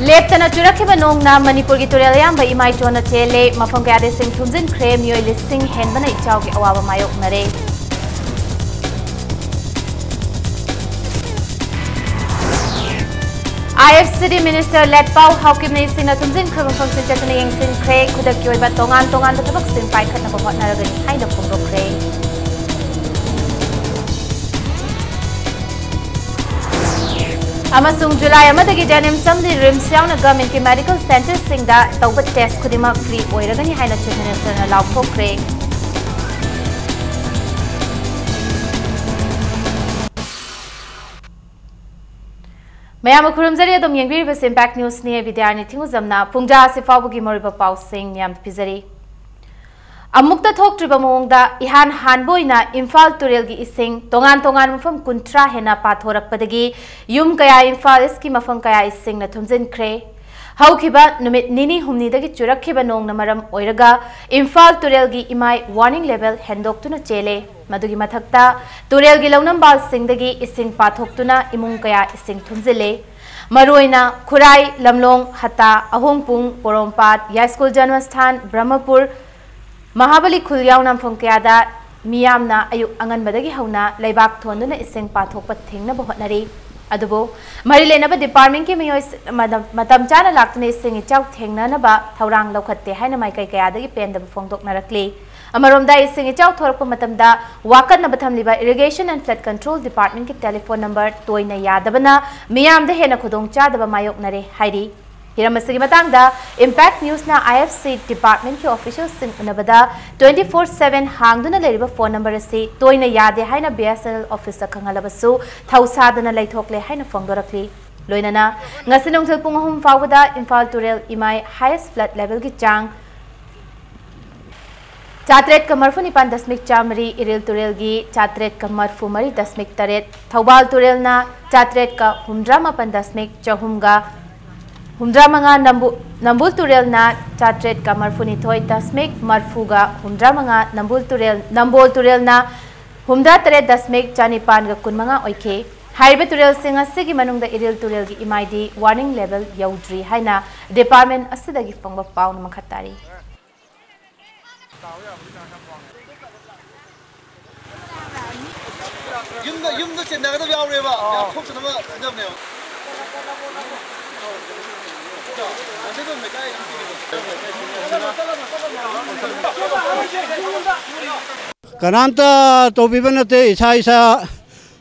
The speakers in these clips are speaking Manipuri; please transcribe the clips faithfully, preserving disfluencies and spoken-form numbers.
ꯂꯦꯞꯇꯅ ꯆꯨꯔꯛꯈꯤꯕ ꯅꯣꯡꯅ ꯃꯅꯤꯄꯨꯔꯒꯤ ꯇꯨꯔꯦꯜ ꯑꯌꯥꯝꯕ ꯏꯃꯥꯏ ꯆꯣꯟꯅ ꯆꯦꯜꯂꯦ꯫ ꯃꯐꯝ ꯀꯌꯥꯗ ꯏꯁꯤꯡ ꯊꯨꯝꯖꯤꯟꯈ꯭ꯔꯦ꯫ ꯃꯤꯑꯣꯏ ꯂꯤꯁꯤꯡ ꯍꯦꯟꯕꯅ ꯏꯆꯥꯎꯒꯤ ꯑꯋꯥꯕ ꯃꯥꯌꯣꯛꯅꯔꯦ꯫ IFCD Minister ꯂꯦꯠꯄꯥꯎ ꯍꯥꯎꯀꯤꯞꯅ ꯏꯁꯤꯡꯅ ꯊꯨꯝꯖꯤꯟꯈ꯭ꯔꯕ ꯃꯐꯝꯁꯤꯡ ꯆꯠꯇꯨꯅ ꯌꯦꯡꯁꯤꯟꯈ꯭ꯔꯦ꯫ ꯈꯨꯗꯛꯀꯤ ꯑꯣꯏꯕ ꯇꯣꯉꯥꯟ ꯇꯣꯉꯥꯟꯕ ꯊꯕꯛꯁꯤꯡ ꯄꯥꯏꯈꯠꯅꯕ ꯍꯣꯠꯅꯔꯒꯅꯤ ꯍꯥꯏꯅ ꯐꯣꯡꯗꯣꯛꯈ꯭ꯔꯦ꯫ ꯑꯃꯁꯨꯡ ꯖꯨꯂꯥꯏ ꯑꯃꯗꯒꯤ JNIMS ꯑꯃꯗꯤ RIMS ꯌꯥꯎꯅ governmentꯀꯤ medical centreꯁꯤꯡꯗ ꯇꯧꯕ test ꯈꯨꯗꯤꯡꯃꯛ free ꯑꯣꯏꯔꯒꯅꯤ ꯍꯥꯏꯅ Chief Ministerꯅ ꯂꯥꯎꯊꯣꯛꯈ꯭ꯔꯦ꯫ ꯃꯌꯥꯝꯕꯨ ꯈꯨꯔꯨꯝꯖꯔꯤ꯫ ꯑꯗꯨꯝ ꯌꯦꯡꯕꯤꯔꯤꯕꯁꯤ Impact Newsꯅꯤ꯫ ꯑꯩ ꯕꯤꯗ꯭ꯌꯥꯔꯥꯅꯤ ꯊꯤꯡꯉꯨꯖꯝꯅ ꯄꯨꯡꯖꯥ ꯑꯁꯤ ꯐꯥꯎꯕꯒꯤ ꯃꯔꯨꯑꯣꯏꯕ ꯄꯥꯎꯁꯤꯡ ꯃꯌꯥꯝꯗ ꯄꯤꯖꯔꯤ꯫ ꯑꯃꯨꯛꯇ ꯊꯣꯛꯇ꯭ꯔꯤꯕ ꯃꯑꯣꯡꯗ ꯏꯍꯥꯟ ꯍꯥꯟꯕ ꯑꯣꯏꯅ ꯏꯝꯐꯥꯜ ꯇꯨꯔꯦꯜꯒꯤ ꯏꯁꯤꯡ ꯇꯣꯉꯥꯟ ꯇꯣꯉꯥꯟꯕ ꯃꯐꯝ ꯀꯨꯟꯊ꯭ꯔꯥ ꯍꯦꯟꯅ ꯄꯥꯊꯣꯔꯛꯄꯗꯒꯤ ꯌꯨꯝ ꯀꯌꯥ ꯏꯝꯐꯥꯜ ꯏꯁꯀꯤ ꯃꯐꯝ ꯀꯌꯥ ꯏꯁꯤꯡꯅ ꯊꯨꯝꯖꯤꯟꯈ꯭ꯔꯦ꯫ ꯍꯧꯈꯤꯕ ꯅꯨꯃꯤꯠ ꯅꯤꯅꯤ ꯍꯨꯝꯅꯤꯗꯒꯤ ꯆꯨꯔꯛꯈꯤꯕ ꯅꯣꯡꯅ ꯃꯔꯝ ꯑꯣꯏꯔꯒ ꯏꯝꯐꯥꯜ ꯇꯨꯔꯦꯜꯒꯤ ꯏꯃꯥꯏ warning level ꯍꯦꯟꯗꯣꯛꯇꯨꯅ ꯆꯦꯜꯂꯦ꯫ ꯃꯗꯨꯒꯤ ꯃꯊꯛꯇ ꯇꯨꯔꯦꯜꯒꯤ ꯂꯧꯅꯝꯕꯥꯜꯁꯤꯡꯗꯒꯤ ꯏꯁꯤꯡ ꯄꯥꯊꯣꯛꯇꯨꯅ ꯏꯃꯨꯡ ꯀꯌꯥ ꯏꯁꯤꯡ ꯊꯨꯝꯖꯤꯜꯂꯦ꯫ ꯃꯔꯨꯑꯣꯏꯅ ꯈꯨꯔꯥꯏ, ꯂꯝꯂꯣꯡ, ꯍꯠꯇꯥ, ꯑꯍꯣꯡꯄꯨꯡ, ꯄꯣꯔꯣꯝꯄꯥꯠ, ꯌꯥꯏꯁ꯭ꯀꯨꯜ ꯖꯟꯃꯁꯊꯥꯟ, ꯕ꯭ꯔꯍꯃꯄꯨꯔ, ꯃꯍꯥꯕꯂꯤ ꯈꯨꯜ ꯌꯥꯎꯅ ꯃꯐꯝ ꯀꯌꯥꯗ ꯃꯤꯌꯥꯝꯅ ꯑꯌꯨꯛ ꯑꯉꯟꯕꯗꯒꯤ ꯍꯧꯅ ꯂꯩꯕꯥꯛ ꯊꯣꯟꯗꯨꯅ ꯏꯁꯤꯡ ꯄꯥꯊꯣꯛꯄ ꯊꯤꯡꯅꯕ ꯍꯣꯠꯅꯔꯤ꯫ ꯑꯗꯨꯕꯨ ꯃꯔꯤ ꯂꯩꯅꯕ departmentꯀꯤ ꯃꯤꯑꯣꯏꯁꯤꯡ ꯃꯗ-, ꯃꯇꯝ ꯆꯥꯅ ꯂꯥꯛꯇꯨꯅ ꯏꯁꯤꯡ ꯏꯆꯥꯎ ꯊꯦꯡꯅꯅꯕ ꯊꯧꯔꯥꯡ ꯂꯧꯈꯠꯇꯦ ꯍꯥꯏꯅ ꯃꯥꯏꯀꯩ ꯀꯌꯥꯗꯒꯤ ꯄꯦꯟꯗꯕ ꯐꯣꯡꯗꯣꯛꯅꯔꯛꯂꯤ꯫ ꯑꯃꯔꯣꯝꯗ ꯏꯁꯤꯡ ꯏꯆꯥꯎ ꯊꯣꯔꯛꯄ ꯃꯇꯝꯗ ꯋꯥꯀꯠꯅꯕ ꯊꯝꯂꯤꯕ Irrigation and Flood Control Departmentꯀꯤ telephone number ꯇꯣꯏꯅ ꯌꯥꯗꯕꯅ ꯃꯤꯌꯥꯝꯗ ꯍꯦꯟꯅ ꯈꯨꯗꯣꯡꯆꯥꯗꯕ ꯃꯥꯌꯣꯛꯅꯔꯦ ꯍꯥꯏꯔꯤ꯫ ꯍꯤꯔꯝ ꯑꯁꯤꯒꯤ ꯃꯇꯥꯡꯗ Impact Newsꯅ IFC departmentꯀꯤ officialꯁꯤꯡ ꯎꯅꯕꯗ twenty four seven ꯍꯥꯡꯗꯨꯅ ꯂꯩꯔꯤꯕ phone number ꯑꯁꯤ ꯇꯣꯏꯅ ꯌꯥꯗꯦ ꯍꯥꯏꯅ BSNL officeꯇ ꯈꯪꯍꯜꯂꯕꯁꯨ ꯊꯧꯁꯥꯗꯅ ꯂꯩꯊꯣꯛꯂꯦ ꯍꯥꯏꯅ ꯐꯣꯡꯗꯣꯔꯛꯂꯤ꯫ ꯂꯣꯏꯅꯅ ꯉꯁꯤ ꯅꯨꯡꯊꯤꯜ ꯄꯨꯡ ꯑꯍꯨꯝ ꯐꯥꯎꯕꯗ ꯏꯝꯐꯥꯜ ꯇꯨꯔꯦꯜ ꯏꯃꯥꯏ highest flood levelꯒꯤ ꯆꯥꯡ ꯆꯥꯇ꯭ꯔꯦꯠꯀ ꯃꯔꯤꯐꯨ ꯅꯤꯄꯥꯟ ꯗꯁꯃꯤꯛ ꯆꯥꯃꯔꯤ, ꯏꯔꯤꯜ ꯇꯨꯔꯦꯜꯒꯤ ꯆꯥꯇ꯭ꯔꯦꯠꯀ ꯃꯔꯤꯐꯨ ꯃꯔꯤ ꯗꯁꯃꯤꯛ ꯇꯔꯦꯠ, ꯊꯧꯕꯥꯜ ꯇꯨꯔꯦꯜꯅ ꯆꯥꯇ꯭ꯔꯦꯠꯀ ꯍꯨꯝꯗ꯭ꯔꯥ ꯃꯥꯄꯟ ꯗꯁꯃꯤꯛ ꯆꯍꯨꯝꯒ ꯍꯨꯝꯗ꯭ꯔꯥ ꯃꯉꯥ, ꯅꯝꯕꯨ-, ꯅꯝꯕꯨꯜ ꯇꯨꯔꯦꯜꯅ ꯆꯥꯇ꯭ꯔꯦꯠꯀ ꯃꯔꯤꯐꯨ ꯅꯤꯊꯣꯏ ꯗꯁꯃꯤꯛ ꯃꯔꯤꯐꯨꯒ ꯍꯨꯝꯗ꯭ꯔꯥ ꯃꯉꯥ, ꯅꯝꯕꯨꯜ ꯇꯨꯔꯦꯜ, ꯅꯝꯕꯣꯜ ꯇꯨꯔꯦꯜꯅ ꯍꯨꯝꯗ꯭ꯔꯥ ꯇꯔꯦꯠ ꯗꯁꯃꯤꯛ ꯆꯥꯅꯤꯄꯥꯟꯒ ꯀꯨꯟ ꯃꯉꯥ ꯑꯣꯏꯈꯤ꯫ ꯍꯥꯏꯔꯤꯕ ꯇꯨꯔꯦꯜꯁꯤꯡ ꯑꯁꯤꯒꯤ ꯃꯅꯨꯡꯗ ꯏꯔꯤꯜ ꯇꯨꯔꯦꯜꯒꯤ ꯏꯃꯥꯏꯗꯤ ꯋꯥꯔꯅꯤꯡ ꯂꯦꯚꯦꯜ ꯌꯧꯗ꯭ꯔꯤ ꯍꯥꯏꯅ ꯗꯤꯄꯥꯔꯠꯃꯦꯟ ꯑꯁꯤꯗꯒꯤ ꯐꯪꯕ ꯄꯥꯎꯅ ꯃꯈꯥ ꯇꯥꯔꯤ꯫ ꯌꯨꯝꯗ ꯌꯨꯝꯗ ꯆꯦꯟꯅꯒꯗꯕ ꯌꯥꯎꯔꯦꯕ꯫ ꯌꯥꯝ ꯈꯣꯛꯇꯅꯕ ꯁꯤꯟꯅꯕꯅꯦꯕ꯫ ꯀꯅꯥꯝꯇ ꯇꯧꯕꯤꯕ ꯅꯠꯇꯦ, ꯏꯁꯥ ꯏꯁꯥ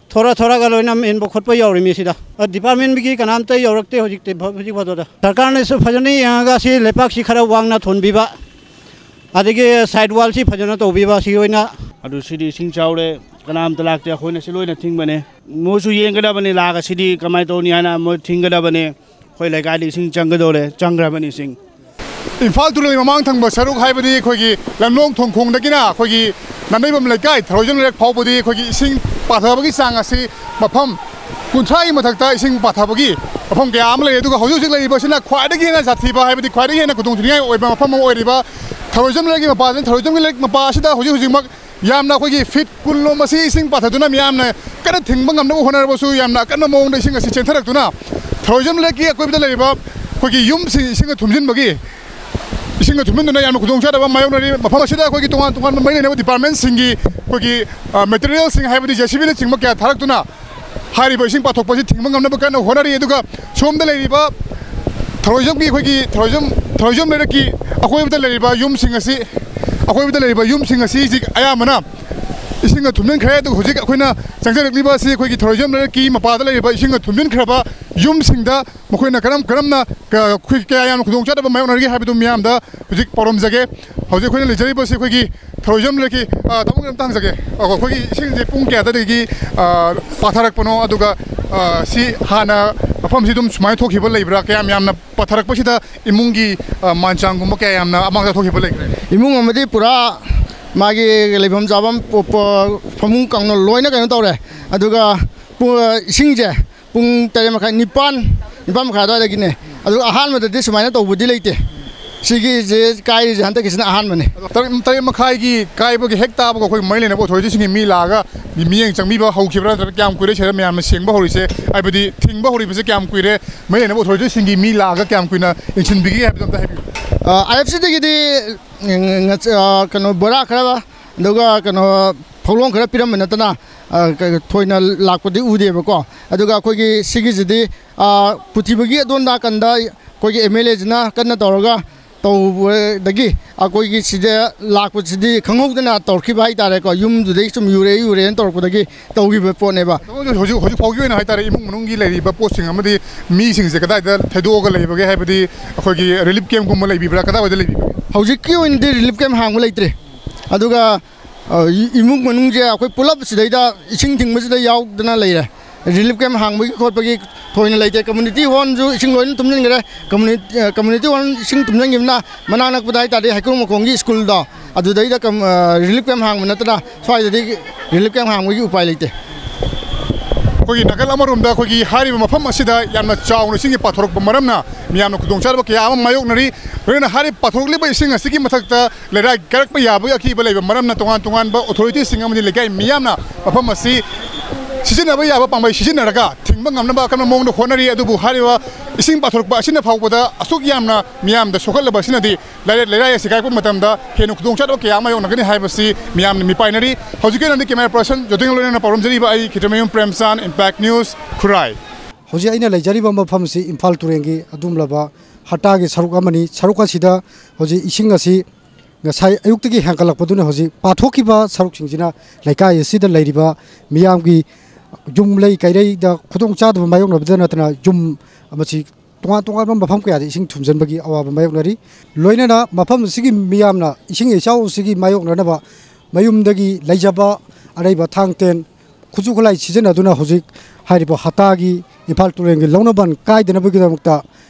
ꯊꯣꯔ ꯊꯣꯔꯒ ꯂꯣꯏꯅ ꯃꯦꯟꯕ ꯈꯣꯠꯄ ꯌꯧꯔꯤꯃꯤ ꯁꯤꯗ꯫ ꯗꯤꯄꯥꯔꯠꯃꯦꯟꯒꯤ ꯀꯅꯥꯝꯇ ꯌꯧꯔꯛꯇꯦ ꯍꯧꯖꯤꯛꯇꯤ, ꯍꯧꯖꯤꯛ ꯐꯥꯎꯗ꯫ ꯁꯔꯀꯥꯔꯅꯁꯨ ꯐꯖꯅ ꯌꯦꯡꯉꯒ ꯁꯤ ꯂꯩꯄꯥꯛꯁꯤ ꯈꯔ ꯋꯥꯡꯅ ꯊꯣꯟꯕꯤꯕ, ꯑꯗꯒꯤ ꯁꯥꯏꯠ ꯋꯥꯜꯁꯤ ꯐꯖꯅ ꯇꯧꯕꯤꯕ, ꯁꯤ ꯑꯣꯏꯅ꯫ ꯑꯗꯨ ꯁꯤꯗꯤ ꯏꯁꯤꯡ ꯆꯥꯎꯔꯦ, ꯀꯅꯥꯝꯇ ꯂꯥꯛꯇꯦ, ꯑꯩꯈꯣꯏꯅ ꯁꯤ ꯂꯣꯏꯅ ꯊꯤꯡꯕꯅꯦ꯫ ꯃꯣꯏꯁꯨ ꯌꯦꯡꯒꯗꯕꯅꯤ, ꯂꯥꯛꯑꯒ ꯁꯤꯗꯤ ꯀꯃꯥꯏꯅ ꯇꯧꯅꯤ ꯍꯥꯏꯅ ꯃꯣꯏ ꯊꯤꯡꯒꯗꯕꯅꯦ꯫ ꯑꯩꯈꯣꯏ ꯂꯩꯀꯥꯏꯗ ꯏꯁꯤꯡ ꯆꯪꯒꯗꯧꯔꯦ, ꯆꯪꯈ꯭ꯔꯕꯅꯤ ꯏꯁꯤꯡ꯫ ꯏꯝꯐꯥꯜ ꯇꯨꯔꯦꯜꯒꯤ ꯃꯃꯥꯡ ꯊꯪꯕ ꯁꯔꯨꯛ, ꯍꯥꯏꯕꯗꯤ ꯑꯩꯈꯣꯏꯒꯤ ꯂꯝꯂꯣꯡ ꯊꯣꯡꯈꯣꯡꯗꯒꯤꯅ ꯑꯩꯈꯣꯏꯒꯤ ꯅꯥꯅꯩꯕꯝ ꯂꯩꯀꯥꯏ, ꯊꯧꯔꯣꯏꯖꯝ ꯂꯩꯔꯛ ꯐꯥꯎꯕꯗꯤ ꯑꯩꯈꯣꯏꯒꯤ ꯏꯁꯤꯡ ꯄꯥꯊꯕꯒꯤ ꯆꯥꯡ ꯑꯁꯤ ꯃꯐꯝ ꯀꯨꯟꯊ꯭ꯔꯥꯒꯤ ꯃꯊꯛꯇ ꯏꯁꯤꯡ ꯄꯥꯊꯕꯒꯤ ꯃꯐꯝ ꯀꯌꯥ ꯑꯃ ꯂꯩ꯫ ꯑꯗꯨꯒ ꯍꯧꯖꯤꯛ ꯍꯧꯖꯤꯛ ꯂꯩꯔꯤꯕꯁꯤꯅ ꯈ꯭ꯋꯥꯏꯗꯒꯤ ꯍꯦꯟꯅ ꯁꯥꯊꯤꯕ, ꯍꯥꯏꯕꯗꯤ ꯈ꯭ꯋꯥꯏꯗꯒꯤ ꯍꯦꯟꯅ ꯈꯨꯗꯣꯡ ꯊꯤꯅꯤꯡꯉꯥꯏ ꯑꯣꯏꯕ ꯃꯐꯝ ꯑꯃ ꯑꯣꯏꯔꯤꯕ ꯊꯧꯔꯣꯏꯖꯝ ꯂꯩꯔꯛꯀꯤ ꯃꯄꯥꯗꯅꯤ꯫ ꯊꯧꯔꯣꯏꯖꯝꯒꯤ ꯂꯩꯔꯛ ꯃꯄꯥ ꯑꯁꯤꯗ ꯍꯧꯖꯤꯛ ꯍꯧꯖꯤꯛꯃꯛ ꯌꯥꯝꯅ ꯑꯩꯈꯣꯏꯒꯤ ꯐꯤꯠ ꯀꯨꯟ ꯂꯣꯝ ꯑꯁꯤ ꯏꯁꯤꯡ ꯄꯥꯊꯗꯨꯅ ꯃꯤꯌꯥꯝꯅ ꯀꯟꯅ ꯊꯤꯡꯕ ꯉꯝꯅꯕ ꯍꯣꯠꯅꯔꯕꯁꯨ, ꯌꯥꯝꯅ ꯑꯀꯟꯕ ꯃꯑꯣꯡꯗ ꯏꯁꯤꯡ ꯑꯁꯤ ꯆꯦꯟꯊꯔꯛꯇꯨꯅ ꯊꯧꯔꯣꯏꯖꯝ ꯂꯦꯛꯀꯤ ꯑꯀꯣꯏꯕꯗ ꯂꯩꯔꯤꯕ ꯑꯩꯈꯣꯏꯒꯤ ꯌꯨꯝꯁꯤꯡ ꯏꯁꯤꯡꯅ ꯊꯨꯝꯖꯤꯟꯕꯒꯤ, ꯏꯁꯤꯡꯅ ꯊꯨꯝꯖꯤꯟꯗꯨꯅ ꯌꯥꯝꯅ ꯈꯨꯗꯣꯡꯆꯥꯗꯕ ꯃꯥꯌꯣꯛꯅꯔꯤ꯫ ꯃꯐꯝ ꯑꯁꯤꯗ ꯑꯩꯈꯣꯏꯒꯤ ꯇꯣꯉꯥꯟ ꯇꯣꯉꯥꯟꯕ ꯃꯔꯤ ꯂꯩꯅꯕ ꯗꯤꯄꯥꯔꯠꯃꯦꯟꯁꯤꯡꯒꯤ ꯑꯩꯈꯣꯏꯒꯤ, ꯑ, ꯃꯦꯇꯔꯤꯌꯦꯜꯁꯤꯡ, ꯍꯥꯏꯕꯗꯤ ꯖꯦ ꯁꯤ ꯕꯤꯅꯆꯤꯡꯕ ꯀꯌꯥ ꯊꯥꯔꯛꯇꯨꯅ ꯍꯥꯏꯔꯤꯕ ꯏꯁꯤꯡ ꯄꯥꯊꯣꯛꯄꯁꯤ ꯊꯤꯡꯕ ꯉꯝꯅꯕ ꯀꯟꯅ ꯍꯣꯠꯅꯔꯤ꯫ ꯑꯗꯨꯒ ꯁꯣꯝꯗ ꯂꯩꯔꯤꯕ ꯊꯧꯔꯣꯏꯖꯝꯒꯤ ꯑꯩꯈꯣꯏꯒꯤ ꯊꯧꯔꯣꯏꯖꯝ, ꯊꯧꯔꯣꯏꯖꯝ ꯂꯩꯔꯛꯀꯤ ꯑꯀꯣꯏꯕꯗ ꯂꯩꯔꯤꯕ ꯌꯨꯝꯁꯤꯡ ꯑꯁꯤ, ꯑꯀꯣꯏꯕꯗ ꯂꯩꯔꯤꯕ ꯌꯨꯝꯁꯤꯡ ꯑꯁꯤ ꯍꯧꯖꯤꯛ ꯑꯌꯥꯝꯕꯅ ꯏꯁꯤꯡꯅ ꯊꯨꯝꯖꯤꯟꯈ꯭ꯔꯦ꯫ ꯑꯗꯨꯒ ꯍꯧꯖꯤꯛ ꯑꯩꯈꯣꯏꯅ ꯆꯪꯖꯔꯛꯂꯤꯕ ꯑꯁꯤ ꯑꯩꯈꯣꯏꯒꯤ ꯊꯧꯔꯣꯏꯖꯝ ꯂꯩꯔꯛꯀꯤ ꯃꯄꯥꯗ ꯂꯩꯔꯤꯕ ꯏꯁꯤꯡꯅ ꯊꯨꯝꯖꯤꯟꯈ꯭ꯔꯕ ꯌꯨꯝꯁꯤꯡꯗ ꯃꯈꯣꯏꯅ ꯀꯔꯝ ꯀꯔꯝꯅ, ꯀ-, ꯈꯨ-, ꯀꯌꯥ ꯌꯥꯝꯅ ꯈꯨꯗꯣꯡꯆꯥꯗꯕ ꯃꯥꯌꯣꯛꯅꯔꯤꯒꯦ ꯍꯥꯏꯕꯗꯨ ꯃꯤꯌꯥꯝꯗ ꯍꯧꯖꯤꯛ ꯄꯥꯎꯗꯝꯖꯒꯦ꯫ ꯍꯧꯖꯤꯛ ꯑꯩꯈꯣꯏꯅ ꯂꯩꯖꯔꯤꯕꯁꯤ ꯑꯩꯈꯣꯏꯒꯤ ꯊꯧꯔꯣꯏꯖꯝ ꯂꯩꯔꯛꯀꯤ, ꯑ, ꯇꯥꯃꯣ, ꯀꯩꯅꯣꯝꯇ ꯍꯪꯖꯒꯦ꯫ ꯑ, ꯑꯩꯈꯣꯏꯒꯤ ꯏꯁꯤꯡꯁꯦ ꯄꯨꯡ ꯀꯌꯥꯗꯒꯤ, ꯑ, ꯄꯥꯊꯔꯛꯄꯅꯣ? ꯑꯗꯨꯒ, ꯑ, ꯁꯤ ꯍꯥꯟꯅ ꯃꯐꯝꯁꯤ ꯑꯗꯨꯝ ꯁꯨꯃꯥꯏꯅ ꯊꯣꯛꯈꯤꯕ ꯂꯩꯕ꯭ꯔꯥ? ꯀꯌꯥꯝ ꯌꯥꯝꯅ ꯄꯥꯊꯔꯛꯄꯁꯤꯗ ꯏꯃꯨꯡꯒꯤ, ꯑ, ꯃꯥꯟ ꯆꯥꯡꯒꯨꯝꯕ ꯀꯌꯥ ꯌꯥꯝꯅ ꯑꯃꯥꯡ ꯊꯣꯛꯈꯤꯕ ꯂꯩꯈ꯭ꯔꯦ? ꯏꯃꯨꯡ ꯑꯃꯗꯤ ꯄꯨꯔꯥ ꯃꯥꯒꯤ ꯂꯩꯐꯝ ꯆꯥꯐꯝ ꯄꯣ-, ꯄꯣ-, ꯐꯃꯨꯡ ꯀꯥꯡꯅ ꯂꯣꯏꯅ ꯀꯩꯅꯣ ꯇꯧꯔꯦ꯫ ꯑꯗꯨꯒ ꯄꯨ-, ꯏꯁꯤꯡꯁꯦ ꯄꯨꯡ ꯇꯔꯦꯠ ꯃꯈꯥꯏ, ꯅꯤꯄꯥꯟ, ꯅꯤꯄꯥꯟ ꯃꯈꯥꯏ ꯑꯗꯨꯋꯥꯏꯗꯒꯤꯅꯦ꯫ ꯑꯗꯨꯒ ꯑꯍꯥꯟꯕꯗꯗꯤ ꯁꯨꯃꯥꯏꯅ ꯇꯧꯕꯗꯤ ꯂꯩꯇꯦ꯫ ꯁꯤꯒꯤꯁꯦ ꯀꯥꯏꯔꯤꯁꯦ ꯍꯟꯗꯛꯀꯤꯁꯤꯅ ꯑꯍꯥꯟꯕꯅꯤ꯫ ꯇꯔꯦꯠ, ꯇꯔꯦꯠ ꯃꯈꯥꯏꯒꯤ ꯀꯥꯏꯕꯒꯤ ꯍꯦꯛ ꯇꯥꯕꯒ ꯑꯩꯈꯣꯏ ꯃꯔꯤ ꯂꯩꯅꯕ ꯑꯣꯊꯣꯔꯤꯇꯤꯁꯤꯡꯒꯤ ꯃꯤ ꯂꯥꯛꯑꯒ ꯃꯤꯠꯌꯦꯡ ꯆꯪꯕꯤꯕ ꯍꯧꯈꯤꯕ꯭ꯔꯥ, ꯅꯠꯇ꯭ꯔꯒ ꯀꯌꯥꯝ ꯀꯨꯏꯔꯦ ꯁꯤꯗ ꯃꯌꯥꯝꯅ ꯁꯦꯡꯕ ꯍꯧꯔꯤꯁꯦ? ꯍꯥꯏꯕꯗꯤ ꯊꯤꯡꯕ ꯍꯧꯔꯤꯕꯁꯦ ꯀꯌꯥꯝ ꯀꯨꯏꯔꯦ, ꯃꯔꯤ ꯂꯩꯅꯕ ꯑꯣꯊꯣꯔꯤꯇꯤꯁꯤꯡꯒꯤ ꯃꯤ ꯂꯥꯛꯑꯒ ꯀꯌꯥꯝ ꯀꯨꯏꯅ ꯌꯦꯡꯁꯤꯟꯕꯤꯒꯦ ꯍꯥꯏꯕꯗꯣ ꯑꯝꯇ ꯍꯥꯏꯕꯤꯌꯨ꯫ ꯑꯥꯏ ꯑꯦꯐ ꯁꯤꯗꯒꯤꯗꯤ ꯀꯩꯅꯣ ꯕꯣꯔꯥ ꯈꯔ, ꯑꯗꯨꯒ ꯀꯩꯅꯣ ꯐꯧꯂꯣꯡ ꯈꯔ ꯄꯤꯔꯝꯕ ꯅꯠꯇꯅ ꯊꯣꯏꯅ ꯂꯥꯛꯄꯗꯤ ꯎꯗꯦꯕꯀꯣ꯫ ꯑꯗꯨꯒ ꯑꯩꯈꯣꯏꯒꯤ ꯁꯤꯒꯤꯁꯤꯗꯤ ꯄꯨꯊꯤꯕꯒꯤ ꯑꯗꯣꯝ ꯅꯥꯀꯟꯗ ꯑꯩꯈꯣꯏꯒꯤ ꯑꯦꯝ ꯑꯦꯜ ꯑꯦꯁꯤꯅ ꯀꯟꯅ ꯇꯧꯔꯒ ꯇꯧꯕꯗꯒꯤ ꯑꯩꯈꯣꯏꯒꯤ ꯁꯤꯗ ꯂꯥꯛꯄꯁꯤꯗꯤ ꯈꯪꯍꯧꯗꯅ ꯇꯧꯔꯛꯈꯤꯕ ꯍꯥꯏꯇꯥꯔꯦꯀꯣ꯫ ꯌꯨꯝꯗꯨꯗꯒꯤ ꯁꯨꯝ ꯌꯨꯔꯦ ꯌꯨꯔꯦꯅ ꯇꯧꯔꯛꯄꯗꯒꯤ ꯇꯧꯈꯤꯕ ꯄꯣꯠꯅꯦꯕ꯫ ꯍꯧꯖꯤꯛ, ꯍꯧꯖꯤꯛ ꯐꯥꯎꯒꯤ ꯑꯣꯏꯅ ꯍꯥꯏꯇꯥꯔꯦ, ꯏꯃꯨꯡ ꯃꯅꯨꯡꯒꯤ ꯂꯩꯔꯤꯕ ꯄꯣꯠꯁꯤꯡ ꯑꯃꯗꯤ ꯃꯤꯁꯤꯡꯁꯦ ꯀꯗꯥꯏꯗ ꯊꯩꯗꯣꯛꯑꯒ ꯂꯩꯕꯒꯦ? ꯍꯥꯏꯕꯗꯤ ꯑꯩꯈꯣꯏꯒꯤ ꯔꯤꯂꯤꯐ ꯀꯦꯝꯞꯀꯨꯝꯕ ꯂꯩꯕꯤꯕ꯭ꯔꯥ? ꯀꯗꯥꯏꯋꯥꯏꯗ ꯂꯩꯕꯤꯕꯒꯦ? ꯍꯧꯖꯤꯛꯀꯤ ꯑꯣꯏꯅꯗꯤ ꯔꯤꯂꯤꯐ ꯀꯦꯝꯞ ꯍꯥꯡꯕ ꯂꯩꯇ꯭ꯔꯤ꯫ ꯑꯗꯨꯒ ꯏꯃꯨꯡ ꯃꯅꯨꯡꯁꯦ ꯑꯩꯈꯣꯏ ꯄꯨꯂꯞ ꯁꯤꯗꯩꯗ ꯏꯁꯤꯡ ꯊꯤꯡꯕꯁꯤꯗ ꯌꯥꯎꯗꯅ ꯂꯩꯔꯦ꯫ ꯔꯤꯂꯤꯐ ꯀꯦꯝꯞ ꯍꯥꯡꯕꯒꯤ ꯈꯣꯠꯄꯒꯤ ꯊꯣꯏꯅ ꯂꯩꯇꯦ꯫ ꯀꯝꯃꯨꯅꯤꯇꯤ ꯍꯣꯜꯁꯨ ꯏꯁꯤꯡ ꯂꯣꯏꯅ ꯊꯨꯝꯖꯤꯟꯈ꯭ꯔꯦ꯫ ꯀꯝꯃꯨꯅꯤꯇꯤ ꯍꯣꯜ ꯏꯁꯤꯡ ꯊꯨꯝꯖꯤꯟꯈꯤꯕꯅ ꯃꯅꯥꯛ ꯅꯛꯄꯗ ꯍꯥꯏꯇꯥꯔꯗꯤ ꯍꯩꯀ꯭ꯔꯨ ꯃꯈꯣꯡꯒꯤ ꯁ꯭ꯀꯨꯜꯗꯣ, ꯑꯗꯨꯗꯩꯗ ꯀꯝ-, ꯔꯤꯂꯤꯐ ꯀꯦꯝꯞ ꯍꯥꯡꯕ ꯅꯠꯇꯅ ꯁ꯭ꯋꯥꯏꯗꯗꯤ ꯔꯤꯂꯤꯐ ꯀꯦꯝꯞ ꯍꯥꯡꯕꯒꯤ ꯎꯄꯥꯏ ꯂꯩꯇꯦ꯫ ꯑꯩꯈꯣꯏꯒꯤ ꯅꯥꯀꯜ ꯑꯃꯔꯣꯝꯗ ꯑꯩꯈꯣꯏꯒꯤ ꯍꯥꯏꯔꯤꯕ ꯃꯐꯝ ꯑꯁꯤꯗ ꯌꯥꯝꯅ ꯆꯥꯎꯅ ꯏꯁꯤꯡꯒꯤ ꯄꯥꯊꯣꯔꯛꯄ ꯃꯔꯝꯅ ꯃꯤꯌꯥꯝꯅ ꯈꯨꯗꯣꯡꯆꯥꯗꯕ ꯀꯌꯥ ꯑꯃ ꯃꯥꯌꯣꯛꯅꯔꯤ꯫ ꯂꯣꯏꯅꯅ ꯍꯥꯏꯔꯤꯕ ꯄꯥꯊꯣꯔꯛꯂꯤꯕ ꯏꯁꯤꯡ ꯑꯁꯤꯒꯤ ꯃꯊꯛꯇ ꯂꯩꯔꯥꯏ ꯀꯥꯏꯔꯛꯄ ꯌꯥꯕꯒꯤ ꯑꯀꯤꯕ ꯂꯩꯕ ꯃꯔꯝꯅ ꯇꯣꯉꯥꯟ ꯇꯣꯉꯥꯟꯕ ꯑꯣꯊꯣꯔꯤꯇꯤꯁꯤꯡ ꯑꯃꯗꯤ ꯂꯩꯀꯥꯏ ꯃꯤꯌꯥꯝꯅ ꯃꯐꯝ ꯑꯁꯤ ꯁꯤꯖꯤꯟꯅꯕ ꯌꯥꯕ ꯄꯥꯝꯕꯩ ꯁꯤꯖꯤꯟꯅꯔꯒ ꯊꯤꯡꯕ ꯉꯝꯅꯕ ꯑꯀꯟꯕ ꯃꯑꯣꯡꯗ ꯍꯣꯠꯅꯔꯤ꯫ ꯑꯗꯨꯕꯨ ꯍꯥꯏꯔꯤꯕ ꯏꯁꯤꯡ ꯄꯥꯊꯣꯔꯛꯄ ꯑꯁꯤꯅ ꯐꯥꯎꯕꯗ ꯑꯁꯨꯛ ꯌꯥꯝꯅ ꯃꯤꯌꯥꯝꯗ ꯁꯣꯛꯍꯜꯂꯕ ꯑꯁꯤꯅꯗꯤ ꯂꯩꯔꯥꯏ, ꯂꯩꯔꯥꯏ ꯑꯁꯤ ꯀꯥꯏꯔꯛꯄ ꯃꯇꯝꯗ ꯍꯦꯟꯅ ꯈꯨꯗꯣꯡꯆꯥꯗꯕ ꯀꯌꯥ ꯑꯃ ꯌꯧꯅꯒꯅꯤ ꯍꯥꯏꯕꯁꯤ ꯃꯤꯌꯥꯝꯅ ꯃꯤꯄꯥꯏꯅꯔꯤ꯫ ꯍꯧꯖꯤꯛꯀꯤ ꯑꯣꯏꯅꯗꯤ camera person ꯖꯣꯇꯤꯟꯒ ꯂꯣꯏꯅꯅ ꯄꯥꯎꯔꯝꯖꯔꯤꯕ ꯑꯩ ꯈꯦꯇ꯭ꯔꯤꯃꯌꯨꯝ ꯄ꯭ꯔꯦꯝꯆꯥꯟ, Impact News, ꯈꯨꯔꯥꯏ꯫ ꯍꯧꯖꯤꯛ ꯑꯩꯅ ꯂꯩꯖꯔꯤꯕ ꯃꯐꯝꯁꯤ ꯏꯝꯐꯥꯜ ꯇꯨꯔꯦꯜꯒꯤ ꯑꯗꯨꯒꯨꯝꯂꯕ ꯍꯠꯇꯥꯒꯤ ꯁꯔꯨꯛ ꯑꯃꯅꯤ꯫ ꯁꯔꯨꯛ ꯑꯁꯤꯗ ꯍꯧꯖꯤꯛ ꯏꯁꯤꯡ ꯑꯁꯤ ꯉꯁꯥꯏ ꯑꯌꯨꯛꯇꯒꯤ ꯍꯦꯟꯒꯠꯂꯛꯄꯗꯨꯅ ꯍꯧꯖꯤꯛ ꯄꯥꯊꯣꯛꯈꯤꯕ ꯁꯔꯨꯛꯁꯤꯡꯁꯤꯅ ꯂꯩꯀꯥꯏ ꯑꯁꯤꯗ ꯂꯩꯔꯤꯕ ꯃꯤꯌꯥꯝꯒꯤ ꯌꯨꯝ ꯂꯩ ꯀꯩꯔꯩꯗ ꯈꯨꯗꯣꯡꯆꯥꯗꯕ ꯃꯥꯌꯣꯛꯅꯕꯗ ꯅꯠꯇꯅ ꯌꯨꯝ ꯑꯃꯁꯤ ꯇꯣꯉꯥꯟ ꯇꯣꯉꯥꯟꯕ ꯃꯐꯝ ꯀꯌꯥꯗ ꯏꯁꯤꯡ ꯊꯨꯝꯖꯤꯟꯕꯒꯤ ꯑꯋꯥꯕ ꯃꯥꯌꯣꯛꯅꯔꯤ꯫ ꯂꯣꯏꯅꯅ ꯃꯐꯝ ꯑꯁꯤꯒꯤ ꯃꯤꯌꯥꯝꯅ ꯏꯁꯤꯡ ꯏꯆꯥꯎ ꯑꯁꯤꯒꯤ ꯃꯥꯌꯣꯛꯅꯅꯕ ꯃꯌꯨꯝꯗꯒꯤ ꯂꯩꯖꯕ ꯑꯔꯩꯕ ꯊꯥꯡ ꯇꯦꯟ, ꯈꯨꯠꯁꯨ ꯈꯨꯠꯂꯥꯏ ꯁꯤꯖꯤꯟꯅꯗꯨꯅ ꯍꯧꯖꯤꯛ ꯍꯥꯏꯔꯤꯕ ꯍꯠꯇꯥꯒꯤ ꯏꯝꯐꯥꯜ ꯇꯨꯔꯦꯜꯒꯤ ꯂꯧꯅꯕꯟ ꯀꯥꯏꯗꯅꯕꯒꯤꯗꯃꯛꯇ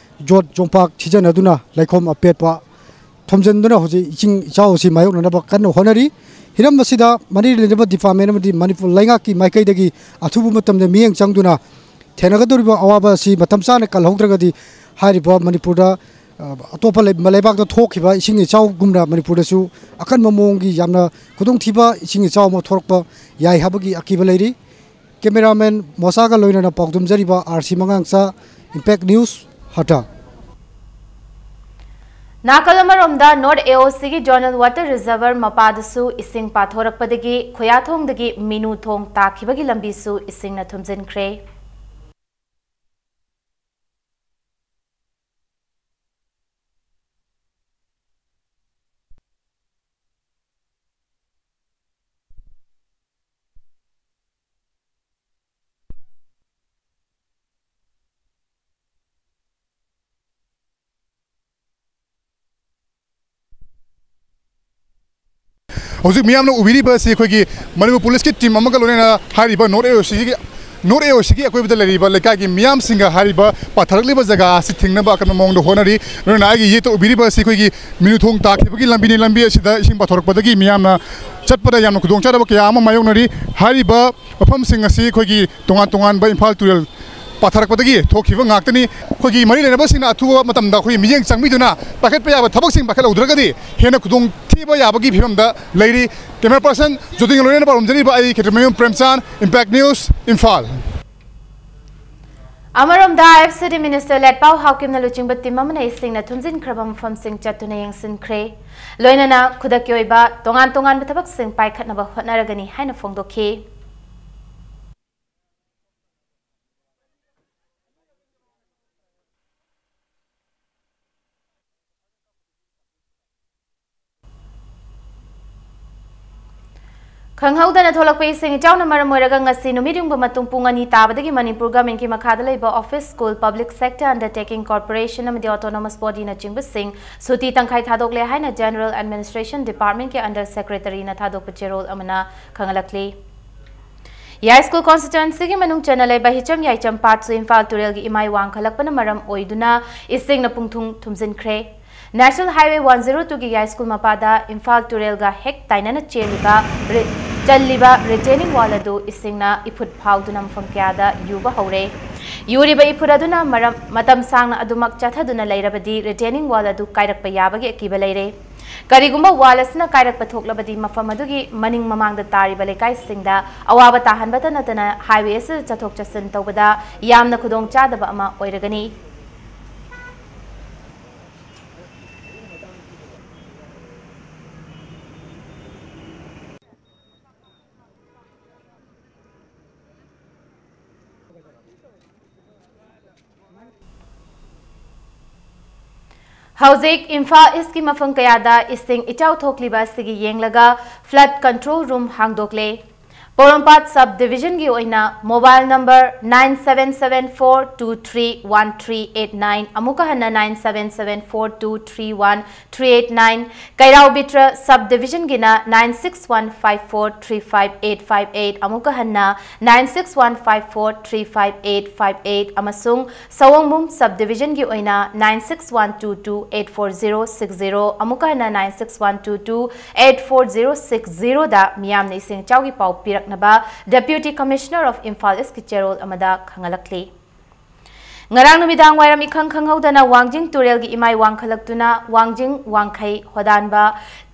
ꯌꯣꯠ ꯌꯣꯝꯄꯥꯛ ꯁꯤꯖꯤꯟꯅꯗꯨꯅ ꯂꯩꯈꯣꯝ ꯑꯄꯦꯠꯄ ꯊꯣꯝꯖꯤꯟꯗꯨꯅ ꯍꯧꯖꯤꯛ ꯏꯁꯤꯡ ꯏꯆꯥꯎ ꯑꯁꯤ ꯃꯥꯌꯣꯛꯅꯅꯕ ꯀꯟꯅ ꯍꯣꯠꯅꯔꯤ꯫ ꯍꯤꯔꯝ ꯑꯁꯤꯗ ꯃꯔꯤ ꯂꯩꯅꯕ department ꯑꯃꯗꯤ ꯃꯅꯤꯄꯨꯔ ꯂꯩꯉꯥꯛꯀꯤ ꯃꯥꯏꯀꯩꯗꯒꯤ ꯑꯊꯨꯕ ꯃꯇꯝꯗ ꯃꯤꯠꯌꯦꯡ ꯆꯪꯗꯨꯅ ꯊꯦꯡꯅꯒꯗꯧꯔꯤꯕ ꯑꯋꯥꯕ ꯑꯁꯤ ꯃꯇꯝ ꯆꯥꯅ ꯀꯜꯍꯧꯗ꯭ꯔꯒꯗꯤ ꯍꯥꯏꯔꯤꯕ ꯃꯅꯤꯄꯨꯔꯗ ꯑ, ꯑꯇꯣꯞꯄ ꯂꯩ-, ꯂꯩꯕꯥꯛꯇ ꯊꯣꯛꯈꯤꯕ ꯏꯁꯤꯡ ꯏꯆꯥꯎꯒꯨꯝꯅ ꯃꯅꯤꯄꯨꯔꯗꯁꯨ ꯑꯀꯟꯕ ꯃꯑꯣꯡꯒꯤ ꯌꯥꯝꯅ ꯈꯨꯗꯣꯡꯊꯤꯕ ꯏꯁꯤꯡ ꯏꯆꯥꯎ ꯑꯃ ꯊꯣꯛꯂꯛꯄ ꯌꯥꯏ ꯍꯥꯏꯕꯒꯤ ꯑꯀꯤꯕ ꯂꯩꯔꯤ꯫ ꯀꯦꯃꯦꯔꯥꯃꯦꯟ ꯃꯣꯁꯥꯒ ꯂꯣꯏꯅꯅ ꯄꯥꯎꯗꯝꯖꯔꯤꯕ ꯑꯥꯔ ꯁꯤ ꯃꯉꯥꯡꯆꯥ, ꯏꯝꯄꯦꯛ ꯅ꯭ꯌꯨꯁ, ꯍꯇꯥ꯫ ꯅꯥꯀꯜ ꯑꯃꯔꯣꯝꯗ ꯅꯣꯔꯠ ꯑꯦ ꯑꯣ ꯁꯤꯒꯤ ꯖꯣꯅꯦꯜ ꯋꯥꯇꯔ ꯔꯤꯖꯔꯚꯔ ꯃꯄꯥꯗꯁꯨ ꯏꯁꯤꯡ ꯄꯥꯊꯣꯔꯛꯄꯗꯒꯤ ꯈꯨꯌꯥꯊꯣꯡꯗꯒꯤ ꯃꯤꯅꯨ ꯊꯣꯡ ꯇꯥꯈꯤꯕꯒꯤ ꯂꯝꯕꯤꯁꯨ ꯏꯁꯤꯡꯅ ꯊꯨꯝꯖꯤꯟꯈ꯭ꯔꯦ꯫ ꯍꯧꯖꯤꯛ ꯃꯤꯌꯥꯝꯅ ꯎꯕꯤꯔꯤꯕ ꯑꯁꯤ ꯑꯩꯈꯣꯏꯒꯤ ꯃꯅꯤꯄꯨꯔ ꯄꯨꯂꯤꯁꯀꯤ ꯇꯤꯝ ꯑꯃꯒ ꯂꯣꯏꯅꯅ ꯍꯥꯏꯔꯤꯕ ꯅꯣꯔꯠ ꯑꯦ ꯑꯣ ꯁꯤꯒꯤ, ꯅꯣꯔꯠ ꯑꯦ ꯑꯣ ꯁꯤꯒꯤ ꯑꯀꯣꯏꯕꯗ ꯂꯩꯔꯤꯕ ꯂꯩꯀꯥꯏꯒꯤ ꯃꯤꯌꯥꯝꯁꯤꯡꯒ ꯍꯥꯏꯔꯤꯕ ꯄꯥꯊꯔꯛꯂꯤꯕ ꯖꯒꯥ ꯑꯁꯤ ꯊꯤꯡꯅꯕ ꯑꯀꯟꯕ ꯃꯑꯣꯡꯗ ꯍꯣꯠꯅꯔꯤ꯫ ꯂꯣꯏꯅꯅ ꯑꯩꯒꯤ ꯌꯦꯠꯇ ꯎꯕꯤꯔꯤꯕ ꯑꯁꯤ ꯑꯩꯈꯣꯏꯒꯤ ꯃꯤꯅꯨ ꯊꯣꯡ ꯇꯥꯈꯤꯕꯒꯤ ꯂꯝꯕꯤꯅꯤ꯫ ꯂꯝꯕꯤ ꯑꯁꯤꯗ ꯏꯁꯤꯡ ꯄꯥꯊꯣꯔꯛꯄꯗꯒꯤ ꯃꯤꯌꯥꯝꯅ ꯆꯠꯄꯗ ꯌꯥꯝꯅ ꯈꯨꯗꯣꯡꯆꯥꯗꯕ ꯀꯌꯥ ꯑꯃ ꯃꯥꯌꯣꯛꯅꯔꯤ꯫ ꯍꯥꯏꯔꯤꯕ ꯃꯐꯝꯁꯤꯡ ꯑꯁꯤ ꯑꯩꯈꯣꯏꯒꯤ ꯇꯣꯉꯥꯟ ꯇꯣꯉꯥꯟꯕ ꯏꯝꯐꯥꯜ ꯇꯨꯔꯦꯜ ꯄꯥꯊꯔꯛꯄꯗꯒꯤ ꯊꯣꯛꯈꯤꯕ ꯉꯥꯛꯇꯅꯤ꯫ ꯑꯩꯈꯣꯏꯒꯤ ꯃꯔꯤ ꯂꯩꯅꯕꯁꯤꯡꯅ ꯑꯊꯨꯕ ꯃꯇꯝꯗ ꯑꯩꯈꯣꯏ ꯃꯤꯠꯌꯦꯡ ꯆꯪꯕꯤꯗꯨꯅ ꯄꯥꯏꯈꯠꯄ ꯌꯥꯕ ꯊꯕꯛꯁꯤꯡ ꯄꯥꯏꯈꯠꯍꯧꯗ꯭ꯔꯒꯗꯤ ꯍꯦꯟꯅ ꯈꯨꯗꯣꯡ ꯊꯤꯕ ꯌꯥꯕꯒꯤ ꯐꯤꯕꯝꯗ ꯂꯩꯔꯤ꯫ ꯀꯦꯃꯦꯔꯥ ꯄꯔꯁꯟ ꯖꯣꯇꯤꯟꯒ ꯂꯣꯏꯅꯅ ꯄꯥꯎꯗꯝꯖꯔꯤꯕ ꯑꯩ ꯈꯦꯇ꯭ꯔꯤꯃꯌꯨꯝ ꯄ꯭ꯔꯦꯝꯆꯥꯟ, ꯏꯝꯄꯦꯛ ꯅ꯭ꯌꯨꯁ, ꯏꯝꯐꯥꯜ꯫ ꯑꯃꯔꯣꯝꯗ, ꯑꯥꯏ ꯑꯦꯐ ꯁꯤ ꯗꯤ ꯃꯤꯅꯤꯁꯇꯔ ꯂꯦꯠꯄꯥꯎ ꯍꯥꯎꯀꯤꯝꯅ ꯂꯨꯆꯤꯡꯕ ꯇꯤꯝ ꯑꯃꯅ ꯏꯁꯤꯡꯅ ꯊꯨꯝꯖꯤꯟꯈ꯭ꯔꯕ ꯃꯐꯝꯁꯤꯡ ꯆꯠꯇꯨꯅ ꯌꯦꯡꯁꯤꯟꯈ꯭ꯔꯦ꯫ ꯂꯣꯏꯅꯅ ꯈꯨꯗꯛꯀꯤ ꯑꯣꯏꯕ ꯇꯣꯉꯥꯟ ꯇꯣꯉꯥꯟꯕ ꯊꯕꯛꯁꯤꯡ ꯄꯥꯏꯈꯠꯅꯕ ꯍꯣꯠꯅꯔꯒꯅꯤ ꯍꯥꯏꯅ ꯐꯣꯡꯗꯣꯛꯈꯤ꯫ ꯈꯪꯍꯧꯗꯅ ꯊꯣꯛꯂꯛꯄ ꯏꯁꯤꯡ ꯏꯆꯥꯎꯅ ꯃꯔꯝ ꯑꯣꯏꯔꯒ ꯉꯁꯤ ꯅꯨꯃꯤꯠ ꯌꯨꯡꯕ ꯃꯇꯨꯡ ꯄꯨꯡ ꯑꯅꯤ ꯇꯥꯕꯗꯒꯤ ꯃꯅꯤꯄꯨꯔ ꯒꯚꯔꯟꯃꯦꯟꯠꯀꯤ ꯃꯈꯥꯗ ꯂꯩꯕ office, school, public sector undertaking corporation ꯑꯃꯗꯤ autonomous bodyꯅꯆꯤꯡꯕꯁꯤꯡ ꯁꯨꯇꯤ ꯇꯪꯈꯥꯏ ꯊꯥꯗꯣꯛꯂꯦ ꯍꯥꯏꯅ General Administration Departmentꯀꯤ under secretaryꯅ ꯊꯥꯗꯣꯛꯄ ꯆꯦꯔꯣꯜ ꯑꯃꯅ ꯈꯪꯍꯜꯂꯛꯂꯤ꯫ ꯌꯥꯏꯁ꯭ꯀꯨꯜ constituencyꯒꯤ ꯃꯅꯨꯡ ꯆꯟꯅ ꯂꯩꯕ ꯍꯤꯆꯝ ꯌꯥꯏꯆꯝ ꯄꯥꯠꯁꯨ ꯏꯝꯐꯥꯜ ꯇꯨꯔꯦꯜꯒꯤ ꯏꯃꯥꯏ ꯋꯥꯡꯈꯠꯂꯛꯄꯅ ꯃꯔꯝ ꯑꯣꯏꯗꯨꯅ ꯏꯁꯤꯡꯅ ꯄꯨꯡꯊꯨꯡ ꯊꯨꯝꯖꯤꯟꯈ꯭ꯔꯦ꯫ National Highway one zero twoꯒꯤ ꯌꯥꯏꯁ꯭ꯀꯨꯜ ꯃꯄꯥꯗ ꯏꯝꯐꯥꯜ ꯇꯨꯔꯦꯜꯒ ꯍꯦꯛ ꯇꯥꯏꯅꯅ ꯆꯦꯜꯂꯤꯕ ꯕ꯭ꯔꯤ-, ꯆꯜꯂꯤꯕ retaining wall ꯑꯗꯨ ꯏꯁꯤꯡꯅ ꯏꯐꯨꯠ ꯐꯥꯎꯗꯨꯅ ꯃꯐꯝ ꯀꯌꯥꯗ ꯌꯨꯕ ꯍꯧꯔꯦ꯫ ꯌꯨꯔꯤꯕ ꯏꯐꯨꯠ ꯑꯗꯨꯅ ꯃꯔꯝ, ꯃꯇꯝ ꯁꯥꯡꯅ ꯑꯗꯨꯃꯛ ꯆꯠꯊꯗꯨꯅ ꯂꯩꯔꯕꯗꯤ retaining wall ꯑꯗꯨ ꯀꯥꯏꯔꯛꯄ ꯌꯥꯕꯒꯤ ꯑꯀꯤꯕ ꯂꯩꯔꯦ꯫ ꯀꯔꯤꯒꯨꯝꯕ wall ꯑꯁꯤꯅ ꯀꯥꯏꯔꯛꯄ ꯊꯣꯛꯂꯕꯗꯤ ꯃꯐꯝ ꯑꯗꯨꯒꯤ ꯃꯅꯤꯡ ꯃꯃꯥꯡꯗ ꯇꯥꯔꯤꯕ ꯂꯩꯀꯥꯏꯁꯤꯡꯗ ꯑꯋꯥꯕ ꯇꯥꯍꯟꯕꯇ ꯅꯠꯇꯅ highway ꯑꯁꯤꯗ ꯆꯠꯊꯣꯛ ꯆꯠꯁꯤꯟ ꯇꯧꯕꯗ ꯌꯥꯝꯅ ꯈꯨꯗꯣꯡꯆꯥꯗꯕ ꯑꯃ ꯑꯣꯏꯔꯒꯅꯤ꯫ ꯍꯧꯖꯤꯛ ꯏꯝꯐꯥꯜ ꯏꯁꯀꯤ ꯃꯐꯝ ꯀꯌꯥꯗ ꯏꯁꯤꯡ ꯏꯆꯥꯎ ꯊꯣꯛꯂꯤꯕ ꯑꯁꯤꯒꯤ ꯌꯦꯡꯂꯒ flood control room ꯍꯥꯡꯗꯣꯛꯂꯦ꯫ ꯄꯣꯔꯣꯝꯄꯥꯠ sub division ꯒꯤ ꯑꯣꯏꯅ mobile number nine seven seven four two three one three eight nine, ꯑꯃꯨꯛꯀ ꯍꯟꯅ nine seven seven four two three one three eight nine, ꯀꯩꯔꯥꯎ ꯕꯤꯇ꯭ꯔ sub division ꯒꯤꯅ nine six one five four three five eight five eight, ꯑꯃꯨꯛꯀ ꯍꯟꯅ nine six one five four three five eight five eight, ꯑꯃꯁꯨꯡ ꯁꯑꯣꯡꯕꯨꯡ sub division ꯒꯤ ꯑꯣꯏꯅ nine six one two two eight four zero six zero, ꯑꯃꯨꯛꯀ ꯍꯟꯅ nine six one two two eight four zero six zero ꯗ ꯃꯤꯌꯥꯝꯅ ꯏꯁꯤꯡ ꯏꯆꯥꯎꯒꯤ ꯄꯥꯎ ꯄꯤꯔꯛꯅꯕ Deputy Commissioner of Imphal East ꯀꯤ ꯆꯦꯔꯣꯜ ꯑꯃꯗ ꯈꯪꯍꯜꯂꯛꯂꯤ꯫ ꯉꯔꯥꯡ ꯅꯨꯃꯤꯗꯥꯡ ꯋꯥꯏꯔꯝ ꯏꯈꯪ ꯈꯪꯍꯧꯗꯅ ꯋꯥꯡꯖꯤꯡ ꯇꯨꯔꯦꯜꯒꯤ ꯏꯃꯥꯏ ꯋꯥꯡꯈꯠꯂꯛꯇꯨꯅ ꯋꯥꯡꯖꯤꯡ, ꯋꯥꯡꯈꯩ, ꯍꯣꯗꯥꯟꯕ,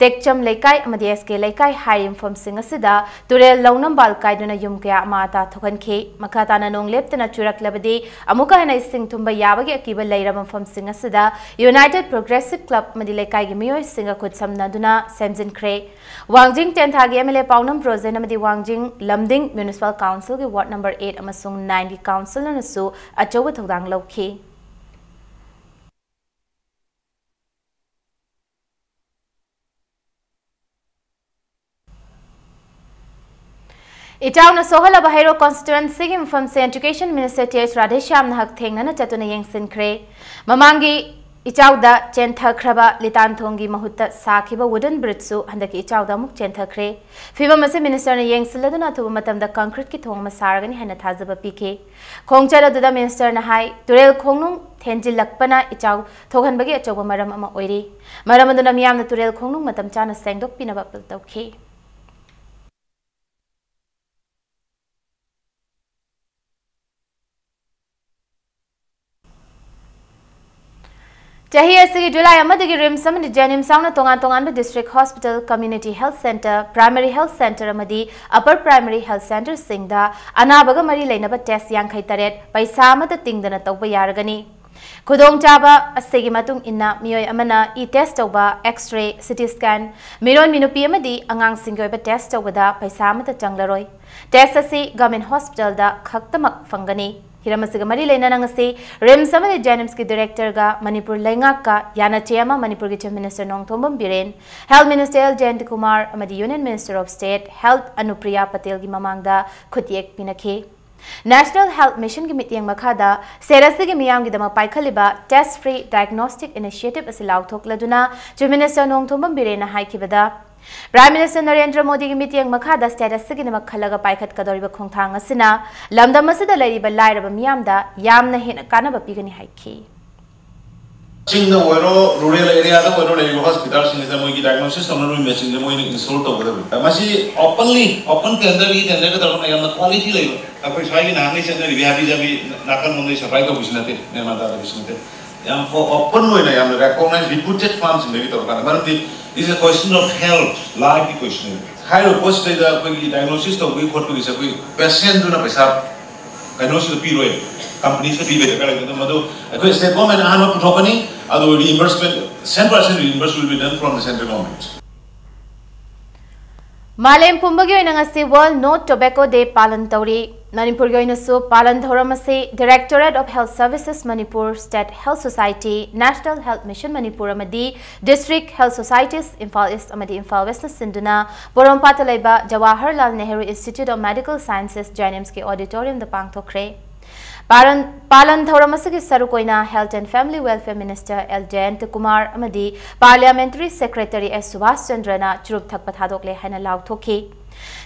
ꯇꯦꯛꯆꯝ ꯂꯩꯀꯥꯏ ꯑꯃꯗꯤ ꯑꯦꯁ ꯀꯦ ꯂꯩꯀꯥꯏ ꯍꯥꯏꯔꯤꯕ ꯃꯐꯝꯁꯤꯡ ꯑꯁꯤꯗ ꯇꯨꯔꯦꯜ ꯂꯧꯅꯝꯕꯥꯜ ꯀꯥꯏꯗꯨꯅ ꯌꯨꯝ ꯀꯌꯥ ꯑꯃ ꯑꯇꯥ ꯊꯣꯛꯍꯟꯈꯤ꯫ ꯃꯈꯥ ꯇꯥꯅ ꯅꯣꯡ ꯂꯦꯞꯇꯅ ꯆꯨꯔꯛꯂꯕꯗꯤ ꯑꯃꯨꯛꯀ ꯍꯦꯟꯅ ꯏꯁꯤꯡ ꯊꯨꯝꯕ ꯌꯥꯕꯒꯤ ꯑꯀꯤꯕ ꯂꯩꯔꯕ ꯃꯐꯝꯁꯤꯡ ꯑꯁꯤꯗ United Progressive Club ꯑꯃꯗꯤ ꯂꯩꯀꯥꯏꯒꯤ ꯃꯤꯑꯣꯏꯁꯤꯡꯒ ꯈꯨꯠꯁꯝꯅꯗꯨꯅ ꯁꯦꯝꯖꯤꯟꯈ꯭ꯔꯦ꯫ ꯋꯥꯡꯖꯤꯡ ꯇꯦꯟꯊꯥꯒꯤ M L A ꯄꯥꯎꯅꯝ ꯕ꯭ꯔꯣꯖꯦꯟ ꯑꯃꯗꯤ ꯋꯥꯡꯖꯤꯡ ꯂꯝꯗꯤꯡ Municipal Council ꯒꯤ ward number eight ꯑꯃꯁꯨꯡ nine ꯒꯤ councillorꯅꯁꯨ ꯑꯆꯧꯕ ꯊꯧꯗꯥꯡ ꯂꯧꯈꯤ꯫ ꯏꯆꯥꯎꯅ ꯁꯣꯛꯍꯜꯂꯕ ꯍꯩꯔꯣꯛ constituency ꯒꯤ ꯃꯐꯝꯁꯦ Education Minister T H ꯔꯥꯙꯦꯁ꯭ꯌꯥꯝꯅ ꯍꯛꯊꯦꯡꯅꯅ ꯆꯠꯇꯨꯅ ꯌꯦꯡꯁꯤꯟꯈ꯭ꯔꯦ꯫ ꯃꯃꯥꯡꯒꯤ ꯏꯆꯥꯎꯗ ꯆꯦꯟꯊꯈ꯭ꯔꯕ ꯂꯤꯇꯥꯟ ꯊꯣꯡꯒꯤ ꯃꯍꯨꯠꯇ ꯁꯥꯈꯤꯕ wooden bridge ꯁꯨ ꯍꯟꯗꯛꯀꯤ ꯏꯆꯥꯎꯗ ꯑꯃꯨꯛ ꯆꯦꯟꯊꯈ꯭ꯔꯦ꯫ ꯐꯤꯕꯝ ꯑꯁꯤ minister ꯅ ꯌꯦꯡꯁꯤꯜꯂꯗꯨꯅ ꯑꯊꯨꯕ ꯃꯇꯝꯗ concrete ꯀꯤ ꯊꯣꯡ ꯑꯃ ꯁꯥꯔꯒꯅꯤ ꯍꯥꯏꯅ ꯊꯥꯖꯕ ꯄꯤꯈꯤ꯫ ꯈꯣꯡꯆꯠ ꯑꯗꯨꯗ minister ꯅ ꯍꯥꯏ, ꯇꯨꯔꯦꯜ ꯈꯣꯡꯅꯨꯡ ꯊꯦꯟꯖꯤꯜꯂꯛꯄꯅ ꯏꯆꯥꯎ ꯊꯣꯛꯍꯟꯕꯒꯤ ꯑꯆꯧꯕ ꯃꯔꯝ ꯑꯃ ꯑꯣꯏꯔꯤ꯫ ꯃꯔꯝ ꯑꯗꯨꯅ ꯃꯤꯌꯥꯝꯅ ꯇꯨꯔꯦꯜ ꯈꯣꯡꯅꯨꯡ ꯃꯇꯝ ꯆꯥꯅ ꯁꯦꯡꯗꯣꯛꯄꯤꯅꯕ appeal ꯇꯧꯈꯤ꯫ ꯆꯍꯤ ꯑꯁꯤꯒꯤ ꯖꯨꯂꯥꯏ ꯑꯃꯗꯒꯤ ꯔꯤꯝꯁ ꯑꯃꯗꯤ ꯖꯦꯅꯤꯝꯁ ꯌꯥꯎꯅ ꯇꯣꯉꯥꯟ ꯇꯣꯉꯥꯟꯕ district hospital, community health centre, primary health centre ꯑꯃꯗꯤ ꯑꯄꯔ ꯄ꯭ꯔꯥꯏꯃꯥꯔꯤ ꯍꯦꯜꯊ ꯁꯦꯟꯇꯔꯁꯤꯡꯗ ꯑꯅꯥꯕꯒ ꯃꯔꯤ ꯂꯩꯅꯕ ꯇꯦꯁ ꯌꯥꯡꯈꯩ ꯇꯔꯦꯠ ꯄꯩꯁꯥ ꯑꯃꯠꯇ ꯇꯤꯡꯗꯅ ꯇꯧꯕ ꯌꯥꯔꯒꯅꯤ꯫ ꯈꯨꯗꯣꯡꯆꯥꯕ ꯑꯁꯤꯒꯤ ꯃꯇꯨꯡ ꯏꯟꯅ ꯃꯤꯑꯣꯏ ꯑꯃꯅ ꯏ ꯇꯦꯁ ꯇꯧꯕ, ꯑꯦꯛꯁ-ꯔꯦ, ꯁꯤ ꯇꯤ ꯁ꯭ꯀꯦꯟ, ꯃꯤꯔꯣꯟꯕꯤ ꯅꯨꯄꯤ ꯑꯃꯗꯤ ꯑꯉꯥꯡꯁꯤꯡꯒꯤ ꯑꯣꯏꯕ ꯇꯦꯁ ꯇꯧꯕꯗ ꯄꯩꯁꯥ ꯑꯃꯠꯇ ꯆꯪꯂꯔꯣꯏ꯫ ꯇꯦꯁ ꯑꯁꯤ ꯒꯚꯔꯟꯃꯦꯟꯠ ꯍꯣꯁꯄꯤꯇꯥꯜꯗ ꯈꯛꯇꯃꯛ ꯐꯪꯒꯅꯤ꯫ ꯍꯤꯔꯝ ꯑꯁꯤꯒ ꯃꯔꯤ ꯂꯩꯅꯅ ꯉꯁꯤ ꯔꯤꯝꯁ ꯑꯃꯗꯤ ꯖꯦꯅꯤꯝꯁꯀꯤ ꯗꯤꯔꯦꯛꯇꯔꯒ ꯃꯅꯤꯄꯨꯔ ꯂꯩꯉꯥꯛꯀ ꯌꯥꯅꯆꯦ ꯑꯃ ꯃꯅꯤꯄꯨꯔꯒꯤ chief minister Nongthombam Biren, health minister L Jayantakumar ꯑꯃꯗꯤ union minister of state health Anupriya ꯄꯇꯦꯜꯒꯤ ꯃꯃꯥꯡꯗ ꯈꯨꯠꯌꯦꯛ ꯄꯤꯅꯈꯤ꯫ ꯅꯦꯁꯅꯦꯜ ꯍꯦꯜꯊ ꯃꯤꯁꯟꯒꯤ ꯃꯤꯠꯌꯦꯡ ꯃꯈꯥꯗ ꯁꯦꯔꯁꯇꯒꯤ ꯃꯤꯌꯥꯝꯒꯤꯗꯃꯛ ꯄꯥꯏꯈꯠꯂꯤꯕ ꯇꯦꯁ ꯐ꯭ꯔꯤ ꯗꯥꯏꯒꯅꯣꯁꯇꯤꯛ ꯏꯅꯤꯁꯤꯌꯦꯇꯤꯚ ꯑꯁꯤ ꯂꯥꯎꯊꯣꯛꯂꯗꯨꯅ ꯆꯤꯐ ꯃꯤꯅꯤꯁꯇꯔ ꯅꯣꯡꯊꯣꯝꯕꯝ ꯕꯤꯔꯦꯟꯅ ꯍꯥꯏꯈꯤꯕꯗ, ꯄ꯭ꯔꯥꯏꯝ ꯃꯤꯅꯤꯁꯇꯔ ꯅꯔꯦꯟꯗ꯭ꯔ ꯃꯣꯗꯤꯒꯤ ꯃꯤꯠꯌꯦꯡ ꯃꯈꯥꯗ ꯁ꯭ꯇꯦꯠ ꯑꯁꯤꯒꯤꯗꯃꯛ ꯈꯜꯂꯒ ꯄꯥꯏꯈꯠꯀꯗꯧꯔꯤꯕ ꯈꯣꯡꯊꯥꯡ ꯑꯁꯤꯅ ꯂꯝꯗꯝ ꯑꯁꯤꯗ ꯂꯩꯔꯤꯕ ꯂꯥꯏꯔꯕ ꯃꯤꯌꯥꯝꯗ ꯌꯥꯝꯅ ꯍꯦꯟꯅ ꯀꯥꯟꯅꯕ ꯄꯤꯒꯅꯤ ꯍꯥꯏꯈꯤ꯫ ꯆꯤꯡꯗ ꯑꯣꯏꯔꯣ, ꯔꯨꯔꯦꯜ ꯑꯦꯔꯤꯌꯥꯗ ꯑꯣꯏꯔꯣ, ꯂꯩꯔꯤꯕ ꯍꯣꯁꯄꯤꯇꯥꯜꯁꯤꯡꯁꯤꯗ ꯃꯣꯏꯒꯤ ꯗꯥꯏꯒꯅꯣꯁꯤꯁ ꯇꯧꯅꯕ ꯃꯦꯆꯤꯟꯁꯦ ꯃꯣꯏꯅ ꯏꯟꯁꯇꯣꯜ ꯇꯧꯒꯗꯕꯅꯤ꯫ ꯃꯁꯤ ꯑꯣꯄꯟꯂꯤ, ꯑꯣꯄꯟ ꯇꯦꯟꯗꯔꯒꯤ ꯇꯦꯟꯗꯔꯒ ꯇꯧꯔꯒ ꯌꯥꯝꯅ ꯀ꯭ꯋꯥꯂꯤꯇꯤ ꯂꯩꯕ, ꯑꯩꯈꯣꯏ ꯁ꯭ꯋꯥꯏꯒꯤ ꯅꯍꯥꯟꯒꯩ ꯆꯠꯅꯔꯤꯕꯤ ꯍꯥꯕꯤ ꯖꯥꯕꯤ ꯅꯥꯀꯟꯂꯣꯝꯗꯒꯤ ꯁꯄ꯭ꯂꯥꯏ ꯇꯧꯕꯁꯤ ꯅꯠꯇꯦ, ꯃꯦꯟꯃꯥꯟ ꯇꯥꯗꯕꯁꯤ ꯅꯠꯇꯦ꯫ ꯌꯥꯝ ꯑꯣꯄꯟ ꯑꯣꯏꯅ ꯌꯥꯝꯅ ꯔꯦꯀꯣꯒꯅꯥꯏꯖ, ꯔꯤꯄ꯭ꯌꯨꯇꯦꯗ ꯐꯥꯔꯝꯁꯤꯡꯗꯒꯤ ꯇꯧꯔꯀꯥꯟꯗ, ꯃꯔꯝꯗꯤ is a question of health, life ꯀꯤ ꯀꯣꯏꯁꯟꯅꯦ꯫ ꯍꯥꯏꯔꯤꯕ ꯄꯣꯠꯁꯤꯗꯩꯗ ꯑꯩꯈꯣꯏꯒꯤ ꯗꯥꯏꯒꯅꯣꯁꯤꯁ ꯇꯧꯕꯒꯤ ꯈꯣꯠꯄꯒꯤꯁꯦ ꯑꯩꯈꯣꯏ ꯄꯦꯁꯦꯟꯗꯨꯅ ꯄꯩꯁꯥ ꯀꯩꯅꯣꯁꯤꯗ ꯄꯤꯔꯣꯏ, ꯀꯝꯄꯅꯤꯁꯤꯗ ꯄꯤꯕꯩ ꯗꯔꯀꯥꯔ ꯂꯩꯇꯦ꯫ ꯑꯗꯨꯝ ꯃꯗꯨ ꯑꯩꯈꯣꯏ ꯁ꯭ꯇꯦꯠ ꯒꯣꯔꯃꯦꯟ ꯑꯍꯥꯟꯕ ꯄꯨꯊꯣꯛꯀꯅꯤ, ꯑꯗꯨ reimbursement, cent percent reimburse will be done from the central government. ꯃꯥꯂꯦꯝ ꯄꯨꯝꯕꯒꯤ ꯑꯣꯏꯅ ꯉꯁꯤ World No Tobacco Day ꯄꯥꯂꯟ ꯇꯧꯔꯤ꯫ ꯃꯅꯤꯄꯨꯔꯒꯤ ꯑꯣꯏꯅꯁꯨ ꯄꯥꯂꯟ ꯊꯧꯔꯝ ꯑꯁꯤ Directorate of Health Services Manipur, State Health Society, National Health Mission Manipur ꯑꯃꯗꯤ District Health Societies Imphal east ꯑꯃꯗꯤ ꯏꯝꯐꯥꯜ ꯋꯦꯁ꯭ꯠꯅ ꯁꯤꯟꯗꯨꯅ ꯄꯣꯔꯣꯝꯄꯥꯠꯇ ꯂꯩꯕ Jawaharlal Nehru institute of medical sciences, ꯖꯦꯅꯤꯝꯁꯀꯤ ꯑꯣꯗꯤꯇꯣꯔꯤꯌꯝꯗ ꯄꯥꯡꯊꯣꯛꯈ꯭ꯔꯦ꯫ ꯄꯥꯂꯟ, ꯄꯥꯂꯟ ꯊꯧꯔꯝ ꯑꯁꯤꯒꯤ ꯁꯔꯨꯛ ꯑꯣꯏꯅ Health and Family Welfare Minister L Jayanta Kumar ꯑꯃꯗꯤ Parliamentary Secretary ꯑꯦꯁ ꯁꯨꯚꯥꯁ ꯆꯟꯗ꯭ꯔꯅ ꯆꯨꯔꯨꯞ ꯊꯛꯄ ꯊꯥꯗꯣꯛꯂꯦ ꯍꯥꯏꯅ ꯂꯥꯎꯊꯣꯛꯈꯤ꯫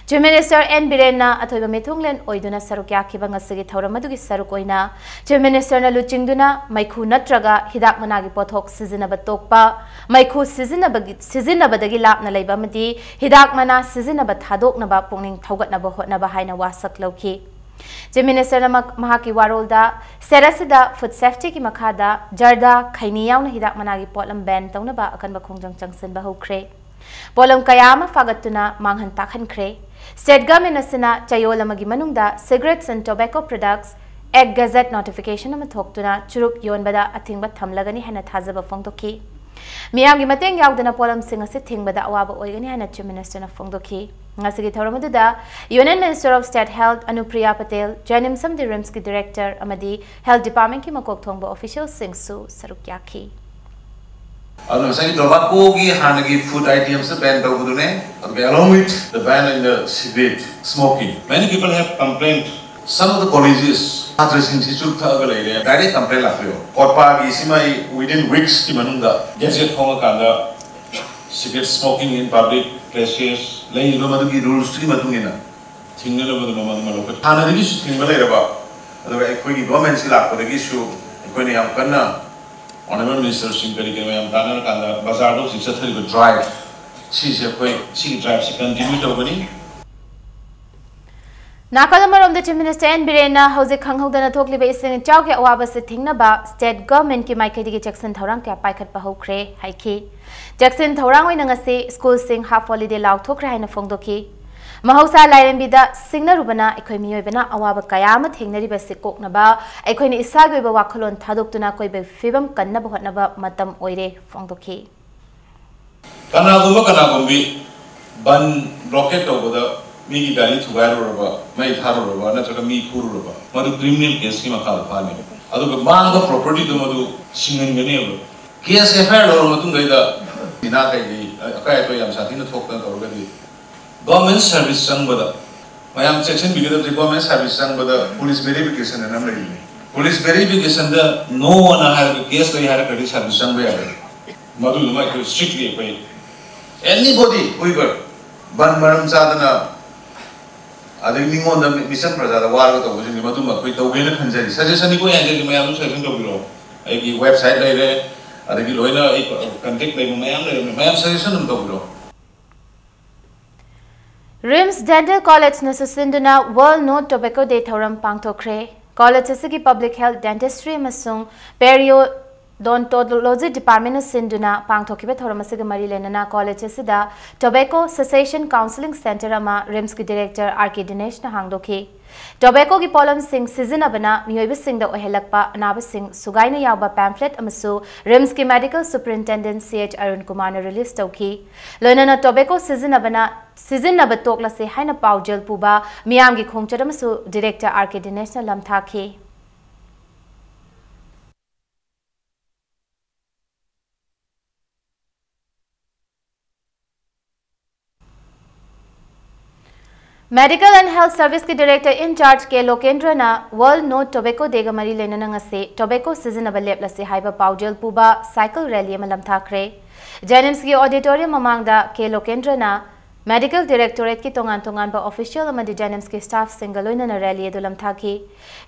ꯆꯤꯐ ꯃꯤꯅꯤꯁꯇꯔ ꯑꯦꯟ ꯕꯤꯔꯦꯟꯅ ꯑꯊꯣꯏꯕ ꯃꯤꯊꯨꯡꯂꯦꯟ ꯑꯣꯏꯗꯨꯅ ꯁꯔꯨꯛ ꯌꯥꯈꯤꯕ ꯉꯁꯤꯒꯤ ꯊꯧꯔꯝ ꯑꯗꯨꯒꯤ ꯁꯔꯨꯛ ꯑꯣꯏꯅ ꯆꯤꯐ ꯃꯤꯅꯤꯁꯇꯔꯅ ꯂꯨꯆꯤꯡꯗꯨꯅ ꯃꯩꯈꯨ ꯅꯠꯇ꯭ꯔꯒ ꯍꯤꯗꯥꯛ ꯃꯅꯥꯒꯤ ꯄꯣꯠꯊꯣꯛ ꯁꯤꯖꯤꯟꯅꯕ ꯇꯣꯛꯄ, ꯃꯩꯈꯨ ꯁꯤꯖꯤꯟꯅꯕꯒꯤ, ꯁꯤꯖꯤꯟꯅꯕꯗꯒꯤ ꯂꯥꯞꯅ ꯂꯩꯕ ꯑꯃꯗꯤ ꯍꯤꯗꯥꯛ ꯃꯅꯥ ꯁꯤꯖꯤꯟꯅꯕ ꯊꯥꯗꯣꯛꯅꯕ ꯄꯨꯛꯅꯤꯡ ꯊꯧꯒꯠꯅꯕ ꯍꯣꯠꯅꯕ ꯍꯥꯏꯅ ꯋꯥꯁꯛ ꯂꯧꯈꯤ꯫ Chief Minister ꯅ ꯃꯍꯥꯛꯀꯤ ꯋꯥꯔꯣꯜꯗ ꯁ꯭ꯇꯦꯠ ꯑꯁꯤꯗ ꯐꯨꯗ ꯁꯦꯐꯇꯤꯒꯤ ꯃꯈꯥꯗ ꯖꯔꯗꯥ, ꯈꯩꯅꯤ ꯌꯥꯎꯅ ꯍꯤꯗꯥꯛ ꯃꯅꯥꯒꯤ ꯄꯣꯠꯂꯝ ꯕꯦꯟ ꯇꯧꯅꯕ ꯑꯀꯟꯕ ꯈꯣꯡꯖꯪ ꯆꯪꯁꯤꯟꯕ ꯍꯧꯈ꯭ꯔꯦ꯫ ꯄꯣꯠꯂꯝ ꯀꯌꯥ ꯑꯃ ꯐꯥꯒꯠꯇꯨꯅ ꯃꯥꯡꯍꯟ ꯇꯥꯛꯍꯟꯈ꯭ꯔꯦ꯫ ꯁ꯭ꯇꯦꯠ ꯒꯚꯔꯟꯃꯦꯟꯠ ꯑꯁꯤꯅ ꯆꯌꯣꯜ ꯑꯃꯒꯤ ꯃꯅꯨꯡꯗ Cigarettes and Tobacco Products Act Gazette notification ꯑꯃ ꯊꯣꯛꯇꯨꯅ ꯆꯨꯔꯨꯞ ꯌꯣꯟꯕꯗ ꯑꯊꯤꯡꯕ ꯊꯝꯂꯒꯅꯤ ꯍꯥꯏꯅ ꯊꯥꯖꯕ ꯐꯣꯡꯗꯣꯛꯈꯤ꯫ ꯃꯤꯌꯥꯝꯒꯤ ꯃꯇꯦꯡ ꯌꯥꯎꯗꯅ ꯄꯣꯠꯂꯝꯁꯤꯡ ꯑꯁꯤ ꯊꯤꯡꯕꯗ ꯑꯋꯥꯕ ꯑꯣꯏꯒꯅꯤ ꯍꯥꯏꯅ Chief Minister ꯅ ꯐꯣꯡꯗꯣꯛꯈꯤ꯫ ꯉꯁꯤꯒꯤ ꯊꯧꯔꯝ ꯑꯗꯨꯗ Union Minister of State Health Anupriya Patel, ꯖꯥꯏꯅꯤꯝꯁ ꯑꯃꯗꯤ ꯔꯤꯝꯁꯀꯤ ꯗꯤꯔꯦꯛꯇꯔ ꯑꯃꯗꯤ ꯍꯦꯜꯊ ꯗꯤꯄꯥꯔꯠꯃꯦꯟꯠꯀꯤ ꯃꯀꯣꯛ ꯊꯣꯡꯕ ꯑꯣꯐꯤꯁꯤꯌꯦꯜꯁꯤꯡꯁꯨ ꯁꯔꯨꯛ ꯌꯥꯈꯤ꯫ ꯑꯗꯨꯅ ꯉꯁꯥꯏꯒꯤ ꯇꯣꯕꯥꯀꯣꯒꯤ ꯍꯥꯟꯅꯒꯤ ꯐꯨꯗ ꯑꯥꯏꯇꯦꯝꯁꯇ ꯕꯦꯟ ꯇꯧꯕꯗꯨꯅꯦ, ꯑꯗꯨꯒ along with the ban in the cigarette smoking, many people have complained. Some of the colleges, ꯁꯥꯇ꯭ꯔꯁꯤꯡꯁꯤ ꯆꯨꯔꯨꯞ ꯊꯛꯑꯒ ꯂꯩꯔꯦ, ꯗꯥꯏꯔꯦꯛ ꯀꯝꯄ꯭ꯂꯦꯟ ꯂꯥꯛꯄꯤꯌꯣ꯫ ꯀꯣꯠꯄꯥꯒꯤ ꯁꯤꯃ ꯑꯩ within weeks ꯀꯤ ꯃꯅꯨꯡꯗ gadget ꯐꯣꯡꯉꯀꯥꯟꯗ cigarette smoking in public places ꯂꯩꯔꯤꯕ ꯃꯗꯨꯒꯤ ꯔꯨꯜꯁꯇꯨꯒꯤ ꯃꯇꯨꯡ ꯏꯟꯅ ꯊꯤꯡꯅꯅꯕ ꯑꯗꯨꯝ ꯑꯃ ꯑꯗꯨꯝ ꯂꯧꯈꯠ꯫ ꯍꯥꯟꯅꯗꯒꯤꯁꯨ ꯊꯤꯡꯕ ꯂꯩꯔꯕ, ꯑꯗꯨꯒ ꯑꯩꯈꯣꯏꯒꯤ ꯒꯣꯔꯃꯦꯟꯁꯤ ꯂꯥꯛꯄꯗꯒꯤꯁꯨ ꯑꯩꯈꯣꯏꯅ ꯌꯥꯝ ꯀꯟꯅ ꯑꯣꯅꯔꯦꯕꯜ ꯃꯤꯅꯤꯁꯇꯔꯁꯤꯡ ꯀꯔꯤ ꯀꯔꯤ ꯃꯌꯥꯝ ꯇꯥꯟꯅꯔꯀꯥꯟꯗ ꯕꯖꯥꯔꯗ ꯍꯧꯖꯤꯛ ꯆꯠꯊꯔꯤꯕ ꯗ꯭ꯔꯥꯏꯚ ꯁꯤꯁꯦ ꯑꯩꯈꯣꯏ ꯁꯤꯒꯤ ꯗ꯭ꯔꯥꯏꯚꯁꯤ ꯀꯟꯇꯤꯅ꯭ꯌꯨ ꯇꯧꯒꯅꯤ꯫ ꯅꯥꯀꯜ ꯑꯃꯔꯣꯝꯗ Chief Minister N ꯕꯤꯔꯦꯟꯅ ꯍꯧꯖꯤꯛ ꯈꯪꯍꯧꯗꯅ ꯊꯣꯛꯂꯤꯕ ꯏꯁꯤꯡ ꯏꯆꯥꯎꯒꯤ ꯑꯋꯥꯕ ꯑꯁꯤ ꯊꯤꯡꯅꯕ ꯁ꯭ꯇꯦꯠ ꯒꯚꯔꯟꯃꯦꯟꯠꯀꯤ ꯃꯥꯏꯀꯩꯗꯒꯤ ꯆꯦꯛꯁꯤꯟ ꯊꯧꯔꯥꯡ ꯀꯌꯥ ꯄꯥꯏꯈꯠꯄ ꯍꯧꯈ꯭ꯔꯦ ꯍꯥꯏꯈꯤ꯫ ꯆꯦꯛꯁꯤꯟ ꯊꯧꯔꯥꯡ ꯑꯣꯏꯅ ꯉꯁꯤ ꯁ꯭ꯀꯨꯜꯁꯤꯡ ꯍꯥꯐ ꯍꯣꯂꯤꯗꯦ ꯂꯥꯎꯊꯣꯛꯈ꯭ꯔꯦ ꯍꯥꯏꯅ ꯐꯣꯡꯗꯣꯛꯈꯤ꯫ ꯃꯍꯧꯁꯥ ꯂꯥꯏꯔꯦꯝꯕꯤꯗ ꯁꯤꯡꯅꯔꯨꯕꯅ ꯑꯩꯈꯣꯏ ꯃꯤꯑꯣꯏꯕꯅ ꯑꯋꯥꯕ ꯀꯌꯥ ꯑꯃ ꯊꯦꯡꯅꯔꯤꯕ ꯑꯁꯤ ꯀꯣꯛꯅꯕ ꯑꯩꯈꯣꯏꯅ ꯏꯁꯥꯒꯤ ꯑꯣꯏꯕ ꯋꯥꯈꯜꯂꯣꯟ ꯊꯥꯗꯣꯛꯇꯨꯅ ꯑꯀꯣꯏꯕꯒꯤ ꯐꯤꯕꯝ ꯀꯟꯅꯕ ꯍꯣꯠꯅꯕ ꯃꯇꯝ ꯑꯣꯏꯔꯦ ꯐꯣꯡꯗꯣꯛꯈꯤ꯫ ꯀꯅꯥꯒꯨꯝꯕ ꯀꯅꯥꯒꯨꯝꯕꯤ ꯕꯟ ꯕ꯭ꯂꯣꯀꯦꯠ ꯇꯧꯕꯗ ꯃꯤꯒꯤ ꯒꯥꯔꯤ ꯊꯨꯒꯥꯏꯔꯨꯔꯕ, ꯃꯩ ꯊꯥꯔꯨꯔꯕ ꯅꯠꯇ꯭ꯔꯒ ꯃꯤ ꯐꯨꯔꯨꯔꯕ, ꯃꯗꯨ ꯀ꯭ꯔꯤꯃꯤꯅꯦꯜ ꯀꯦꯁꯀꯤ ꯃꯈꯥꯗ ꯐꯥꯅꯤ꯫ ꯑꯗꯨꯒ ꯃꯥꯡꯕ ꯄ꯭ꯔꯣꯄꯔꯇꯤꯗꯨ ꯃꯗꯨ ꯁꯤꯡꯍꯟꯒꯅꯦꯕ꯫ ꯀꯦꯁ ꯑꯦꯐ ꯑꯥꯏ ꯑꯥꯔ ꯂꯧꯔꯕ ꯃꯇꯨꯡꯗꯩꯗ ꯖꯤꯅꯥ ꯀꯩꯒꯤ ꯑꯀꯥꯏ ꯑꯇꯣꯏ ꯌꯥꯝ ꯁꯥꯊꯤꯅ ꯊꯣꯛꯇꯅ ꯇꯧꯔꯒꯗꯤ ꯒꯣꯔꯃꯦꯟ ꯁꯔꯚꯤꯁ ꯆꯪꯕꯗ ꯃꯌꯥꯝ ꯆꯦꯛꯁꯤꯟꯕꯤꯒꯗꯕꯁꯦ, ꯒꯣꯔꯃꯦꯟ ꯁꯔꯚꯤꯁ ꯆꯪꯕꯗ ꯄꯨꯂꯤꯁ ꯚꯦꯔꯤꯐꯤꯀꯦꯁꯟ ꯑꯅ ꯑꯃ ꯂꯩꯕꯅꯤ꯫ ꯄꯨꯂꯤꯁ ꯚꯦꯔꯤꯐꯤꯀꯦꯁꯟꯗ ꯅꯣ ꯑꯅ ꯍꯥꯏꯔꯒ ꯀꯦꯁ ꯂꯩ ꯍꯥꯏꯔꯒꯗꯤ ꯁꯔꯚꯤꯁ ꯆꯪꯕ ꯌꯥꯔꯣꯏ꯫ ꯃꯗꯨꯗꯨꯃ ꯑꯩꯈꯣꯏ ꯁ꯭ꯇ꯭ꯔꯤꯛꯂꯤ ꯑꯩꯈꯣꯏ ꯑꯦꯅꯤꯕꯣꯗꯤ ꯍꯨꯏꯕꯔ ꯕꯟ ꯃꯔꯝ ꯆꯥꯗꯅ ꯑꯗꯒꯤ ꯃꯤꯉꯣꯟꯗ ꯃꯤ- ꯃꯤꯆꯝ ꯄ꯭ꯔꯖꯥꯗ ꯋꯥꯔꯒ ꯇꯧꯕꯁꯤꯡꯁꯦ ꯃꯗꯨꯃ ꯑꯩꯈꯣꯏ ꯇꯧꯒꯦꯅ ꯈꯟꯖꯔꯤ꯫ ꯁꯖꯦꯁꯟꯅꯤ ꯀꯣ ꯌꯥꯏꯖꯔꯤ, ꯃꯌꯥꯝꯁꯨ ꯁꯖꯦꯁꯟ ꯇꯧꯕꯤꯔꯛꯑꯣ꯫ ꯑꯩꯒꯤ ꯋꯦꯕꯁꯥꯏꯠ ꯂꯩꯔꯦ, ꯑꯗꯒꯤ ꯂꯣꯏꯅ ꯑꯩ ꯀꯟꯇꯦꯛ ꯂꯩꯕ ꯃꯌꯥꯝ ꯂꯩꯔꯕꯅꯤ, ꯃꯌꯥꯝ ꯁꯖꯦꯁꯟ ꯑꯗꯨꯝ ꯇꯧꯕꯤꯔꯛꯑꯣ꯫ ꯔꯤꯝꯁ ꯗꯦꯟꯇꯦꯜ ꯀꯣꯂꯦꯖꯅ ꯁꯤꯟꯗꯨꯅ World No Tobacco Day ꯊꯧꯔꯝ ꯄꯥꯡꯊꯣꯛꯈ꯭ꯔꯦ꯫ ꯀꯣꯂꯦꯖ ꯑꯁꯤꯒꯤ Public Health, Dentistry ꯑꯃꯁꯨꯡ Periodontology Departmentꯅ ꯁꯤꯟꯗꯨꯅ ꯄꯥꯡꯊꯣꯛꯈꯤꯕ ꯊꯧꯔꯝ ꯑꯁꯤꯒ ꯃꯔꯤ ꯂꯩꯅꯅ ꯀꯣꯂꯦꯖ ꯑꯁꯤꯗ Tobacco Cessation Counseling Center ꯑꯃ ꯔꯤꯝꯁꯀꯤ ꯗꯤꯔꯦꯛꯇꯔ ꯑꯥꯔ ꯀꯦ ꯗꯤꯅꯦꯁꯅ ꯍꯥꯡꯗꯣꯛꯈꯤ꯫ ꯇꯣꯕꯦꯀꯣꯒꯤ ꯄꯣꯠꯂꯝꯁꯤꯡ ꯁꯤꯖꯤꯟꯅꯕꯅ ꯃꯤꯑꯣꯏꯕꯁꯤꯡꯗ ꯑꯣꯏꯍꯜꯂꯛꯄ ꯑꯅꯥꯕꯁꯤꯡ ꯁꯨꯒꯥꯏꯅ ꯌꯥꯎꯕ pamphlet ꯑꯃꯁꯨ ꯔꯤꯝꯁꯀꯤ Medical Superintendent ꯁꯤ ꯑꯩꯆ ꯑꯔꯨꯟ ꯀꯨꯃꯥꯔꯅ release ꯇꯧꯈꯤ꯫ ꯂꯣꯏꯅꯅ ꯇꯣꯕꯦꯀꯣ ꯁꯤꯖꯤꯟꯅꯕꯅ ꯁꯤꯖꯤꯟꯅꯕ ꯇꯣꯛꯂꯁꯤ ꯍꯥꯏꯅ ꯄꯥꯎꯖꯦꯜ ꯄꯨꯕ ꯃꯤꯌꯥꯝꯒꯤ ꯈꯣꯡꯆꯠ ꯑꯃꯁꯨ ꯗꯤꯔꯦꯛꯇꯔ ꯑꯥꯔ ꯀꯦ ꯗꯤꯅꯦꯁꯅ ꯂꯝꯊꯥꯈꯤ꯫ Medical and Health Serviceꯀꯤ Director in Charge ꯀꯦ ꯂꯣꯀꯦꯟꯗ꯭ꯔꯅ World No Tobacco Dayꯒ ꯃꯔꯤ ꯂꯩꯅꯅ ꯉꯁꯤ ꯇꯣꯕꯦꯀꯣ ꯁꯤꯖꯤꯟꯅꯕ ꯂꯦꯞꯂꯁꯤ ꯍꯥꯏꯕ ꯄꯥꯎꯖꯦꯜ ꯄꯨꯕ cycle rally ꯑꯃ ꯂꯝꯊꯥꯈ꯭ꯔꯦ꯫ ꯖꯦꯅꯤꯝꯁꯀꯤ auditorium ꯃꯃꯥꯡꯗ ꯀꯦ ꯂꯣꯀꯦꯟꯗ꯭ꯔꯅ Medical Directorateꯀꯤ ꯇꯣꯉꯥꯟ ꯇꯣꯉꯥꯟꯕ official ꯑꯃꯗꯤ ꯖꯦꯅꯤꯝꯁꯀꯤ staffꯁꯤꯡꯒ ꯂꯣꯏꯅꯅ rally ꯑꯗꯨ ꯂꯝꯊꯥꯈꯤ꯫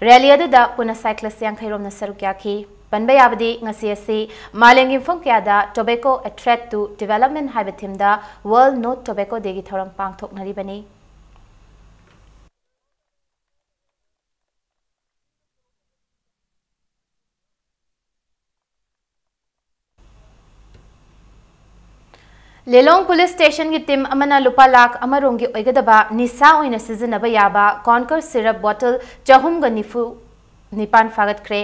Rally ꯑꯗꯨꯗ ꯄꯨꯟꯅ cyclist ꯌꯥꯡꯈꯩ ꯔꯣꯝꯅ ꯁꯔꯨꯛ ꯌꯥꯈꯤ꯫ ꯄꯟꯕ ꯌꯥꯕꯗꯤ ꯉꯁꯤ ꯑꯁꯤ ꯃꯥꯂꯦꯝꯒꯤ ꯃꯐꯝ ꯀꯌꯥꯗ Tobacco, A Threat to Development ꯍꯥꯏꯕ themeꯗ World No Tobacco Dayꯒꯤ ꯊꯧꯔꯝ ꯄꯥꯡꯊꯣꯛꯅꯔꯤꯕꯅꯤ꯫ ꯂꯤꯂꯣꯡ police stationꯒꯤ team ꯑꯃꯅ ꯂꯨꯄꯥ ꯂꯥꯈ ꯑꯃ ꯔꯣꯝꯒꯤ ꯑꯣꯏꯒꯗꯕ ꯅꯤꯁꯥ ꯑꯣꯏꯅ ꯁꯤꯖꯤꯟꯅꯕ ꯌꯥꯕ Conquer syrup bottle ꯆꯍꯨꯝꯒ ꯅꯤꯐꯨ ꯅꯤꯄꯥꯟ ꯐꯥꯒꯠꯈ꯭ꯔꯦ꯫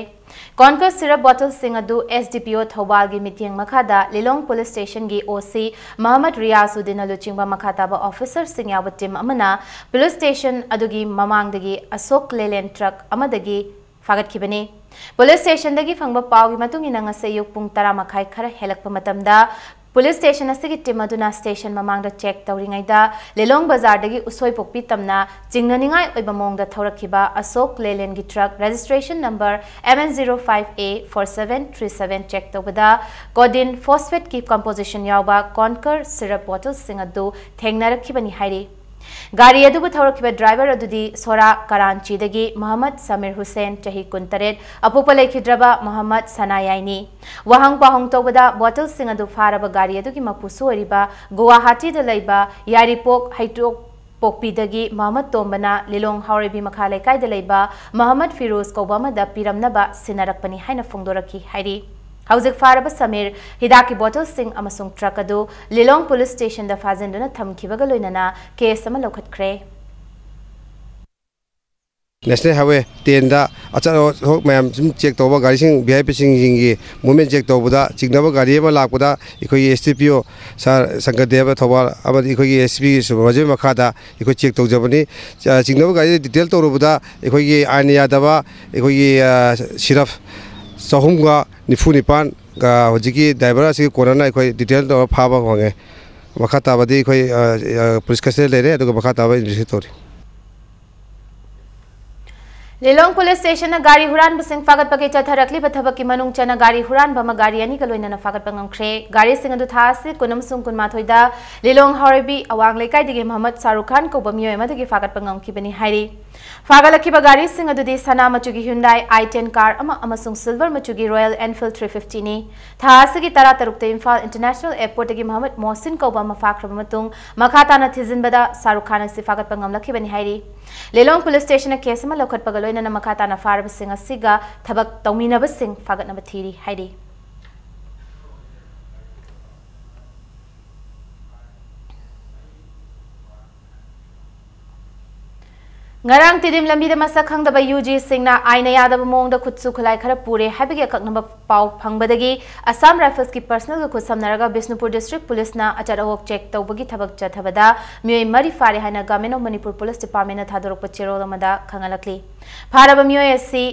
Conquer syrup bottleꯁꯤꯡ ꯑꯗꯨ ꯑꯦꯁ ꯗꯤ ꯄꯤ ꯑꯣ ꯊꯧꯕꯥꯜꯒꯤ ꯃꯤꯠꯌꯦꯡ ꯃꯈꯥꯗ ꯂꯤꯂꯣꯡ police stationꯒꯤ ꯑꯣ ꯁꯤ ꯃꯍꯃꯗ ꯔꯤꯌꯥꯖ ꯎꯗꯤꯟꯅ ꯂꯨꯆꯤꯡꯕ ꯃꯈꯥ ꯇꯥꯕ officerꯁꯤꯡ ꯌꯥꯎꯕ team ꯑꯃꯅ police station ꯑꯗꯨꯒꯤ ꯃꯃꯥꯡꯗꯒꯤ ꯑꯁꯣꯛ ꯂꯦꯂꯦꯟ truck ꯑꯃꯗꯒꯤ ꯐꯥꯒꯠꯈꯤꯕꯅꯤ꯫ Police stationꯗꯒꯤ ꯐꯪꯕ ꯄꯥꯎꯒꯤ ꯃꯇꯨꯡ ꯏꯟꯅ ꯉꯁꯤ ꯑꯌꯨꯛ ꯄꯨꯡ ꯇꯔꯥ ꯃꯈꯥꯏ ꯈꯔ ꯍꯦꯜꯂꯛꯄ ꯃꯇꯝꯗ police station ꯑꯁꯤꯒꯤ team ꯑꯗꯨꯅ station ꯃꯃꯥꯡꯗ check ꯇꯧꯔꯤꯉꯩꯗ ꯂꯤꯂꯣꯡ ꯕꯖꯥꯔꯗꯒꯤ ꯎꯁꯣꯏꯄꯣꯛꯄꯤ ꯇꯝꯅ ꯆꯤꯡꯅꯅꯤꯡꯉꯥꯏ ꯑꯣꯏꯕ ꯃꯑꯣꯡꯗ ꯊꯧꯔꯛꯈꯤꯕ ꯑꯁꯣꯛ ꯂꯦꯂꯦꯟꯒꯤ truck registration number M N zero five A four seven three seven check ꯇꯧꯕꯗ codeine phosphateꯀꯤ composition ꯌꯥꯎꯕ Conquer syrup bottleꯁꯤꯡ ꯑꯗꯨ ꯊꯦꯡꯅꯔꯛꯈꯤꯕꯅꯤ ꯍꯥꯏꯔꯤ꯫ ꯒꯥꯔꯤ ꯑꯗꯨꯕꯨ ꯊꯧꯔꯛꯈꯤꯕ driver ꯑꯗꯨꯗꯤ ꯁꯣꯔꯥ ꯀꯔꯥꯟꯆꯤꯗꯒꯤ ꯃꯍꯃꯗ ꯁꯃꯤꯔ ꯍꯨꯁꯦꯟ, ꯆꯍꯤ ꯀꯨꯟꯇꯔꯦꯠ, ꯑꯄꯣꯛꯄ ꯂꯩꯈꯤꯗ꯭ꯔꯕ ꯃꯍꯃꯗ ꯁꯅꯥꯌꯥꯏꯅꯤ꯫ ꯋꯥꯍꯪ ꯄꯥꯎꯍꯪ ꯇꯧꯕꯗ bottleꯁꯤꯡ ꯑꯗꯨ ꯐꯥꯔꯕ ꯒꯥꯔꯤ ꯑꯗꯨꯒꯤ ꯃꯄꯨꯁꯨ ꯑꯣꯏꯔꯤꯕ ꯒꯨꯋꯥꯍꯥꯇꯤꯗ ꯂꯩꯕ ꯌꯥꯏꯔꯤꯄꯣꯛ ꯍꯩꯇꯣꯛ ꯄꯣꯛꯄꯤꯗꯒꯤ ꯃꯍꯃꯗ ꯇꯣꯝꯕꯅ ꯂꯤꯂꯣꯡ ꯍꯥꯎꯔꯩꯕꯤ ꯃꯈꯥ ꯂꯩꯀꯥꯏꯗ ꯂꯩꯕ ꯃꯍꯃꯗ ꯐꯤꯔꯣꯖ ꯀꯧꯕ ꯑꯃꯗ ꯄꯤꯔꯝꯅꯕ ꯁꯤꯟꯅꯔꯛꯄꯅꯤ ꯍꯥꯏꯅ ꯐꯣꯡꯗꯣꯔꯛꯈꯤ ꯍꯥꯏꯔꯤ꯫ ꯍꯧꯖꯤꯛ ꯐꯥꯔꯕ ꯁꯃꯤꯔ ꯍꯤꯗꯥꯛꯀꯤ ꯕꯣꯇꯜꯁꯤꯡ ꯑꯃꯁꯨꯡ ꯇ꯭ꯔꯛ ꯑꯗꯨ ꯂꯤꯂꯣꯡ ꯄꯨꯂꯤꯁ ꯁ꯭ꯇꯦꯁꯟꯗ ꯐꯥꯖꯤꯟꯗꯨꯅ ꯊꯝꯈꯤꯕꯒ ꯂꯣꯏꯅꯅ ꯀꯦꯁ ꯑꯃ ꯂꯧꯈꯠꯈ꯭ꯔꯦ꯫ National Highway ten ꯗ ꯑꯆꯠ ꯑꯊꯣꯛ ꯃꯌꯥꯝ ꯁꯨꯝ ꯆꯦꯛ ꯇꯧꯕ, ꯒꯥꯔꯤꯁꯤꯡ, ꯚꯤ ꯑꯥꯏ ꯄꯤꯁꯤꯡꯒꯤ ꯃꯨꯞꯃꯦꯟ ꯆꯦꯛ ꯇꯧꯕꯗ ꯆꯤꯡꯅꯕ ꯒꯥꯔꯤ ꯑꯃ ꯂꯥꯛꯄꯗ ꯑꯩꯈꯣꯏꯒꯤ ꯑꯦꯁ ꯗꯤ ꯄꯤ ꯑꯣ ꯁꯥꯔ ꯁꯪꯀꯔꯗꯦꯕ ꯊꯧꯕꯥꯜ ꯑꯃꯗꯤ ꯑꯩꯈꯣꯏꯒꯤ ꯑꯦꯁ ꯄꯤꯒꯤ ꯁꯨꯄꯔꯚꯥꯏꯖꯔ ꯃꯈꯥꯗ ꯑꯩꯈꯣꯏ ꯆꯦꯛ ꯇꯧꯖꯕꯅꯤ꯫ ꯑ, ꯆꯤꯡꯅꯕ ꯒꯥꯔꯤꯗ ꯗꯤꯇꯦꯜ ꯇꯧꯔꯨꯕꯗ ꯑꯩꯈꯣꯏꯒꯤ ꯑꯥꯏꯟꯅ ꯌꯥꯗꯕ ꯑꯩꯈꯣꯏꯒꯤ, ꯑ, ꯁꯤꯔꯞ ꯆꯍꯨꯝꯒ ꯅꯤꯐꯨ ꯅꯤꯄꯥꯟꯒ ꯍꯧꯖꯤꯛꯀꯤ ꯗ꯭ꯔꯥꯏꯚꯔ ꯑꯁꯤꯒꯤ ꯀꯣꯅꯔꯅ ꯑꯩꯈꯣꯏ ꯗꯤꯇꯦꯜ ꯇꯧꯔ ꯐꯥꯕ ꯐꯪꯉꯦ꯫ ꯃꯈꯥ ꯇꯥꯕꯗꯤ ꯑꯩꯈꯣꯏ, ꯑ, ꯑ, ꯄꯨꯂꯤꯁ ꯀꯁꯇꯗꯤ ꯂꯩꯔꯦ, ꯑꯗꯨꯒ ꯃꯈꯥ ꯇꯥꯕ ꯏꯟꯚꯦꯁꯇꯤꯒꯦꯠ ꯇꯧꯔꯤ꯫ ꯂꯤꯂꯣꯡ ꯄꯨꯂꯤꯁ ꯁ꯭ꯇꯦꯁꯟꯅ ꯒꯥꯔꯤ ꯍꯨꯔꯥꯟꯕꯁꯤꯡ ꯐꯥꯒꯠꯄꯒꯤ ꯆꯠꯊꯔꯛꯂꯤꯕ ꯊꯕꯛꯀꯤ ꯃꯅꯨꯡ ꯆꯟꯅ ꯒꯥꯔꯤ ꯍꯨꯔꯥꯟꯕ ꯑꯃ ꯒꯥꯔꯤ ꯑꯅꯤꯒ ꯂꯣꯏꯅꯅ ꯐꯥꯒꯠꯄ ꯉꯝꯈ꯭ꯔꯦ꯫ ꯒꯥꯔꯤꯁꯤꯡ ꯑꯗꯨ ꯊꯥ ꯑꯁꯤ ꯀꯨꯟ ꯑꯃꯁꯨꯡ ꯀꯨꯟꯃꯥꯊꯣꯏꯗ ꯂꯤꯂꯣꯡ ꯍꯥꯎꯔꯩꯕꯤ ꯑꯋꯥꯡ ꯂꯩꯀꯥꯏꯗꯒꯤ ꯃꯍꯃꯗ ꯁꯥꯔꯨꯈ ꯈꯥꯟ ꯀꯧꯕ ꯃꯤꯑꯣꯏ ꯑꯃꯗꯒꯤ ꯐꯥꯒꯠꯄ ꯉꯝꯈꯤꯕꯅꯤ ꯍꯥꯏꯔꯤ꯫ ꯐꯥꯒꯠꯂꯛꯈꯤꯕ ꯒꯥꯔꯤꯁꯤꯡ ꯑꯗꯨꯗꯤ ꯁꯅꯥ ꯃꯆꯨꯒꯤ Hyundai i ten car ꯑꯃ ꯑꯃꯁꯨꯡ silver ꯃꯆꯨꯒꯤ Royal Enfield three fifty ꯅꯤ꯫ ꯊꯥ ꯑꯁꯤꯒꯤ ꯇꯔꯥꯇꯔꯨꯛꯇ ꯏꯝꯐꯥꯜ ꯏꯟꯇꯔꯅꯦꯁꯅꯦꯜ ꯑꯦꯌꯔꯄꯣꯔꯠꯇꯒꯤ ꯃꯍꯃꯗ ꯃꯣꯍꯁꯤꯟ ꯀꯧꯕ ꯑꯃ ꯐꯥꯈ꯭ꯔꯕ ꯃꯇꯨꯡ ꯃꯈꯥ ꯇꯥꯅ ꯊꯤꯖꯤꯟꯕꯗ ꯁꯥꯔꯨꯈ ꯈꯥꯟ ꯑꯁꯤ ꯐꯥꯒꯠꯄ ꯉꯝꯂꯛꯈꯤꯕꯅꯤ ꯍꯥꯏꯔꯤ꯫ ꯂꯤꯂꯣꯡ ꯄꯨꯂꯤꯁ ꯁ꯭ꯇꯦꯁꯟꯅ ꯀꯦꯁ ꯑꯃ ꯂꯧꯈꯠꯄꯒ ꯂꯣꯏꯅꯅ ꯃꯈꯥ ꯇꯥꯅ ꯐꯥꯔꯕꯁꯤꯡ ꯑꯁꯤꯒ ꯊꯕꯛ ꯇꯧꯃꯤꯟꯅꯕꯁꯤꯡ ꯐꯥꯒꯠꯅꯕ ꯊꯤꯔꯤ ꯍꯥꯏꯔꯤ꯫ ꯉꯔꯥꯡ ꯇꯤꯗꯤꯝ ꯂꯝꯕꯤꯗ ꯃꯁꯛ ꯈꯪꯗꯕ ꯌꯨ ꯖꯤꯁꯤꯡꯅ ꯑꯥꯏꯟꯅ ꯌꯥꯗꯕ ꯃꯑꯣꯡꯗ ꯈꯨꯠꯁꯨ ꯈꯨꯠꯂꯥꯏ ꯈꯔ ꯄꯨꯔꯦ ꯍꯥꯏꯕꯒꯤ ꯑꯀꯛꯅꯕ ꯄꯥꯎ ꯐꯪꯕꯗꯒꯤ ꯑꯁꯥꯝ ꯔꯥꯏꯐꯜꯁꯀꯤ ꯄꯔꯁꯅꯦꯜꯒ ꯈꯨꯠꯁꯝꯅꯔꯒ ꯕꯤꯁꯅꯨꯄꯨꯔ ꯗꯤꯁꯇ꯭ꯔꯤꯛ ꯄꯨꯂꯤꯁꯅ ꯑꯆꯠ ꯑꯋꯣꯛ ꯆꯦꯛ ꯇꯧꯕꯒꯤ ꯊꯕꯛ ꯆꯠꯊꯕꯗ ꯃꯤꯑꯣꯏ ꯃꯔꯤ ꯐꯥꯔꯦ ꯍꯥꯏꯅ ꯒꯚꯔꯟꯃꯦꯟꯠ ꯑꯣꯐ ꯃꯅꯤꯄꯨꯔ ꯄꯨꯂꯤꯁ ꯗꯤꯄꯥꯔꯠꯃꯦꯟꯠꯅ ꯊꯥꯗꯣꯔꯛꯄ ꯆꯦꯔꯣꯜ ꯑꯃꯗ ꯈꯪꯍꯜꯂꯛꯂꯤ꯫ ꯐꯥꯔꯕ ꯃꯤꯑꯣꯏ ꯑꯁꯤ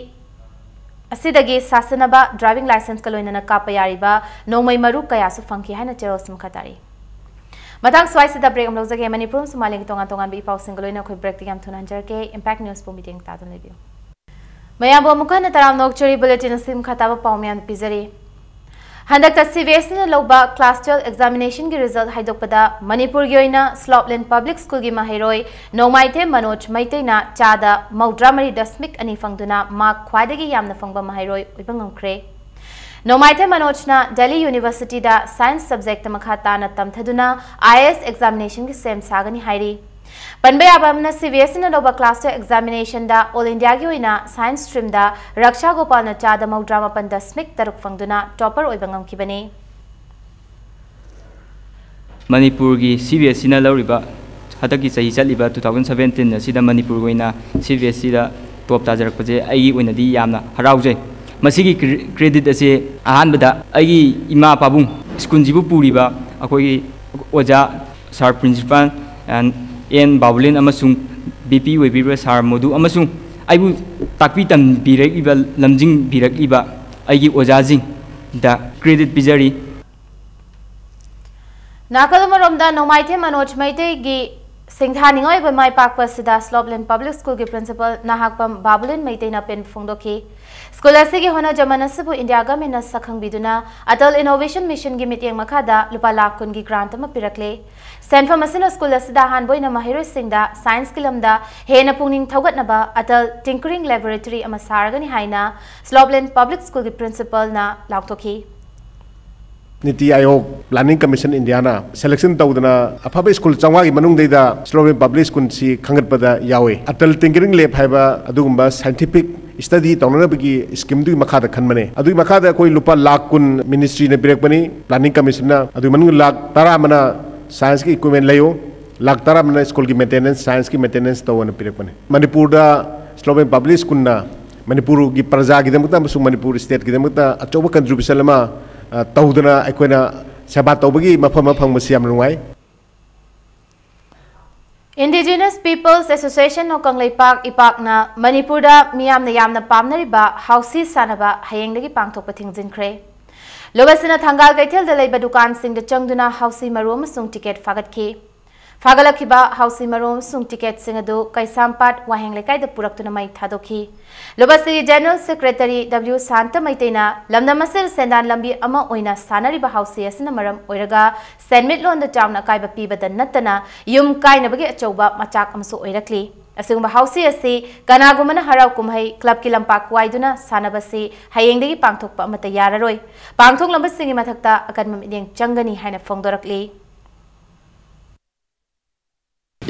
ꯑꯁꯤꯗꯒꯤ ꯁꯥꯁꯟꯅꯕ ꯗ꯭ꯔꯥꯏꯚꯤꯡ ꯂꯥꯏꯁꯦꯟꯁꯀ ꯂꯣꯏꯅꯅ ꯀꯥꯞꯄ ꯌꯥꯔꯤꯕ ꯅꯣꯡꯃꯩ ꯃꯔꯨ ꯀꯌꯥꯁꯨ ꯐꯪꯈꯤ ꯍꯥꯏꯅ ꯆꯦꯔꯣꯜꯁꯤ ꯃꯈꯥ ꯇꯥꯔꯤ꯫ ꯃꯇꯥꯡ ꯁ꯭ꯋꯥꯏꯁꯤꯗ ꯕ꯭ꯔꯦꯛ ꯑꯃ ꯂꯧꯖꯒꯦ꯫ ꯃꯅꯤꯄꯨꯔ ꯑꯃꯁꯨꯡ ꯃꯥꯂꯦꯝꯒꯤ ꯇꯣꯉꯥꯟ ꯇꯣꯉꯥꯟꯕ ꯏ ꯄꯥꯎꯁꯤꯡꯒ ꯂꯣꯏꯅ ꯑꯩꯈꯣꯏ ꯕ꯭ꯔꯦꯛꯇ ꯌꯥꯝ ꯊꯨꯅ ꯍꯟꯖꯔꯛꯀꯦ꯫ ꯏꯝꯄꯦꯛ ꯅ꯭ꯌꯨꯁꯄꯨ ꯃꯤꯠꯌꯦꯡ ꯇꯥꯗꯨꯅ ꯂꯩꯕꯤꯌꯨ꯫ ꯃꯌꯥꯝꯕꯨ ꯑꯃꯨꯛ ꯍꯟꯅ ꯇꯔꯥꯝꯅ ꯑꯣꯛꯆꯔꯤ꯫ ꯕꯨꯂꯦꯇꯤꯟ ꯑꯁꯤ ꯃꯈꯥ ꯇꯥꯕ ꯄꯥꯎ ꯃꯌꯥꯝ ꯄꯤꯖꯔꯤ꯫ ꯍꯟꯗꯛꯇ ꯁꯤ ꯕꯤ ꯑꯦꯁ ꯏꯅ ꯂꯧꯕ ꯀ꯭ꯂꯥꯁ ꯇꯨꯌꯦꯜꯐ ꯑꯦꯛꯖꯥꯃꯤꯅꯦꯁꯟꯒꯤ ꯔꯤꯖꯜꯠ ꯍꯥꯏꯗꯣꯛꯄꯗ ꯃꯅꯤꯄꯨꯔꯒꯤ ꯑꯣꯏꯅ ꯁ꯭ꯂꯣꯞꯂꯦꯟ ꯄꯕ꯭ꯂꯤꯛ ꯁ꯭ꯀꯨꯜꯒꯤ ꯃꯍꯩꯔꯣꯏ ꯅꯣꯡꯃꯥꯏꯊꯦꯝ ꯃꯅꯣꯖ ꯃꯩꯇꯩꯅ ꯆꯥꯗ ꯃꯧꯗ꯭ꯔꯥ ꯃꯔꯤ ꯗꯁꯃꯤꯛ ꯑꯅꯤ ꯐꯪꯗꯨꯅ ꯃꯥꯔꯛ ꯈ꯭ꯋꯥꯏꯗꯒꯤ ꯌꯥꯝꯅ ꯐꯪꯕ ꯃꯍꯩꯔꯣꯏ ꯑꯣꯏꯕ ꯉꯝꯈ꯭ꯔꯦ꯫ ꯅꯣꯡꯃꯥꯏꯊꯦꯝ ꯃꯅꯣꯖꯅ ꯗꯦꯜꯂꯤ ꯌꯨꯅꯤꯚꯔꯁꯤꯇꯤꯗ ꯁꯥꯏꯟꯁ ꯁꯕꯖꯦꯛꯇ ꯃꯈꯥ ꯇꯥꯅ ꯇꯝꯊꯗꯨꯅ ꯑꯥꯏ ꯑꯦ ꯑꯦꯁ ꯑꯦꯛꯖꯥꯃꯤꯅꯦꯁꯟꯒꯤ ꯁꯦꯝ ꯁꯥꯒꯅꯤ ꯍꯥꯏꯔꯤ꯫ ꯄꯟꯕ ꯌꯥꯕ ꯑꯃꯅ, ꯁꯤ ꯕꯤ ꯑꯦꯁ ꯏꯅ ꯂꯧꯕ class twelve examination ꯗ All India ꯒꯤ ꯑꯣꯏꯅ Science stream ꯗ ꯔꯛꯁꯥ ꯒꯣꯄꯥꯜꯅ ꯆꯥꯗ ꯃꯧꯗ꯭ꯔꯥ ꯃꯥꯄꯟ ꯗꯁꯃꯤꯛ ꯇꯔꯨꯛ ꯐꯪꯗꯨꯅ topper ꯑꯣꯏꯕ ꯉꯝꯈꯤꯕꯅꯤ꯫ ꯃꯅꯤꯄꯨꯔꯒꯤ ꯁꯤ ꯕꯤ ꯑꯦꯁ ꯏꯅ ꯂꯧꯔꯤꯕ ꯍꯟꯗꯛꯀꯤ ꯆꯍꯤ ꯆꯠꯂꯤꯕ two thousand seventeen ꯑꯁꯤꯗ ꯃꯅꯤꯄꯨꯔꯒꯤ ꯑꯣꯏꯅ ꯁꯤ ꯕꯤ ꯑꯦꯁ ꯏꯗ top ꯇꯥꯖꯔꯛꯄꯁꯦ ꯑꯩꯒꯤ ꯑꯣꯏꯅꯗꯤ ꯌꯥꯝꯅ ꯍꯔꯥꯎꯖꯩ꯫ ꯃꯁꯤꯒꯤ cre-, credit ꯑꯁꯤ ꯑꯍꯥꯟꯕꯗ ꯑꯩꯒꯤ ꯏꯃꯥ ꯄꯥꯕꯨꯡ, ꯁ꯭ꯀꯨꯜꯁꯤꯕꯨ ꯄꯨꯔꯤꯕ ꯑꯩꯈꯣꯏꯒꯤ ꯑꯣꯖꯥ, sir principal, and ꯑꯦꯟ ꯕꯥꯕꯨꯂꯦꯟ ꯑꯃꯁꯨꯡ ꯕꯤ ꯄꯤ ꯑꯣꯏꯕꯤꯔꯤꯕ sir ꯃꯣꯗꯨ ꯑꯃꯁꯨꯡ ꯑꯩꯕꯨ ꯇꯥꯛꯄꯤ ꯇꯝꯕꯤꯔꯛꯂꯤꯕ, ꯂꯝꯖꯤꯡꯕꯤꯔꯛꯂꯤꯕ ꯑꯩꯒꯤ ꯑꯣꯖꯥꯁꯤꯡꯗ credit ꯄꯤꯖꯔꯤ꯫ ꯅꯥꯀꯜ ꯑꯃꯔꯣꯝꯗ, ꯅꯣꯡꯃꯥꯏꯊꯦꯝ ꯃꯅꯣꯖ ꯃꯩꯇꯩꯒꯤ ꯁꯤꯡꯊꯥꯅꯤꯡꯉꯥꯏ ꯑꯣꯏꯕ ꯃꯥꯏ ꯄꯥꯛꯄ ꯑꯁꯤꯗ ꯁ꯭ꯂꯣꯞꯂꯦꯟ ꯄꯕ꯭ꯂꯤꯛ ꯁ꯭ꯀꯨꯜꯒꯤ ꯄ꯭ꯔꯤꯟꯁꯤꯄꯜ ꯅꯍꯥꯛꯄꯝ ꯕꯥꯕꯨꯂꯦꯟ ꯃꯩꯇꯩꯅ ꯑꯄꯦꯟꯕ ꯐꯣꯡꯗꯣꯛꯈꯤ꯫ ꯁ꯭ꯀꯨꯜ ꯑꯁꯤꯒꯤ ꯍꯣꯠꯅꯖꯃꯟ ꯑꯁꯤꯕꯨ ꯏꯟꯗꯤꯌꯥ ꯒꯚꯔꯟꯃꯦꯟꯠꯅ ꯁꯛꯈꯪꯕꯤꯗꯨꯅ ꯑꯇꯜ ꯏꯅꯣꯚꯦꯁꯟ ꯃꯤꯁꯟꯒꯤ ꯃꯤꯠꯌꯦꯡ ꯃꯈꯥꯗ ꯂꯨꯄꯥ ꯂꯥꯈ ꯀꯨꯟꯒꯤ grant ꯑꯃ ꯄꯤꯔꯛꯂꯦ꯫ ꯁꯦꯟꯐꯝ ꯑꯁꯤꯅ ꯁ꯭ꯀꯨꯜ ꯑꯁꯤꯗ ꯑꯍꯥꯟꯕ ꯑꯣꯏꯅ ꯃꯍꯩꯔꯣꯏꯁꯤꯡꯗ science ꯀꯤ ꯂꯝꯗ ꯍꯦꯟꯅ ꯄꯨꯛꯅꯤꯡ ꯊꯧꯒꯠꯅꯕ ꯑꯇꯜ tinkering laboratory ꯑꯃ ꯁꯥꯔꯒꯅꯤ ꯍꯥꯏꯅ ꯁ꯭ꯂꯣꯞꯂꯦꯟ ꯄꯕ꯭ꯂꯤꯛ ꯁ꯭ꯀꯨꯜꯒꯤ ꯄ꯭ꯔꯤꯟꯁꯤꯄꯜꯅ ꯂꯥꯎꯊꯣꯛꯈꯤ꯫ ꯅꯤꯇꯤ ꯑꯥꯌꯣꯒ, ꯄ꯭ꯂꯥꯅꯤꯡ ꯀꯃꯤꯁꯟ ꯏꯟꯗꯤꯌꯥꯅ selection ꯇꯧꯗꯅ ꯑꯐꯕ ꯁ꯭ꯀꯨꯜ ꯆꯥꯝꯃꯉꯥꯒꯤ ꯃꯅꯨꯡꯗꯩꯗ ꯁ꯭ꯂꯣꯞꯂꯦꯟ ꯄꯕ꯭ꯂꯤꯛ ꯁ꯭ꯀꯨꯜꯁꯤ ꯈꯟꯒꯠꯄꯗ ꯌꯥꯎꯏ꯫ ꯑꯇꯜ ꯇꯤꯡꯀꯔꯤꯡ ꯂꯦꯕ ꯍꯥꯏꯕ ꯑꯗꯨꯒꯨꯝꯕ scientific study ꯇꯧꯅꯅꯕꯒꯤ ꯁ꯭ꯀꯤꯝꯗꯨꯒꯤ ꯃꯈꯥꯗ ꯈꯟꯕꯅꯦ꯫ ꯑꯗꯨꯒꯤ ꯃꯈꯥꯗ ꯑꯩꯈꯣꯏ ꯂꯨꯄꯥ ꯂꯥꯈ ꯀꯨꯟ ꯃꯤꯅꯤꯁꯇ꯭ꯔꯤꯅ ꯄꯤꯔꯛꯄꯅꯤ, ꯄ꯭ꯂꯥꯅꯤꯡ ꯀꯃꯤꯁꯟꯅ꯫ ꯑꯗꯨꯒꯤ ꯃꯅꯨꯡꯗ ꯂꯥꯈ ꯇꯔꯥ ꯑꯃꯅ science ꯀꯤ equipment ꯂꯩꯌꯨ, ꯂꯥꯈ ꯇꯔꯥ ꯑꯃꯅ ꯁ꯭ꯀꯨꯜꯒꯤ maintenance, science ꯀꯤ maintenance ꯇꯧꯑꯣꯅ ꯄꯤꯔꯛꯄꯅꯤ꯫ ꯃꯅꯤꯄꯨꯔꯗ ꯁ꯭ꯂꯣꯞꯂꯦꯟ ꯄꯕ꯭ꯂꯤꯛ ꯁ꯭ꯀꯨꯜꯅ ꯃꯅꯤꯄꯨꯔꯒꯤ ꯄ꯭ꯔꯖꯥꯒꯤꯗꯃꯛꯇ ꯑꯃꯁꯨꯡ ꯃꯅꯤꯄꯨꯔ state ꯀꯤꯗꯃꯛꯇ ꯑꯆꯧꯕ contribution ꯑꯃ, ꯑ, ꯇꯧꯗꯨꯅ ꯑꯩꯈꯣꯏꯅ ꯁꯦꯕꯥ ꯇꯧꯕꯒꯤ ꯃꯐꯝ ꯑꯃ ꯐꯪꯕꯁꯤ ꯌꯥꯝꯅ ꯅꯨꯡꯉꯥꯏ꯫ Indigenous Peoples Association of Kangleipak, ꯏꯄꯥꯛꯅ ꯃꯅꯤꯄꯨꯔꯗ ꯃꯤꯌꯥꯝꯅ ꯌꯥꯝꯅ ꯄꯥꯝꯅꯔꯤꯕ ꯍꯥꯎꯁꯤ ꯁꯥꯟꯅꯕ ꯍꯌꯦꯡꯗꯒꯤ ꯄꯥꯡꯊꯣꯛꯄ ꯊꯤꯡꯖꯤꯟꯈ꯭ꯔꯦ꯫ ꯂꯨꯕꯁꯤꯅ ꯊꯪꯒꯥꯜ ꯀꯩꯊꯦꯜꯗ ꯂꯩꯕ ꯗꯨꯀꯥꯟꯁꯤꯡꯗ ꯆꯪꯗꯨꯅ ꯍꯥꯎꯁꯤ ꯃꯔꯨ ꯑꯃꯁꯨꯡ ꯇꯤꯀꯦꯠ ꯐꯥꯒꯠꯈꯤ꯫ ꯐꯥꯒꯠꯂꯛꯈꯤꯕ ꯍꯥꯎꯁꯤ ꯃꯔꯨ ꯑꯃꯁꯨꯡ ꯇꯤꯀꯦꯠꯁꯤꯡ ꯑꯗꯨ ꯀꯩꯁꯥꯝꯄꯥꯠ ꯋꯥꯍꯦꯡ ꯂꯩꯀꯥꯏꯗ ꯄꯨꯔꯛꯇꯨꯅ ꯃꯩ ꯊꯥꯗꯣꯛꯈꯤ꯫ ꯂꯨꯕꯁꯤꯒꯤ General Secretary W ꯁꯥꯟꯇ ꯃꯩꯇꯩꯅ ꯂꯝꯗꯝ ꯑꯁꯤꯗ ꯁꯦꯟꯗꯥꯟ ꯂꯝꯕꯤ ꯑꯃ ꯑꯣꯏꯅ ꯁꯥꯟꯅꯔꯤꯕ ꯍꯥꯎꯁꯤ ꯑꯁꯤꯅ ꯃꯔꯝ ꯑꯣꯏꯔꯒ ꯁꯦꯟꯃꯤꯠꯂꯣꯟꯗ ꯆꯥꯎꯅ ꯑꯀꯥꯏꯕ ꯄꯤꯕꯗ ꯅꯠꯇꯅ ꯌꯨꯝ ꯀꯥꯏꯅꯕꯒꯤ ꯑꯆꯧꯕ ꯃꯆꯥꯛ ꯑꯃꯁꯨ ꯑꯣꯏꯔꯛꯂꯤ꯫ ꯑꯁꯤꯒꯨꯝꯕ ꯍꯥꯎꯁꯤ ꯑꯁꯤ ꯀꯅꯥꯒꯨꯝꯕꯅ ꯍꯔꯥꯎ ꯀꯨꯝꯍꯩ, club ꯀꯤ ꯂꯝꯄꯥꯛ ꯋꯥꯏꯗꯨꯅ ꯁꯥꯟꯅꯕꯁꯤ ꯍꯌꯦꯡꯗꯒꯤ ꯄꯥꯡꯊꯣꯛꯄ ꯑꯃꯠꯇ ꯌꯥꯔꯔꯣꯏ꯫ ꯄꯥꯡꯊꯣꯛꯂꯝꯕꯁꯤꯡꯒꯤ ꯃꯊꯛꯇ ꯑꯀꯟꯕ ꯃꯤꯠꯌꯦꯡ ꯆꯪꯒꯅꯤ ꯍꯥꯏꯅ ꯐꯣꯡꯗꯣꯔꯛꯂꯤ꯫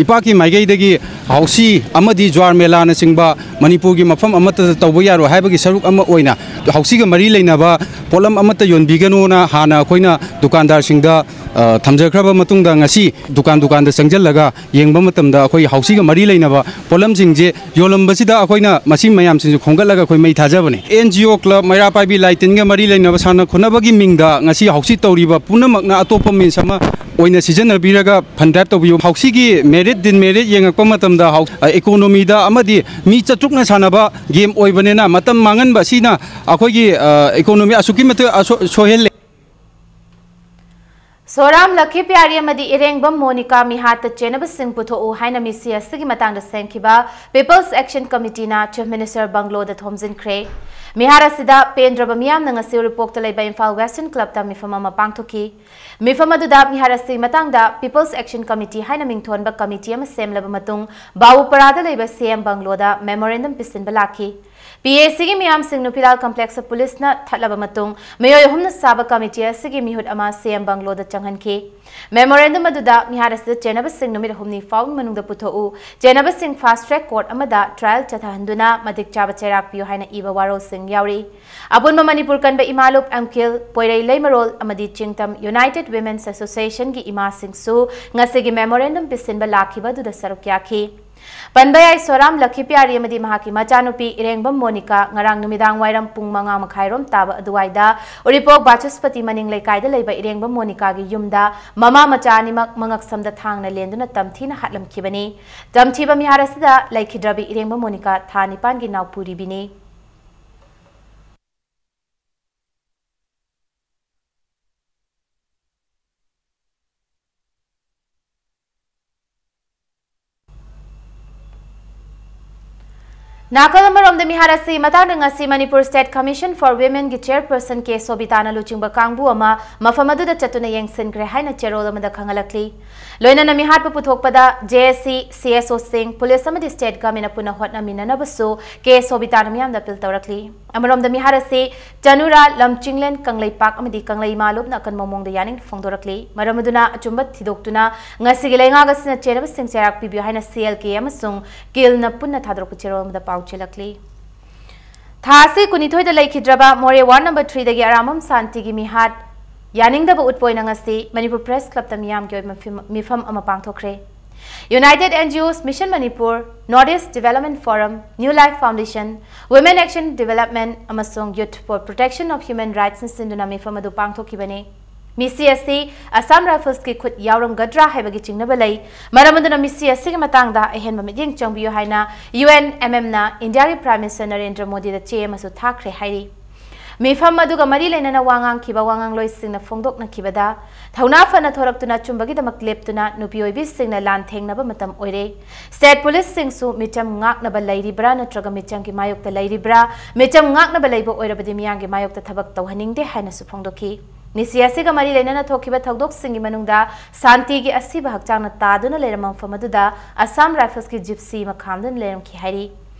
ꯏꯄꯥꯛꯀꯤ ꯃꯥꯏꯀꯩꯗꯒꯤ ꯍꯥꯎꯁꯤ ꯑꯃꯗꯤ ꯖ꯭ꯋꯥꯔ ꯃꯦꯂꯥꯅꯆꯤꯡꯕ ꯃꯅꯤꯄꯨꯔꯒꯤ ꯃꯐꯝ ꯑꯃꯠꯇꯗ ꯇꯧꯕ ꯌꯥꯔꯣꯏ ꯍꯥꯏꯕꯒꯤ ꯁꯔꯨꯛ ꯑꯃ ꯑꯣꯏꯅ ꯍꯥꯎꯁꯤꯒ ꯃꯔꯤ ꯂꯩꯅꯕ ꯄꯣꯠꯂꯝ ꯑꯃꯠꯇ ꯌꯣꯟꯕꯤꯒꯅꯣꯅ ꯍꯥꯟꯅ ꯑꯩꯈꯣꯏꯅ ꯗꯨꯀꯥꯟꯗꯥꯔꯁꯤꯡꯗ, ꯑ, ꯊꯝꯖꯈ꯭ꯔꯕ ꯃꯇꯨꯡꯗ, ꯉꯁꯤ ꯗꯨꯀꯥꯟ ꯗꯨꯀꯥꯟꯗ ꯆꯪꯁꯤꯜꯂꯒ ꯌꯦꯡꯕ ꯃꯇꯝꯗ, ꯑꯩꯈꯣꯏ ꯍꯥꯎꯁꯤꯒ ꯃꯔꯤ ꯂꯩꯅꯕ ꯄꯣꯠꯂꯝꯁꯤꯡꯁꯦ ꯌꯣꯜꯂꯝꯕꯁꯤꯗ ꯑꯩꯈꯣꯏꯅ ꯃꯁꯤ ꯃꯌꯥꯝꯁꯤꯡꯁꯦ ꯈꯣꯝꯒꯠꯂꯒ ꯑꯩꯈꯣꯏ ꯃꯩ ꯊꯥꯖꯕꯅꯦ꯫ ꯑꯦꯟ ꯖꯤ ꯑꯣ ꯀ꯭ꯂꯕ, ꯃꯩꯔꯥ ꯄꯥꯏꯕꯤ ꯂꯥꯏ ꯇꯤꯟꯒ ꯃꯔꯤ ꯂꯩꯅꯕ ꯁꯥꯟꯅ ꯈꯣꯠꯅꯕꯒꯤ ꯃꯤꯡꯗ ꯉꯁꯤ ꯍꯥꯎꯁꯤ ꯇꯧꯔꯤꯕ ꯄꯨꯝꯅꯃꯛꯅ ꯑꯇꯣꯞꯄ ꯃꯤꯟꯁ ꯑꯃ ꯑꯣꯏꯅ ꯁꯤꯖꯤꯟꯅꯕꯤꯔꯒ ꯐꯟ ꯗ꯭ꯔꯥꯏꯚ ꯇꯧꯕꯤꯌꯨ꯫ ꯍꯥꯎꯁꯤꯒꯤ ꯃꯦꯔꯤꯠ ꯗꯤꯃꯦꯔꯤꯠ ꯌꯦꯡꯉꯛꯄ ꯃꯇꯝꯗ, ꯍꯥꯎ-, ꯑ, ꯏꯀꯣꯅꯣꯃꯤꯗ ꯑꯃꯗꯤ ꯃꯤ ꯆꯥꯇ꯭ꯔꯨꯛꯅ ꯁꯥꯟꯅꯕ ꯒꯦꯝ ꯑꯣꯏꯕꯅꯤꯅ ꯃꯇꯝ ꯃꯥꯡꯍꯟꯕ ꯑꯁꯤꯅ ꯑꯩꯈꯣꯏꯒꯤ, ꯑ, ꯏꯀꯣꯅꯣꯃꯤ ꯑꯁꯨꯛꯀꯤ ꯃꯇꯤꯛ ꯑꯁꯣ-, ꯁꯣꯏꯍꯜꯂꯦ꯫ ꯁꯣꯔꯥꯝ ꯂꯛꯈꯤ ꯄ꯭ꯌꯥꯔꯤ ꯑꯃꯗꯤ ꯏꯔꯦꯡꯕꯝ ꯃꯣꯅꯤꯀꯥ ꯃꯤꯍꯥꯠꯇ ꯆꯦꯟꯅꯕꯁꯤꯡ ꯄꯨꯊꯣꯛꯎ ꯍꯥꯏꯅ ꯃꯤꯁꯤ ꯑꯁꯤꯒꯤ ꯃꯇꯥꯡꯗ ꯁꯦꯝꯈꯤꯕ People's Action Committeeꯅ Chief Minister ꯕꯪꯒ꯭ꯂꯣꯗ ꯊꯣꯝꯖꯤꯟꯈ꯭ꯔꯦ꯫ ꯃꯤꯍꯥꯠ ꯑꯁꯤꯗ ꯄꯦꯟꯗ꯭ꯔꯕ ꯃꯤꯌꯥꯝꯅ ꯉꯁꯤ ꯎꯔꯤꯄꯣꯛꯇ ꯂꯩꯕ ꯏꯝꯐꯥꯜ Western Clubꯇ ꯃꯤꯐꯝ ꯑꯃ ꯄꯥꯡꯊꯣꯛꯈꯤ꯫ ꯃꯤꯐꯝ ꯑꯗꯨꯗ ꯃꯤꯍꯥꯠ ꯑꯁꯤꯒꯤ ꯃꯇꯥꯡꯗ People's Action Committee ꯍꯥꯏꯅ ꯃꯤꯡꯊꯣꯟꯕ committee ꯑꯃ ꯁꯦꯝꯂꯕ ꯃꯇꯨꯡ, ꯕꯥꯕꯨꯄꯔꯥꯗ ꯂꯩꯕ ꯁꯤ ꯑꯦꯝ ꯕꯪꯒ꯭ꯂꯣꯗ memorandum ꯄꯤꯁꯤꯟꯕ ꯂꯥꯛꯈꯤ꯫ ꯄꯤ ꯑꯦ ꯁꯤꯒꯤ ꯃꯤꯌꯥꯝꯁꯤꯡ ꯅꯨꯄꯤꯂꯥꯜ complexꯇ ꯄꯨꯂꯤꯁꯅ ꯊꯠꯂꯕ ꯃꯇꯨꯡ, ꯃꯤꯑꯣꯏ ꯑꯍꯨꯝꯅ ꯁꯥꯕ committee ꯑꯁꯤꯒꯤ ꯃꯤꯍꯨꯠ ꯑꯃ ꯁꯤ ꯑꯦꯝ ꯕꯪꯒ꯭ꯂꯣꯗ ꯆꯪꯍꯟꯈꯤ꯫ Memorandum ꯑꯗꯨꯗ ꯃꯤꯍꯥꯠ ꯑꯁꯤꯗ ꯆꯦꯟꯅꯕꯁꯤꯡ ꯅꯨꯃꯤꯠ ꯍꯨꯝꯅꯤ ꯐꯥꯎꯒꯤ ꯃꯅꯨꯡꯗ ꯄꯨꯊꯣꯛꯎ, ꯆꯦꯟꯅꯕꯁꯤꯡ fast track court ꯑꯃꯗ trial ꯆꯠꯊꯍꯟꯗꯨꯅ ꯃꯇꯤꯛ ꯆꯥꯕ ꯆꯩꯔꯥꯛ ꯄꯤꯌꯨ ꯍꯥꯏꯅ ꯏꯕ ꯋꯥꯔꯣꯜꯁꯤꯡ ꯌꯥꯎꯔꯤ꯫ ꯑꯄꯨꯟꯕ ꯃꯅꯤꯄꯨꯔ ꯀꯟꯕ ꯏꯃꯥ ꯂꯨꯞ ꯑꯦꯝ ꯀꯤꯜ, ꯄꯣꯏꯔꯩ ꯂꯩꯃꯔꯣꯜ ꯑꯃꯗꯤ ꯆꯤꯡꯇꯝ United Women's Associationꯒꯤ ꯏꯃꯥꯁꯤꯡꯁꯨ ꯉꯁꯤꯒꯤ memorandum ꯄꯤꯁꯤꯟꯕ ꯂꯥꯛꯈꯤꯕ ꯑꯗꯨꯗ ꯁꯔꯨꯛ ꯌꯥꯈꯤ꯫ ꯄꯟꯕ ꯌꯥꯏ, ꯁꯣꯔꯥꯝ ꯂꯛꯈꯤ ꯄ꯭ꯌꯥꯔꯤ ꯑꯃꯗꯤ ꯃꯍꯥꯛꯀꯤ ꯃꯆꯥꯅꯨꯄꯤ ꯏꯔꯦꯡꯕꯝ ꯃꯣꯅꯤꯀꯥ ꯉꯔꯥꯡ ꯅꯨꯃꯤꯗꯥꯡ ꯋꯥꯏꯔꯝ ꯄꯨꯡ ꯃꯉꯥ ꯃꯈꯥꯏꯔꯣꯝ ꯇꯥꯕ ꯑꯗꯨꯋꯥꯏꯗ ꯎꯔꯤꯄꯣꯛ ꯕꯥꯆꯁꯄꯇꯤ ꯃꯅꯤꯡ ꯂꯩꯀꯥꯏꯗ ꯂꯩꯕ ꯏꯔꯦꯡꯕꯝ ꯃꯣꯅꯤꯀꯥꯒꯤ ꯌꯨꯝꯗ ꯃꯃꯥ ꯃꯆꯥ ꯑꯅꯤꯃꯛ ꯃꯉꯛꯁꯝꯗ ꯊꯥꯡꯅ ꯂꯦꯟꯗꯨꯅ ꯇꯝꯊꯤꯅ ꯍꯥꯠꯂꯝꯈꯤꯕꯅꯤ꯫ ꯇꯝꯊꯤꯕ ꯃꯤꯍꯥꯠ ꯑꯁꯤꯗ ꯂꯩꯈꯤꯗ꯭ꯔꯕꯤ ꯏꯔꯦꯡꯕꯝ ꯃꯣꯅꯤꯀꯥ ꯊꯥ ꯅꯤꯄꯥꯟꯒꯤ ꯅꯥꯎꯄꯨꯔꯤꯕꯤꯅꯤ꯫ ꯅꯥꯀꯜ ꯑꯃꯔꯣꯝꯗ, ꯃꯤꯍꯥꯠ ꯑꯁꯤ ꯃꯇꯥꯡꯗ ꯉꯁꯤ Manipur State Commission for Womenꯒꯤ chairperson ꯀꯦ ꯁꯣꯕꯤꯇꯥꯅ ꯂꯨꯆꯤꯡꯕ ꯀꯥꯡꯕꯨ ꯑꯃ ꯃꯐꯝ ꯑꯗꯨꯗ ꯆꯠꯇꯨꯅ ꯌꯦꯡꯁꯤꯟꯈ꯭ꯔꯦ ꯍꯥꯏꯅ ꯆꯦꯔꯣꯜ ꯑꯃꯗ ꯈꯪꯍꯜꯂꯛꯂꯤ꯫ ꯂꯣꯏꯅꯅ ꯃꯤꯍꯥꯠꯄꯨ ꯄꯨꯊꯣꯛꯄꯗ J S C, C S Oꯁꯤꯡ, ꯄꯨꯂꯤꯁ ꯑꯃꯗꯤ state governmentꯅ ꯄꯨꯟꯅ ꯍꯣꯠꯅꯃꯤꯟꯅꯅꯕꯁꯨ ꯀꯦ ꯁꯣꯕꯤꯇꯥꯅ ꯃꯤꯌꯥꯝꯗ appeal ꯇꯧꯔꯛꯂꯤ꯫ ꯑꯃꯔꯣꯝꯗ ꯃꯤꯍꯥꯠ ꯑꯁꯤ ꯆꯅꯨꯔꯥ, ꯂꯝꯆꯤꯡꯂꯦꯟ, ꯀꯪꯂꯩꯄꯥꯛ ꯑꯃꯗꯤ ꯀꯪꯂꯩꯃꯥꯂꯣꯞꯅ ꯑꯀꯟꯕ ꯃꯑꯣꯡꯗ ꯌꯥꯅꯤꯡ ꯐꯣꯡꯗꯣꯔꯛꯂꯤ꯫ ꯃꯔꯝ ꯑꯗꯨꯅ ꯑꯆꯨꯝꯕ ꯊꯤꯗꯣꯛꯇꯨꯅ ꯉꯁꯤꯒꯤ ꯂꯩꯉꯥꯛ ꯑꯁꯤꯅ ꯆꯦꯟꯅꯕꯁꯤꯡ ꯆꯩꯔꯥꯛ ꯄꯤꯕꯤꯌꯨ ꯍꯥꯏꯅ ꯁꯤ ꯑꯦꯜ ꯀꯦ ꯑꯃꯁꯨꯡ ꯀꯤꯜꯅ ꯄꯨꯟꯅ ꯊꯥꯗꯣꯔꯛꯄ ꯆꯦꯔꯣꯜ ꯑꯃꯗ ꯄꯥꯎ ꯆꯦꯜꯂꯛꯂꯤ꯫ ꯊꯥ ꯑꯁꯤ ꯀꯨꯟꯅꯤꯊꯣꯏꯗ ꯂꯩꯈꯤꯗ꯭ꯔꯕ ꯃꯣꯔꯦ ꯋꯥꯔꯗ ꯅꯝꯕꯔ ꯊ꯭ꯔꯤꯗꯒꯤ ꯑꯔꯥꯝꯕꯝ ꯁꯥꯟꯇꯤꯒꯤ ꯃꯤꯍꯥꯠ ꯌꯥꯅꯤꯡꯗꯕ ꯎꯠꯄ ꯑꯣꯏꯅ ꯉꯁꯤ ꯃꯅꯤꯄꯨꯔ ꯄ꯭ꯔꯦꯁ ꯀ꯭ꯂꯕꯇ ꯃꯤꯌꯥꯝꯒꯤ ꯑꯣꯏꯕ ꯃꯤꯐꯝ, ꯃꯤꯐꯝ ꯑꯃ ꯄꯥꯡꯊꯣꯛꯈ꯭ꯔꯦ꯫ United N G Os, Mission Manipur, North East Development Forum, New Life Foundation, Women Action Development ꯑꯃꯁꯨꯡ Youth for Protection of Human Rights ꯅ ꯁꯤꯟꯗꯨꯅ ꯃꯤꯐꯝ ꯑꯗꯨ ꯄꯥꯡꯊꯣꯛꯈꯤꯕꯅꯤ꯫ ꯃꯤꯁꯤ ꯑꯁꯤ ꯑꯁꯥꯝ ꯔꯥꯏꯐꯜꯁꯀꯤ ꯈꯨꯠ ꯌꯥꯎꯔꯝꯒꯗ꯭ꯔꯥ ꯍꯥꯏꯕꯒꯤ ꯆꯤꯡꯅꯕ ꯂꯩ꯫ ꯃꯔꯝ ꯑꯗꯨꯅ ꯃꯤꯁꯤ ꯑꯁꯤꯒꯤ ꯃꯇꯥꯡꯗ ꯑꯍꯦꯟꯕ ꯃꯤꯠꯌꯦꯡ ꯆꯪꯕꯤꯌꯨ ꯍꯥꯏꯅ U N M M ꯅ ꯏꯟꯗꯤꯌꯥꯒꯤ Prime Minister ꯅꯔꯦꯟꯗ꯭ꯔ ꯃꯣꯗꯤꯗ ꯆꯦ ꯑꯃꯁꯨ ꯊꯥꯈ꯭ꯔꯦ ꯍꯥꯏꯔꯤ꯫ ꯃꯤꯐꯝ ꯑꯗꯨꯒ ꯃꯔꯤ ꯂꯩꯅꯅ ꯋꯥ ꯉꯥꯡꯈꯤꯕ ꯋꯥ ꯉꯥꯡꯂꯣꯏꯁꯤꯡꯅ ꯐꯣꯡꯗꯣꯛꯅꯈꯤꯕꯗ, ꯊꯧꯅꯥ ꯐꯅ ꯊꯣꯔꯛꯇꯨꯅ ꯑꯆꯨꯝꯕꯒꯤꯗꯃꯛ ꯂꯦꯞꯇꯨꯅ ꯅꯨꯄꯤ ꯑꯣꯏꯕꯤꯁꯤꯡꯅ ꯂꯥꯟ ꯊꯦꯡꯅꯕ ꯃꯇꯝ ꯑꯣꯏꯔꯦ꯫ ꯁ꯭ꯇꯦꯠ ꯄꯨꯂꯤꯁꯁꯤꯡꯁꯨ ꯃꯤꯆꯝ ꯉꯥꯛꯅꯕ ꯂꯩꯔꯤꯕ꯭ꯔꯥ ꯅꯠꯇ꯭ꯔꯒ ꯃꯤꯆꯝꯒꯤ ꯃꯥꯌꯣꯛꯇ ꯂꯩꯔꯤꯕ꯭ꯔꯥ? ꯃꯤꯆꯝ ꯉꯥꯛꯅꯕ ꯂꯩꯕ ꯑꯣꯏꯔꯕꯗꯤ ꯃꯤꯌꯥꯝꯒꯤ ꯃꯥꯌꯣꯛꯇ ꯊꯕꯛ ꯇꯧꯍꯟꯅꯤꯡꯗꯦ ꯍꯥꯏꯅꯁꯨ ꯐꯣꯡꯗꯣꯛꯈꯤ꯫ ꯅꯤꯁꯤ ꯑꯁꯤꯒ ꯃꯔꯤ ꯂꯩꯅꯅ ꯊꯣꯛꯈꯤꯕ ꯊꯧꯗꯣꯛꯁꯤꯡꯒꯤ ꯃꯅꯨꯡꯗ ꯁꯥꯟꯇꯤꯒꯤ ꯑꯁꯤꯕ ꯍꯛꯆꯥꯡꯅ ꯇꯥꯗꯨꯅ ꯂꯩꯔꯝꯕ ꯃꯐꯝ ꯑꯗꯨꯗ ꯑꯁꯥꯝ ꯔꯥꯏꯐꯜꯁꯀꯤ ꯖꯤꯞꯁꯤ ꯑꯃ ꯈꯥꯝꯗꯨꯅ ꯂꯩꯔꯝꯈꯤ ꯍꯥꯏꯔꯤ꯫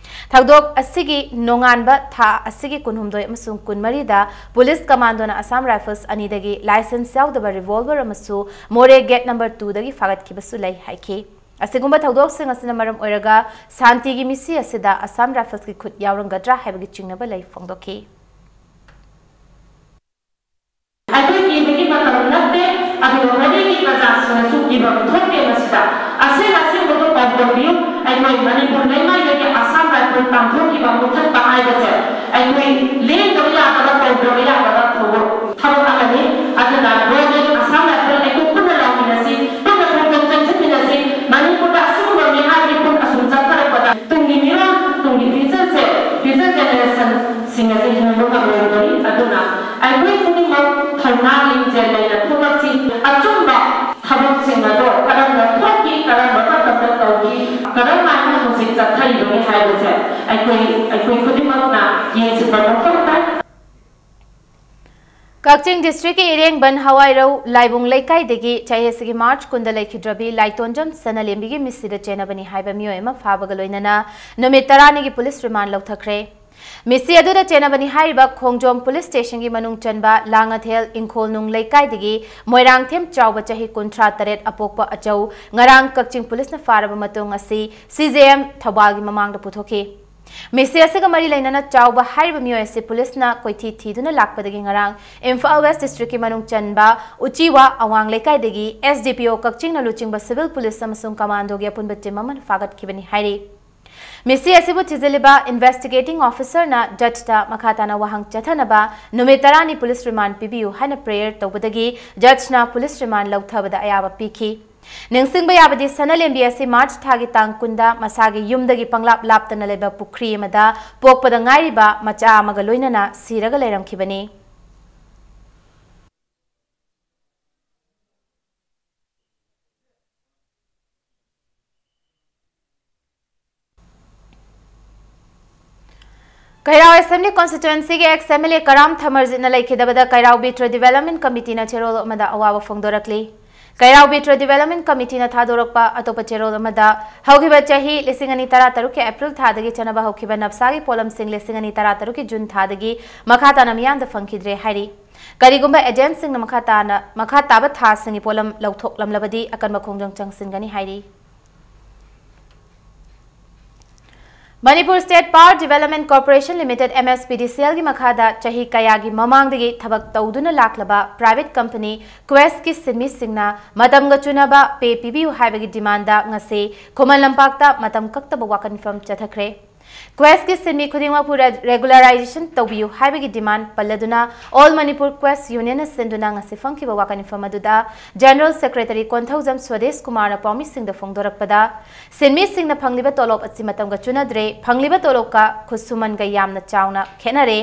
ꯊꯧꯗꯣꯛ ꯑꯁꯤꯒꯤ ꯅꯣꯡꯉꯥꯟꯕ ꯊꯥ ꯑꯁꯤꯒꯤ ꯀꯨꯟꯍꯨꯝꯗꯣꯏ ꯑꯃꯁꯨꯡ ꯀꯨꯟꯃꯔꯤꯗ ꯄꯨꯂꯤꯁ ꯀꯃꯥꯟꯗꯣꯅ ꯑꯁꯥꯝ ꯔꯥꯏꯐꯜꯁ ꯑꯅꯤꯗꯒꯤ ꯂꯥꯏꯁꯦꯟꯁ ꯌꯥꯎꯗꯕ ꯔꯤꯚꯣꯜꯚꯔ ꯑꯃꯁꯨ ꯃꯣꯔꯦ ꯒꯦꯠ ꯅꯝꯕꯔ ꯇꯨꯗꯒꯤ ꯐꯥꯒꯠꯈꯤꯕꯁꯨ ꯂꯩ ꯍꯥꯏꯈꯤ꯫ ꯑꯁꯤꯒꯨꯝꯕ ꯊꯧꯗꯣꯛꯁꯤꯡ ꯑꯁꯤꯅ ꯃꯔꯝ ꯑꯣꯏꯔꯒ ꯁꯥꯟꯇꯤꯒꯤ ꯃꯤꯁꯤ ꯑꯁꯤꯗ ꯑꯁꯥꯝ ꯔꯥꯏꯐꯜꯁꯀꯤ ꯈꯨꯠ ꯌꯥꯎꯔꯝꯒꯗ꯭ꯔꯥ ꯍꯥꯏꯕꯒꯤ ꯆꯤꯡꯅꯕ ꯂꯩ ꯐꯣꯡꯗꯣꯛꯈꯤ꯫ ꯑꯩꯈꯣꯏ ꯀꯤꯕꯒꯤ ꯃꯇꯝ ꯅꯠꯇꯦ, ꯑꯗꯨꯒ ꯃꯣꯔꯦꯒꯤ ꯄ꯭ꯔꯖꯥꯁꯤꯡꯅꯁꯨ ꯀꯤꯕ ꯊꯣꯛꯇꯦ꯫ ꯃꯁꯤꯗ ꯑꯁꯦꯡ ꯑꯁꯦꯡꯕꯗꯨ ꯄꯥꯎꯗꯝꯕꯤꯌꯨ꯫ ꯑꯩꯈꯣꯏ ꯃꯅꯤꯄꯨꯔ ꯂꯩꯉꯥꯛꯇꯒꯤ ꯑꯁꯥꯝ ꯔꯥꯏꯐꯜ ꯇꯥꯟꯊꯣꯛꯈꯤꯕ, ꯃꯨꯊꯠꯄ ꯍꯥꯏꯕꯁꯦ ꯑꯩꯈꯣꯏ ꯂꯦꯡꯗꯕ ꯌꯥꯗꯕ, ꯇꯧꯗꯕ ꯌꯥꯗꯕ ꯊꯕꯛ, ꯊꯕꯛ ꯑꯃꯅꯤ꯫ ꯑꯗꯨꯅ ꯒꯣꯔꯃꯦꯟ, ꯑꯁꯥꯝ ꯔꯥꯏꯐꯜ ꯑꯩꯈꯣꯏ ꯄꯨꯟꯅ ꯂꯥꯎꯃꯤꯟꯅꯁꯤ, ꯄꯨꯟꯅ ꯈꯣꯡꯖꯪ ꯆꯪꯁꯤꯟꯃꯤꯟꯅꯁꯤ꯫ ꯃꯅꯤꯄꯨꯔꯗ ꯑꯁꯤꯒꯨꯝꯕ ꯃꯤꯍꯥꯠ ꯃꯤꯄꯨꯟ ꯑꯁꯨꯝ ꯆꯠꯊꯔꯛꯄꯗ ꯇꯨꯡꯒꯤ ꯃꯤꯔꯣꯜ, ꯇꯨꯡꯒꯤ future ꯁꯦ, future generation ꯁꯤꯡ ꯑꯁꯤ ꯍꯤꯡꯕ ꯉꯝꯂꯣꯏꯗꯧꯔꯤ꯫ ꯑꯗꯨꯅ ꯑꯩꯈꯣꯏ ꯈꯨꯗꯤꯡꯃꯛ ꯊꯧꯅꯥ ꯂꯤꯡꯖꯦꯜ ꯂꯩꯅ ꯊꯣꯛꯂꯛꯁꯤ꯫ ꯑꯆꯨꯝꯕ ꯊꯕꯛꯁꯤꯡ ꯑꯗꯣ ꯀꯔꯝꯅ ꯊꯣꯛꯈꯤ, ꯀꯔꯝꯕ ꯃꯇꯝꯗ ꯇꯧꯈꯤ, ꯀꯔꯝ ꯍꯥꯏꯅ ꯍꯧꯖꯤꯛ ꯆꯠꯊꯔꯤꯕꯒꯦ ꯍꯥꯏꯕꯁꯦ ꯑꯩꯈꯣꯏ, ꯑꯩꯈꯣꯏ ꯈꯨꯗꯤꯡꯃꯛꯅ ꯌꯦꯡꯁꯤꯟꯕ ꯃꯊꯧ ꯇꯥꯏ꯫ ꯀꯛꯆꯤꯡ ꯗꯤꯁꯇ꯭ꯔꯤꯛꯀꯤ ꯏꯔꯦꯡꯕꯟ ꯍꯋꯥꯏꯔꯧ ꯂꯥꯏꯕꯨꯡ ꯂꯩꯀꯥꯏꯗꯒꯤ ꯆꯍꯤ ꯑꯁꯤꯒꯤ ꯃꯥꯔꯆ ꯀꯨꯟꯗ ꯂꯩꯈꯤꯗ꯭ꯔꯕꯤ ꯂꯥꯏꯇꯣꯟꯖꯝ ꯁꯅꯥꯂꯦꯝꯕꯤꯒꯤ ꯃꯤꯁꯤꯗ ꯆꯦꯟꯅꯕꯅꯤ ꯍꯥꯏꯕ ꯃꯤꯑꯣꯏ ꯑꯃ ꯐꯥꯕꯒ ꯂꯣꯏꯅꯅ ꯅꯨꯃꯤꯠ ꯇꯔꯥꯅꯤꯒꯤ ꯄꯨꯂꯤꯁ ꯔꯤꯃꯥꯟ ꯂꯧꯊꯈ꯭ꯔꯦ꯫ ꯃꯤꯠꯁꯤ ꯑꯗꯨꯗ ꯆꯦꯟꯅꯕꯅꯤ ꯍꯥꯏꯔꯤꯕ ꯈꯣꯡꯖꯣꯝ ꯄꯨꯂꯤꯁ ꯁ꯭ꯇꯦꯁꯟꯒꯤ ꯃꯅꯨꯡ ꯆꯟꯕ ꯂꯥꯡꯉꯊꯦꯜ ꯏꯪꯈꯣꯜꯅꯨꯡ ꯂꯩꯀꯥꯏꯗꯒꯤ ꯃꯣꯏꯔꯥꯡꯊꯦꯝ ꯆꯥꯎꯕ ꯆꯍꯤ ꯀꯨꯟꯊ꯭ꯔꯥ ꯇꯔꯦꯠ ꯑꯄꯣꯛꯄ ꯑꯆꯧ ꯉꯔꯥꯡ ꯀꯛꯆꯤꯡ ꯄꯨꯂꯤꯁꯅ ꯐꯥꯔꯕ ꯃꯇꯨꯡ ꯑꯁꯤ ꯁꯤ ꯖꯦ ꯑꯦꯝ ꯊꯧꯕꯥꯜꯒꯤ ꯃꯃꯥꯡꯗ ꯄꯨꯊꯣꯛꯈꯤ꯫ ꯃꯤꯠꯁꯤ ꯑꯁꯤꯒ ꯃꯔꯤ ꯂꯩꯅꯅ ꯆꯥꯎꯕ ꯍꯥꯏꯔꯤꯕ ꯃꯤꯑꯣꯏ ꯑꯁꯤ ꯄꯨꯂꯤꯁꯅ ꯀꯣꯏꯊꯤ ꯊꯤꯗꯨꯅ ꯂꯥꯛꯄꯗꯒꯤ ꯉꯔꯥꯡ ꯏꯝꯐꯥꯜ ꯋꯦꯁ ꯗꯤꯁꯇ꯭ꯔꯤꯛꯀꯤ ꯃꯅꯨꯡ ꯆꯟꯕ ꯎꯆꯤꯋꯥ ꯑꯋꯥꯡ ꯂꯩꯀꯥꯏꯗꯒꯤ ꯑꯦꯁ ꯗꯤ ꯄꯤ ꯑꯣ ꯀꯛꯆꯤꯡꯅ ꯂꯨꯆꯤꯡꯕ ꯁꯤꯚꯤꯜ ꯄꯨꯂꯤꯁ ꯑꯃꯁꯨꯡ ꯀꯃꯥꯟꯗꯣꯒꯤ ꯑꯄꯨꯟꯕ ꯇꯤꯝ ꯑꯃꯅ ꯐꯥꯒꯠꯈꯤꯕꯅꯤ ꯍꯥꯏꯔꯤ꯫ ꯃꯤꯠꯁꯤ ꯑꯁꯤꯕꯨ ꯊꯤꯖꯤꯜꯂꯤꯕ ꯏꯟꯚꯦꯁꯇꯤꯒꯦꯇꯤꯡ ꯑꯣꯐꯤꯁꯔꯅ ꯖꯖꯇ ꯃꯈꯥ ꯇꯥꯅ ꯋꯥꯍꯪ ꯆꯠꯊꯅꯕ ꯅꯨꯃꯤꯠ ꯇꯔꯥꯅꯤ ꯄꯨꯂꯤꯁ ꯔꯤꯃꯥꯟ ꯄꯤꯕꯤꯌꯨ ꯍꯥꯏꯅ ꯄ꯭ꯔꯦꯌꯔ ꯇꯧꯕꯗꯒꯤ ꯖꯖꯅ ꯄꯨꯂꯤꯁ ꯔꯤꯃꯥꯟ ꯂꯧꯊꯕꯗ ꯑꯌꯥꯕ ꯄꯤꯈꯤ꯫ ꯅꯤꯡꯁꯤꯡꯕ ꯌꯥꯕꯗꯤ, ꯁꯅꯥꯂꯦꯝꯕꯤ ꯑꯁꯤ ꯃꯥꯔꯆ ꯊꯥꯒꯤ ꯇꯥꯡ ꯀꯨꯟꯗ ꯃꯁꯥꯒꯤ ꯌꯨꯝꯗꯒꯤ ꯄꯪꯂꯥꯞ ꯂꯥꯞꯇꯅ ꯂꯩꯕ ꯄꯨꯈ꯭ꯔꯤ ꯑꯃꯗ ꯄꯣꯛꯄꯗ ꯉꯥꯏꯔꯤꯕ ꯃꯆꯥ ꯑꯃꯒ ꯂꯣꯏꯅꯅ ꯁꯤꯔꯒ ꯂꯩꯔꯝꯈꯤꯕꯅꯤ꯫ ꯀꯩꯔꯥꯎ ꯑꯦꯁꯦꯝꯕ꯭ꯂꯤ ꯀꯣꯟꯁꯇꯤꯇ꯭ꯋꯦꯟꯁꯤꯒꯤ ex M L A Karam ꯊꯃꯔꯖꯤꯠꯅ ꯂꯩꯈꯤꯗꯕꯗ ꯀꯩꯔꯥꯎ ꯕꯤꯇ꯭ꯔ ꯗꯤꯚꯦꯂꯞꯃꯦꯟ ꯀꯃꯤꯇꯤꯅ ꯆꯦꯔꯣꯜ ꯑꯃꯗ ꯑꯋꯥꯕ ꯐꯣꯡꯗꯣꯔꯛꯂꯤ꯫ ꯀꯩꯔꯥꯎ ꯕꯤꯇ꯭ꯔ ꯗꯤꯚꯦꯂꯞꯃꯦꯟ ꯀꯃꯤꯇꯤꯅ ꯊꯥꯗꯣꯔꯛꯄ ꯑꯇꯣꯞꯄ ꯆꯦꯔꯣꯜ ꯑꯃꯗ, ꯍꯧꯈꯤꯕ ꯆꯍꯤ ꯂꯤꯁꯤꯡ ꯑꯅꯤ ꯇꯔꯥ ꯇꯔꯨꯛꯀꯤ ꯑꯦꯄ꯭ꯔꯤꯜ ꯊꯥꯗꯒꯤ ꯆꯠꯅꯕ ꯍꯧꯈꯤꯕ ꯅꯞꯁꯥꯒꯤ ꯄꯣꯠꯂꯝꯁꯤꯡ ꯂꯤꯁꯤꯡ ꯑꯅꯤ ꯇꯔꯥ ꯇꯔꯨꯛꯀꯤ ꯖꯨꯟ ꯊꯥꯗꯒꯤ ꯃꯈꯥ ꯇꯥꯅ ꯃꯤꯌꯥꯝꯗ ꯐꯪꯈꯤꯗ꯭ꯔꯦ ꯍꯥꯏꯔꯤ꯫ ꯀꯔꯤꯒꯨꯝꯕ ꯑꯦꯖꯦꯟꯠꯁꯤꯡꯅ ꯃꯈꯥ ꯇꯥꯅ, ꯃꯈꯥ ꯇꯥꯕ ꯊꯥꯁꯤꯡꯒꯤ ꯄꯣꯠꯂꯝ ꯂꯧꯊꯣꯛꯂꯝꯂꯕꯗꯤ ꯑꯀꯟꯕ ꯈꯣꯡꯖꯪ ꯆꯪꯁꯤꯟꯒꯅꯤ ꯍꯥꯏꯔꯤ꯫ Manipur state power development corporation limited, M S P D C ꯑꯦꯜꯒꯤ ꯃꯈꯥꯗ ꯆꯍꯤ ꯀꯌꯥꯒꯤ ꯃꯃꯥꯡꯗꯒꯤ ꯊꯕꯛ ꯇꯧꯗꯨꯅ ꯂꯥꯛꯂꯕ ꯄ꯭ꯔꯥꯏꯚꯦꯠ ꯀꯝꯄꯅꯤ ꯀ꯭ꯋꯦꯁꯀꯤ ꯁꯤꯟꯃꯤꯁꯤꯡꯅ ꯃꯇꯝꯒ ꯆꯨꯅꯕ ꯄꯦ ꯄꯤꯕꯤꯌꯨ ꯍꯥꯏꯕꯒꯤ ꯗꯤꯃꯥꯟꯗ ꯉꯁꯤ ꯈꯨꯃꯟ ꯂꯝꯄꯥꯛꯇ ꯃꯇꯝ ꯀꯛꯇꯕ ꯋꯥꯀꯠ ꯃꯤꯐꯝ ꯆꯠꯊꯈ꯭ꯔꯦ꯫ ꯀ꯭ꯋꯦꯁꯀꯤ ꯁꯤꯟꯃꯤ ꯈꯨꯗꯤꯡꯃꯛꯄꯨ ꯔꯦ-, ꯔꯦꯒꯨꯂꯔꯥꯏꯖꯦꯁꯟ ꯇꯧꯕꯤꯌꯨ ꯍꯥꯏꯕꯒꯤ ꯗꯤꯃꯥꯟ ꯄꯜꯂꯗꯨꯅ ꯑꯣꯜ ꯃꯅꯤꯄꯨꯔ ꯀ꯭ꯋꯦꯁ ꯌꯨꯅꯤꯌꯟꯅ ꯁꯤꯟꯗꯨꯅ ꯉꯁꯤ ꯐꯝꯈꯤꯕ ꯋꯥꯀꯠ ꯃꯤꯐꯝ ꯑꯗꯨꯗ ꯖꯦꯅꯔꯦꯜ ꯁꯦꯀ꯭ꯔꯦꯇꯔꯤ ꯀꯣꯟꯊꯧꯖꯝ ꯁ꯭ꯋꯗꯦꯁ ꯀꯨꯃꯥꯔꯅ ꯄꯥꯎꯃꯤꯁꯤꯡꯗ ꯐꯣꯡꯗꯣꯔꯛꯄꯗ, ꯁꯤꯟꯃꯤꯁꯤꯡꯅ ꯐꯪꯂꯤꯕ ꯇꯣꯂꯣꯞ ꯑꯁꯤ ꯃꯇꯝꯒ ꯆꯨꯅꯗ꯭ꯔꯦ, ꯐꯪꯂꯤꯕ ꯇꯣꯂꯣꯞꯀ ꯈꯨꯠꯁꯨꯃꯟꯒ ꯌꯥꯝꯅ ꯆꯥꯎꯅ ꯈꯦꯠꯅꯔꯦ꯫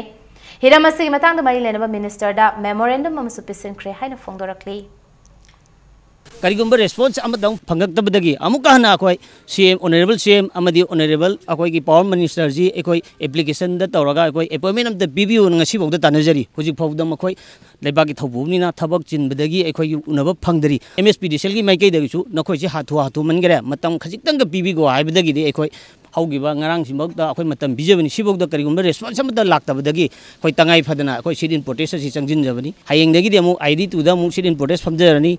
ꯍꯤꯔꯝ ꯑꯁꯤꯒꯤ ꯃꯇꯥꯡꯗ ꯃꯔꯤ ꯂꯩꯅꯕ ꯃꯤꯅꯤꯁꯇꯔꯗ ꯃꯦꯃꯣꯔꯦꯟꯗꯝ ꯑꯃꯁꯨ ꯄꯤꯁꯤꯟꯈ꯭ꯔꯦ ꯍꯥꯏꯅ ꯐꯣꯡꯗꯣꯔꯛꯂꯤ꯫ ꯀꯔꯤꯒꯨꯝꯕ ꯔꯦꯁꯄꯣꯟꯁ ꯑꯃꯇꯪ ꯐꯪꯉꯛꯇꯕꯗꯒꯤ ꯑꯃꯨꯛꯀ ꯍꯟꯅ ꯑꯩꯈꯣꯏ ꯁꯤ ꯑꯦꯝ, ꯑꯣꯅꯔꯦꯕꯜ ꯁꯤ ꯑꯦꯝ ꯑꯃꯗꯤ ꯑꯣꯅꯔꯦꯕꯜ ꯑꯩꯈꯣꯏꯒꯤ ꯄꯥꯋꯔ ꯃꯤꯅꯤꯁꯇꯔꯁꯤ ꯑꯩꯈꯣꯏ ꯑꯦꯄ꯭ꯂꯤꯀꯦꯁꯟꯗ ꯇꯧꯔꯒ ꯑꯩꯈꯣꯏ ꯑꯦꯄꯣꯏꯟꯃꯦꯟ ꯑꯝꯇ ꯄꯤꯕꯤꯌꯨꯅ ꯉꯁꯤꯐꯥꯎꯗ ꯇꯥꯟꯅꯖꯔꯤ꯫ ꯍꯧꯖꯤꯛ ꯐꯥꯎꯕꯗ ꯃꯈꯣꯏ ꯂꯩꯕꯥꯛꯀꯤ ꯊꯧꯄꯨꯕꯅꯤꯅ ꯊꯕꯛ ꯆꯤꯟꯕꯗꯒꯤ ꯑꯩꯈꯣꯏꯒꯤ ꯎꯅꯕ ꯐꯪꯗꯔꯤ꯫ M S P D C ꯑꯦꯜꯒꯤ ꯃꯥꯏꯀꯩꯗꯒꯤꯁꯨ ꯅꯈꯣꯏꯁꯤ ꯍꯥꯊꯨ ꯍꯥꯊꯨꯃꯟꯈꯔꯦ, ꯃꯇꯝ ꯈꯖꯤꯛꯇꯪꯒ ꯄꯤꯕꯤꯈꯣ ꯍꯥꯏꯕꯗꯒꯤꯗꯤ ꯑꯩꯈꯣꯏ ꯍꯧꯈꯤꯕ ꯉꯔꯥꯡꯁꯤꯐꯥꯎꯗ ꯑꯩꯈꯣꯏ ꯃꯇꯝ ꯄꯤꯖꯕꯅꯤ꯫ ꯁꯤꯐꯥꯎꯗ ꯀꯔꯤꯒꯨꯝꯕ ꯔꯦꯁꯄꯣꯟꯁ ꯑꯃꯠꯇ ꯂꯥꯛꯇꯕꯗꯒꯤ ꯑꯩꯈꯣꯏ ꯇꯉꯥꯏ ꯐꯗꯅ ꯑꯩꯈꯣꯏ ꯁꯤꯠ ꯏꯟ ꯄ꯭ꯔꯣꯇꯦꯁ ꯑꯁꯤ ꯆꯪꯁꯤꯟꯖꯕꯅꯤ꯫ ꯍꯌꯦꯡꯗꯒꯤꯗꯤ ꯑꯃꯨꯛ ꯑꯥꯏ ꯗꯤ ꯇꯨꯗ ꯑꯃꯨꯛ ꯁꯤꯠ ꯏꯟ ꯄ꯭ꯔꯣꯇꯦꯁ ꯐꯝꯖꯔꯅꯤ꯫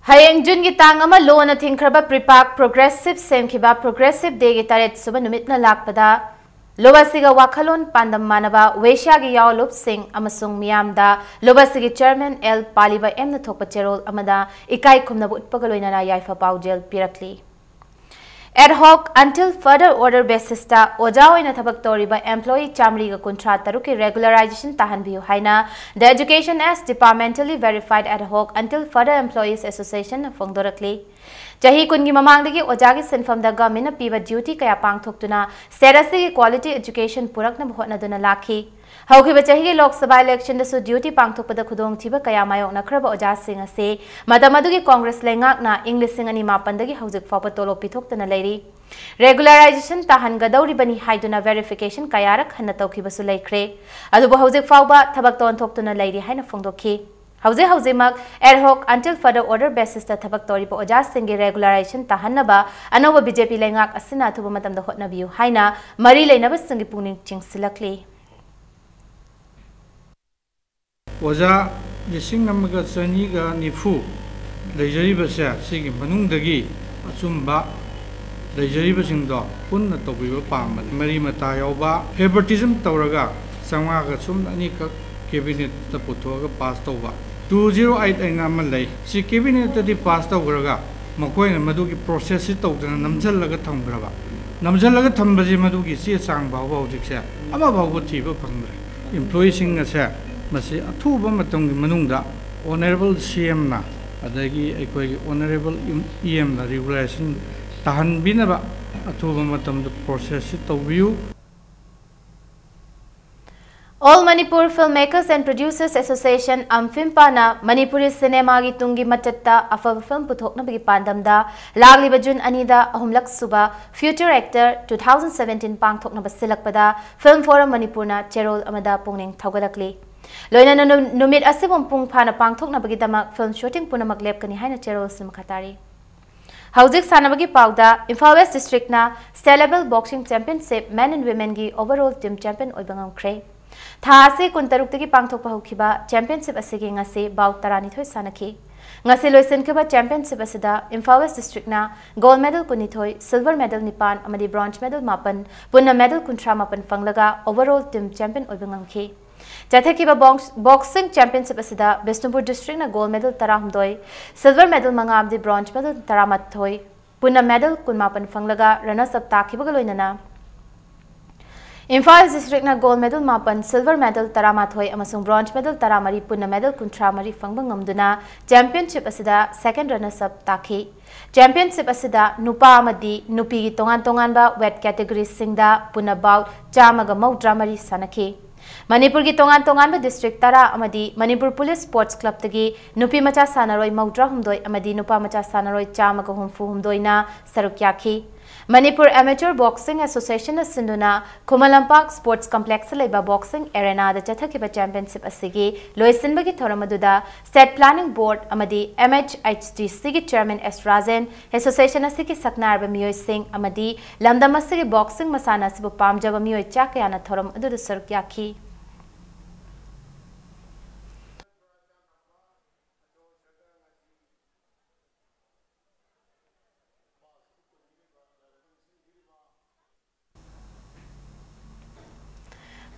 ꯍꯌꯦꯡ ꯖꯨꯟꯒꯤ ꯇꯥꯡ ꯑꯃ ꯂꯣꯟꯅ ꯊꯤꯡꯈ꯭ꯔꯕ ꯄ꯭ꯔꯤꯄꯥꯛ ꯄ꯭ꯔꯣꯒ꯭ꯔꯦꯁꯤꯞ ꯁꯦꯝꯈꯤꯕ ꯄ꯭ꯔꯣꯒ꯭ꯔꯦꯁꯤꯞ ꯗꯦꯒꯤ ꯇꯔꯦꯠ ꯁꯨꯕ ꯅꯨꯃꯤꯠꯅ ꯂꯥꯛꯄꯗ ꯂꯣꯕꯥꯁꯤꯒ ꯋꯥꯈꯜꯂꯣꯟ ꯄꯥꯟꯗꯝ ꯃꯥꯟꯅꯕ ꯋꯦꯁꯤꯌꯥꯒꯤ ꯌꯥꯎꯂꯨꯞꯁꯤꯡ ꯑꯃꯁꯨꯡ ꯃꯤꯌꯥꯝꯗ ꯂꯣꯕꯥꯁꯤꯒꯤ ꯆꯤꯌꯔꯃꯦꯟ ꯑꯦꯜ ꯄꯥꯂꯤꯕ ꯑꯦꯝꯅ ꯊꯣꯛꯄ ꯆꯦꯔꯣꯜ ꯑꯃꯗ ꯏꯀꯥꯏ ꯈꯨꯝꯅꯕ ꯎꯠꯄꯒ ꯂꯣꯏꯅꯅ ꯌꯥꯏꯐ ꯄꯥꯎꯖꯦꯜ ꯄꯤꯔꯛꯂꯤ꯫ Ad hoc until further order basisꯇ ꯑꯣꯖꯥ ꯑꯣꯏꯅ ꯊꯕꯛ ꯇꯧꯔꯤꯕ employee ꯆꯥꯃꯔꯤꯒ ꯀꯨꯟꯊ꯭ꯔꯥ ꯇꯔꯨꯛꯀꯤ regularization ꯇꯥꯍꯟꯕꯤꯌꯨ ꯍꯥꯏꯅ the education as departmentally verified ad hoc until further employees associationꯅ ꯐꯣꯡꯗꯣꯔꯛꯂꯤ꯫ ꯆꯍꯤ ꯀꯨꯟꯒꯤ ꯃꯃꯥꯡꯗꯒꯤ ꯑꯣꯖꯥꯒꯤ ꯁꯤꯟꯐꯝꯗ governmentꯅ ꯄꯤꯕ duty ꯀꯌꯥ ꯄꯥꯡꯊꯣꯛꯇꯨꯅ state ꯑꯁꯤꯒꯤ quality education ꯄꯨꯔꯛꯅꯕ ꯍꯣꯠꯅꯗꯨꯅ ꯂꯥꯛꯈꯤ꯫ ꯍꯧꯈꯤꯕ ꯆꯍꯤꯒꯤ ꯂꯣꯛ ꯁꯚꯥ electionꯗꯁꯨ duty ꯄꯥꯡꯊꯣꯛꯄꯗ ꯈꯨꯗꯣꯡꯊꯤꯕ ꯀꯌꯥ ꯃꯥꯌꯣꯛꯅꯈ꯭ꯔꯕ ꯑꯣꯖꯥꯁꯤꯡ ꯑꯁꯤ ꯃꯇꯝ ꯑꯗꯨꯒꯤ ꯀꯣꯡꯒ꯭ꯔꯦꯁ ꯂꯩꯉꯥꯛꯅ ꯏꯪ ꯂꯤꯁꯤꯡ ꯑꯅꯤ ꯃꯥꯄꯟꯗꯒꯤ ꯍꯧꯖꯤꯛ ꯐꯥꯎꯕ ꯇꯣꯂꯣꯞ ꯄꯤꯊꯣꯛꯇꯅ ꯂꯩꯔꯤ꯫ Regularization ꯇꯥꯍꯟꯒꯗꯧꯔꯤꯕꯅꯤ ꯍꯥꯏꯗꯨꯅ verification ꯀꯌꯥꯔꯛ ꯍꯟꯅ ꯇꯧꯈꯤꯕꯁꯨ ꯂꯩꯈ꯭ꯔꯦ꯫ ꯑꯗꯨꯕꯨ ꯍꯧꯖꯤꯛ ꯐꯥꯎꯕ ꯊꯕꯛꯇ ꯑꯣꯟꯊꯣꯛꯇꯨꯅ ꯂꯩꯔꯤ ꯍꯥꯏꯅ ꯐꯣꯡꯗꯣꯛꯈꯤ꯫ ꯍꯧꯖꯤꯛ ꯍꯧꯖꯤꯛꯃꯛ ad hoc until further order basisꯇ ꯊꯕꯛ ꯇꯧꯔꯤꯕ ꯑꯣꯖꯥꯁꯤꯡꯒꯤ regularization ꯇꯥꯍꯟꯅꯕ ꯑꯅꯧꯕ ꯕꯤ ꯖꯦ ꯄꯤ ꯂꯩꯉꯥꯛ ꯑꯁꯤꯅ ꯑꯊꯨꯕ ꯃꯇꯝꯗ ꯍꯣꯠꯅꯕꯤꯌꯨ ꯍꯥꯏꯅ ꯃꯔꯤ ꯂꯩꯅꯕꯁꯤꯡꯒꯤ ꯄꯨꯛꯅꯤꯡ ꯆꯤꯡꯁꯤꯜꯂꯛꯂꯤ꯫ ꯑꯣꯖꯥ ꯂꯤꯁꯤꯡ ꯑꯃꯒ ꯆꯅꯤꯒ ꯅꯤꯐꯨ ꯂꯩꯖꯔꯤꯕꯁꯦ, ꯁꯤꯒꯤ ꯃꯅꯨꯡꯗꯒꯤ ꯑꯆꯨꯝꯕ ꯂꯩꯖꯔꯤꯕꯁꯤꯡꯗꯣ ꯄꯨꯟꯅ ꯇꯧꯕꯤꯕ ꯄꯥꯝꯕꯅꯤ꯫ ꯃꯔꯤ ꯃꯇꯥ ꯌꯥꯎꯕ favoritism ꯇꯧꯔꯒ ꯆꯥꯝꯃꯉꯥꯒ ꯁꯨꯝ ꯑꯅꯤꯈꯛ cabinetꯇ ꯄꯨꯊꯣꯛꯑꯒ pass ꯇꯧꯕ꯫ Two zero eight ꯍꯥꯏꯅ ꯑꯃ ꯂꯩ꯫ ꯁꯤ cabinetꯇꯗꯤ pass ꯇꯧꯈ꯭ꯔꯒ ꯃꯈꯣꯏꯅ ꯃꯗꯨꯒꯤ processꯁꯤ ꯇꯧꯗꯅ ꯅꯝꯁꯤꯜꯂꯒ ꯊꯝꯈ꯭ꯔꯕ꯫ ꯅꯝꯁꯤꯜꯂꯒ ꯊꯝꯕꯁꯤ ꯃꯗꯨꯒꯤ ꯆꯦ ꯆꯥꯡ ꯐꯥꯎꯕ ꯍꯧꯖꯤꯛꯁꯦ ꯑꯃ ꯐꯥꯎꯕ ꯊꯤꯕ ꯐꯪꯗ꯭ꯔꯦ꯫ Employeeꯁꯤꯡ ꯑꯁꯦ ꯃꯁꯤ ꯑꯊꯨꯕ ꯃꯇꯝꯒꯤ ꯃꯅꯨꯡꯗ Honourable C Mꯅ ꯑꯗꯒꯤ ꯑꯩꯈꯣꯏꯒꯤ Honourable E Mꯅ regulation ꯇꯥꯍꯟꯕꯤꯅꯕ ꯑꯊꯨꯕ ꯃꯇꯝꯗ processꯁꯤ ꯇꯧꯕꯤꯌꯨ꯫ All Manipur Filmmakers and Producers Association, ꯑꯝꯐꯤꯝꯄꯥꯅ Manipuri ꯁꯤꯅꯦꯃꯥꯒꯤ ꯇꯨꯡꯒꯤ ꯃꯆꯠꯇ ꯑꯐꯕ ꯐꯤꯂꯝ ꯄꯨꯊꯣꯛꯅꯕꯒꯤ ꯄꯥꯟꯗꯝꯗ ꯂꯥꯛꯂꯤꯕ ꯖꯨꯟ ꯑꯅꯤꯗ ꯑꯍꯨꯝꯂꯛ ꯁꯨꯕ Future Actor two thousand seventeen ꯄꯥꯡꯊꯣꯛꯅꯕ ꯁꯤꯜꯂꯛꯄꯗ Film Forum ꯃꯅꯤꯄꯨꯔꯅ ꯆꯦꯔꯣꯜ ꯑꯃꯗ ꯄꯨꯛꯅꯤꯡ ꯊꯧꯒꯠꯂꯛꯂꯤ꯫ ꯂꯣꯏꯅꯅ ꯅꯨ-, ꯅꯨꯃꯤꯠ ꯑꯁꯤꯕꯨ ꯃꯄꯨꯡ ꯐꯥꯅ ꯄꯥꯡꯊꯣꯛꯅꯕꯒꯤꯗꯃꯛ film shooting ꯄꯨꯝꯅꯃꯛ ꯂꯦꯞꯀꯅꯤ ꯍꯥꯏꯅ ꯆꯦꯔꯣꯜ ꯑꯁꯤꯅ ꯃꯈꯥ ꯇꯥꯔꯤ꯫ ꯍꯧꯖꯤꯛ ꯁꯥꯟꯅꯕꯒꯤ ꯄꯥꯎꯗ, ꯏꯝꯐꯥꯜ ꯋꯦꯁ ꯗꯤꯁꯇ꯭ꯔꯤꯛꯅ State Level Boxing Championship Men and Womenꯒꯤ overall team champion ꯑꯣꯏꯕ ꯉꯝꯈ꯭ꯔꯦ꯫ ꯊꯥ ꯑꯁꯤ ꯀꯨꯟꯇꯔꯨꯛꯇꯒꯤ ꯄꯥꯡꯊꯣꯛꯄ ꯍꯧꯈꯤꯕ championship ꯑꯁꯤꯒꯤ ꯉꯁꯤ bout ꯇꯔꯥꯅꯤꯊꯣꯏ ꯁꯥꯟꯅꯈꯤ꯫ ꯉꯁꯤ ꯂꯣꯏꯁꯤꯟꯈꯤꯕ championship ꯑꯁꯤꯗ ꯏꯝꯐꯥꯜ ꯋꯦꯁ ꯗꯤꯁꯇ꯭ꯔꯤꯛꯅ gold medal ꯀꯨꯟꯅꯤꯊꯣꯏ, silver medal ꯅꯤꯄꯥꯟ ꯑꯃꯗꯤ bronze medal ꯃꯥꯄꯟ, ꯄꯨꯟꯅ medal ꯀꯨꯟꯊ꯭ꯔꯥ ꯃꯥꯄꯟ ꯐꯪꯂꯒ overall team champion ꯑꯣꯏꯕ ꯉꯝꯈꯤ꯫ ꯆꯠꯊꯈꯤꯕ ꯕꯣꯛꯁ-, boxing championship ꯑꯁꯤꯗ ꯕꯤꯁꯅꯨꯄꯨꯔ ꯗꯤꯁꯇ꯭ꯔꯤꯛꯅ gold medal ꯇꯔꯥꯍꯨꯝꯗꯣꯏ, silver medal ꯃꯉꯥ ꯑꯃꯗꯤ bronze medal ꯇꯔꯥꯃꯥꯊꯣꯏ, ꯄꯨꯟꯅ medal ꯀꯨꯟꯃꯥꯄꯟ ꯐꯪꯂꯒ runners up ꯇꯥꯈꯤꯕꯒ ꯂꯣꯏꯅꯅ ꯏꯝꯐꯥꯜ ꯗꯤꯁꯇ꯭ꯔꯤꯛꯅ gold medal ꯃꯥꯄꯟ, silver medal ꯇꯔꯥꯃꯥꯊꯣꯏ ꯑꯃꯁꯨꯡ bronze medal ꯇꯔꯥꯃꯔꯤ, ꯄꯨꯟꯅ medal ꯀꯨꯟꯊ꯭ꯔꯥ ꯃꯔꯤ ꯐꯪꯕ ꯉꯝꯗꯨꯅ championship ꯑꯁꯤꯗ second runners up ꯇꯥꯈꯤ꯫ Championship ꯑꯁꯤꯗ ꯅꯨꯄꯥ ꯑꯃꯗꯤ ꯅꯨꯄꯤꯒꯤ ꯇꯣꯉꯥꯟ ꯇꯣꯉꯥꯟꯕ weight categoryꯁꯤꯡꯗ ꯄꯨꯟꯅ bout ꯆꯥꯝꯃꯒ ꯃꯧꯗ꯭ꯔꯥ ꯃꯔꯤ ꯁꯥꯟꯅꯈꯤ꯫ ꯃꯅꯤꯄꯨꯔꯒꯤ ꯇꯣꯉꯥꯟ ꯇꯣꯉꯥꯟꯕ district ꯇꯔꯥ ꯑꯃꯗꯤ ꯃꯅꯤꯄꯨꯔ Police Sports Clubꯇꯒꯤ ꯅꯨꯄꯤ ꯃꯆꯥ ꯁꯥꯟꯅꯔꯣꯏ ꯃꯧꯗ꯭ꯔꯥ ꯍꯨꯝꯗꯣꯏ ꯑꯃꯗꯤ ꯅꯨꯄꯥ ꯃꯆꯥ ꯁꯥꯟꯅꯔꯣꯏ ꯆꯥꯝꯃꯒ ꯍꯨꯝꯐꯨ ꯍꯨꯝꯗꯣꯏꯅ ꯁꯔꯨꯛ ꯌꯥꯈꯤ꯫ ꯃꯅꯤꯄꯨꯔ Amateur Boxing Associationꯅ ꯁꯤꯟꯗꯨꯅ ꯈꯨꯃꯟ ꯂꯝꯄꯥꯛ Sports Complexꯇ ꯂꯩꯕ boxing arenaꯗ ꯆꯠꯊꯈꯤꯕ championship ꯑꯁꯤꯒꯤ ꯂꯣꯏꯁꯤꯟꯕꯒꯤ ꯊꯧꯔꯝ ꯑꯗꯨꯗ State Planning Board ꯑꯃꯗꯤ MHHDCꯒꯤ chairman S ꯔꯥꯖꯦꯟ, association ꯑꯁꯤꯒꯤ ꯁꯛꯅꯥꯏꯔꯕ ꯃꯤꯑꯣꯏꯁꯤꯡ ꯑꯃꯗꯤ ꯂꯝꯗꯝ ꯑꯁꯤꯒꯤ boxing ꯃꯁꯥꯟꯅ ꯑꯁꯤꯕꯨ ꯄꯥꯝꯖꯕ ꯃꯤꯑꯣꯏ ꯆꯥ ꯀꯌꯥꯅ ꯊꯧꯔꯝ ꯑꯗꯨꯗ ꯁꯔꯨꯛ ꯌꯥꯈꯤ꯫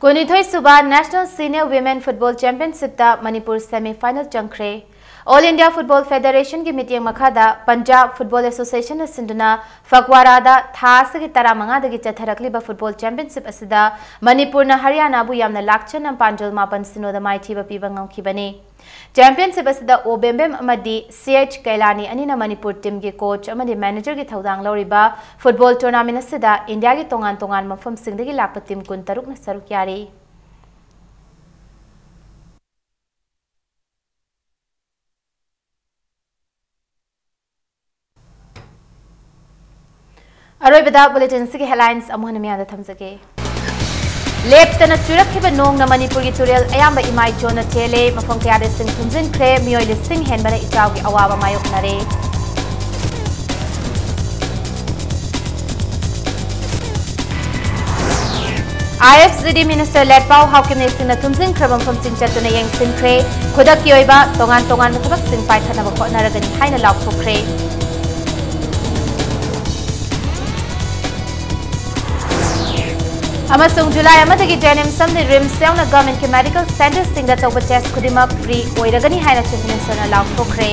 ꯀꯨꯟꯅꯤꯊꯣꯏ ꯁꯨꯕ National Senior Women Football Championshipꯇ Manipur semi final ꯆꯪꯈ꯭ꯔꯦ꯫ All India Football Federationꯒꯤ ꯃꯤꯠꯌꯦꯡ ꯃꯈꯥꯗ Punjab Football Associationꯅ ꯁꯤꯟꯗꯨꯅ ꯐꯛꯋꯥꯔꯥꯗ ꯊꯥ ꯑꯁꯤꯒꯤ ꯇꯔꯥꯃꯉꯥꯗꯒꯤ ꯆꯠꯊꯔꯛꯂꯤꯕ football championship ꯑꯁꯤꯗ ꯃꯅꯤꯄꯨꯔꯅ ꯍꯔꯤꯌꯥꯅꯥꯕꯨ ꯌꯥꯝꯅ ꯂꯥꯛꯆꯅ ꯄꯥꯟꯖꯜ ꯃꯥꯄꯟ ꯁꯤꯅꯣꯗ ꯃꯥꯏꯊꯤꯕ ꯄꯤꯕ ꯉꯝꯈꯤꯕꯅꯤ꯫ Championship ꯑꯁꯤꯗ ꯑꯣꯕꯦꯝꯕꯦꯝ ꯑꯃꯗꯤ ꯁꯤ ꯑꯩꯆ ꯀꯩꯂꯥꯅꯤ ꯑꯅꯤꯅ ꯃꯅꯤꯄꯨꯔ teamꯒꯤ coach ꯑꯃꯗꯤ managerꯒꯤ ꯊꯧꯗꯥꯡ ꯂꯧꯔꯤꯕ football tournamentꯁꯤꯗ Indiaꯒꯤ ꯇꯣꯉꯥꯟ ꯇꯣꯉꯥꯟꯕ ꯃꯐꯝꯁꯤꯡꯗꯒꯤ ꯂꯥꯛꯄ team ꯀꯨꯟꯇꯔꯨꯛꯅ ꯁꯔꯨꯛ ꯌꯥꯔꯤ꯫ ꯑꯔꯣꯏꯕꯗ ꯕꯨꯂꯦꯇꯤꯟꯁꯤꯒꯤ ꯍꯦꯗꯂꯥꯏꯟꯁ ꯑꯃꯨꯛ ꯍꯟꯅ ꯃꯤꯌꯥꯝꯗ ꯊꯝꯖꯒꯦ꯫ ꯂꯦꯞꯇꯅ ꯆꯨꯔꯛꯈꯤꯕ ꯅꯣꯡꯅ ꯃꯅꯤꯄꯨꯔꯒꯤ ꯇꯨꯔꯦꯜ ꯑꯌꯥꯝꯕ ꯏꯃꯥꯏ ꯆꯣꯟꯅ ꯆꯦꯜꯂꯦ꯫ ꯃꯐꯝ ꯀꯌꯥꯗ ꯏꯁꯤꯡ ꯊꯨꯝꯖꯤꯟꯈ꯭ꯔꯦ꯫ ꯃꯤꯑꯣꯏ ꯂꯤꯁꯤꯡ ꯍꯦꯟꯕꯅ ꯏꯆꯥꯎꯒꯤ ꯑꯋꯥꯕ ꯃꯥꯌꯣꯛꯅꯔꯦ꯫ IFCD minister ꯂꯦꯠꯄꯥꯎ ꯍꯥꯎꯀꯤꯞꯅ ꯏꯁꯤꯡꯅ ꯊꯨꯝꯖꯤꯟꯈ꯭ꯔꯕ ꯃꯐꯝꯁꯤꯡ ꯆꯠꯇꯨꯅ ꯌꯦꯡꯁꯤꯟꯈ꯭ꯔꯦ꯫ ꯈꯨꯗꯛꯀꯤ ꯑꯣꯏꯕ ꯇꯣꯉꯥꯟ ꯇꯣꯉꯥꯟꯕ ꯊꯕꯛꯁꯤꯡ ꯄꯥꯏꯈꯠꯅꯕ ꯍꯣꯠꯅꯔꯒꯅꯤ ꯍꯥꯏꯅ ꯂꯥꯎꯊꯣꯛꯈ꯭ꯔꯦ꯫ ꯑꯃꯁꯨꯡ ꯖꯨꯂꯥꯏ ꯑꯃꯗꯒꯤ JNIMS ꯑꯃꯗꯤ RIMS ꯌꯥꯎꯅ governmentꯀꯤ medical centreꯁꯤꯡꯗ ꯇꯧꯕ test ꯈꯨꯗꯤꯡꯃꯛ free ꯑꯣꯏꯔꯒꯅꯤ ꯍꯥꯏꯅ Chief Ministerꯅ ꯂꯥꯎꯊꯣꯛꯈ꯭ꯔꯦ꯫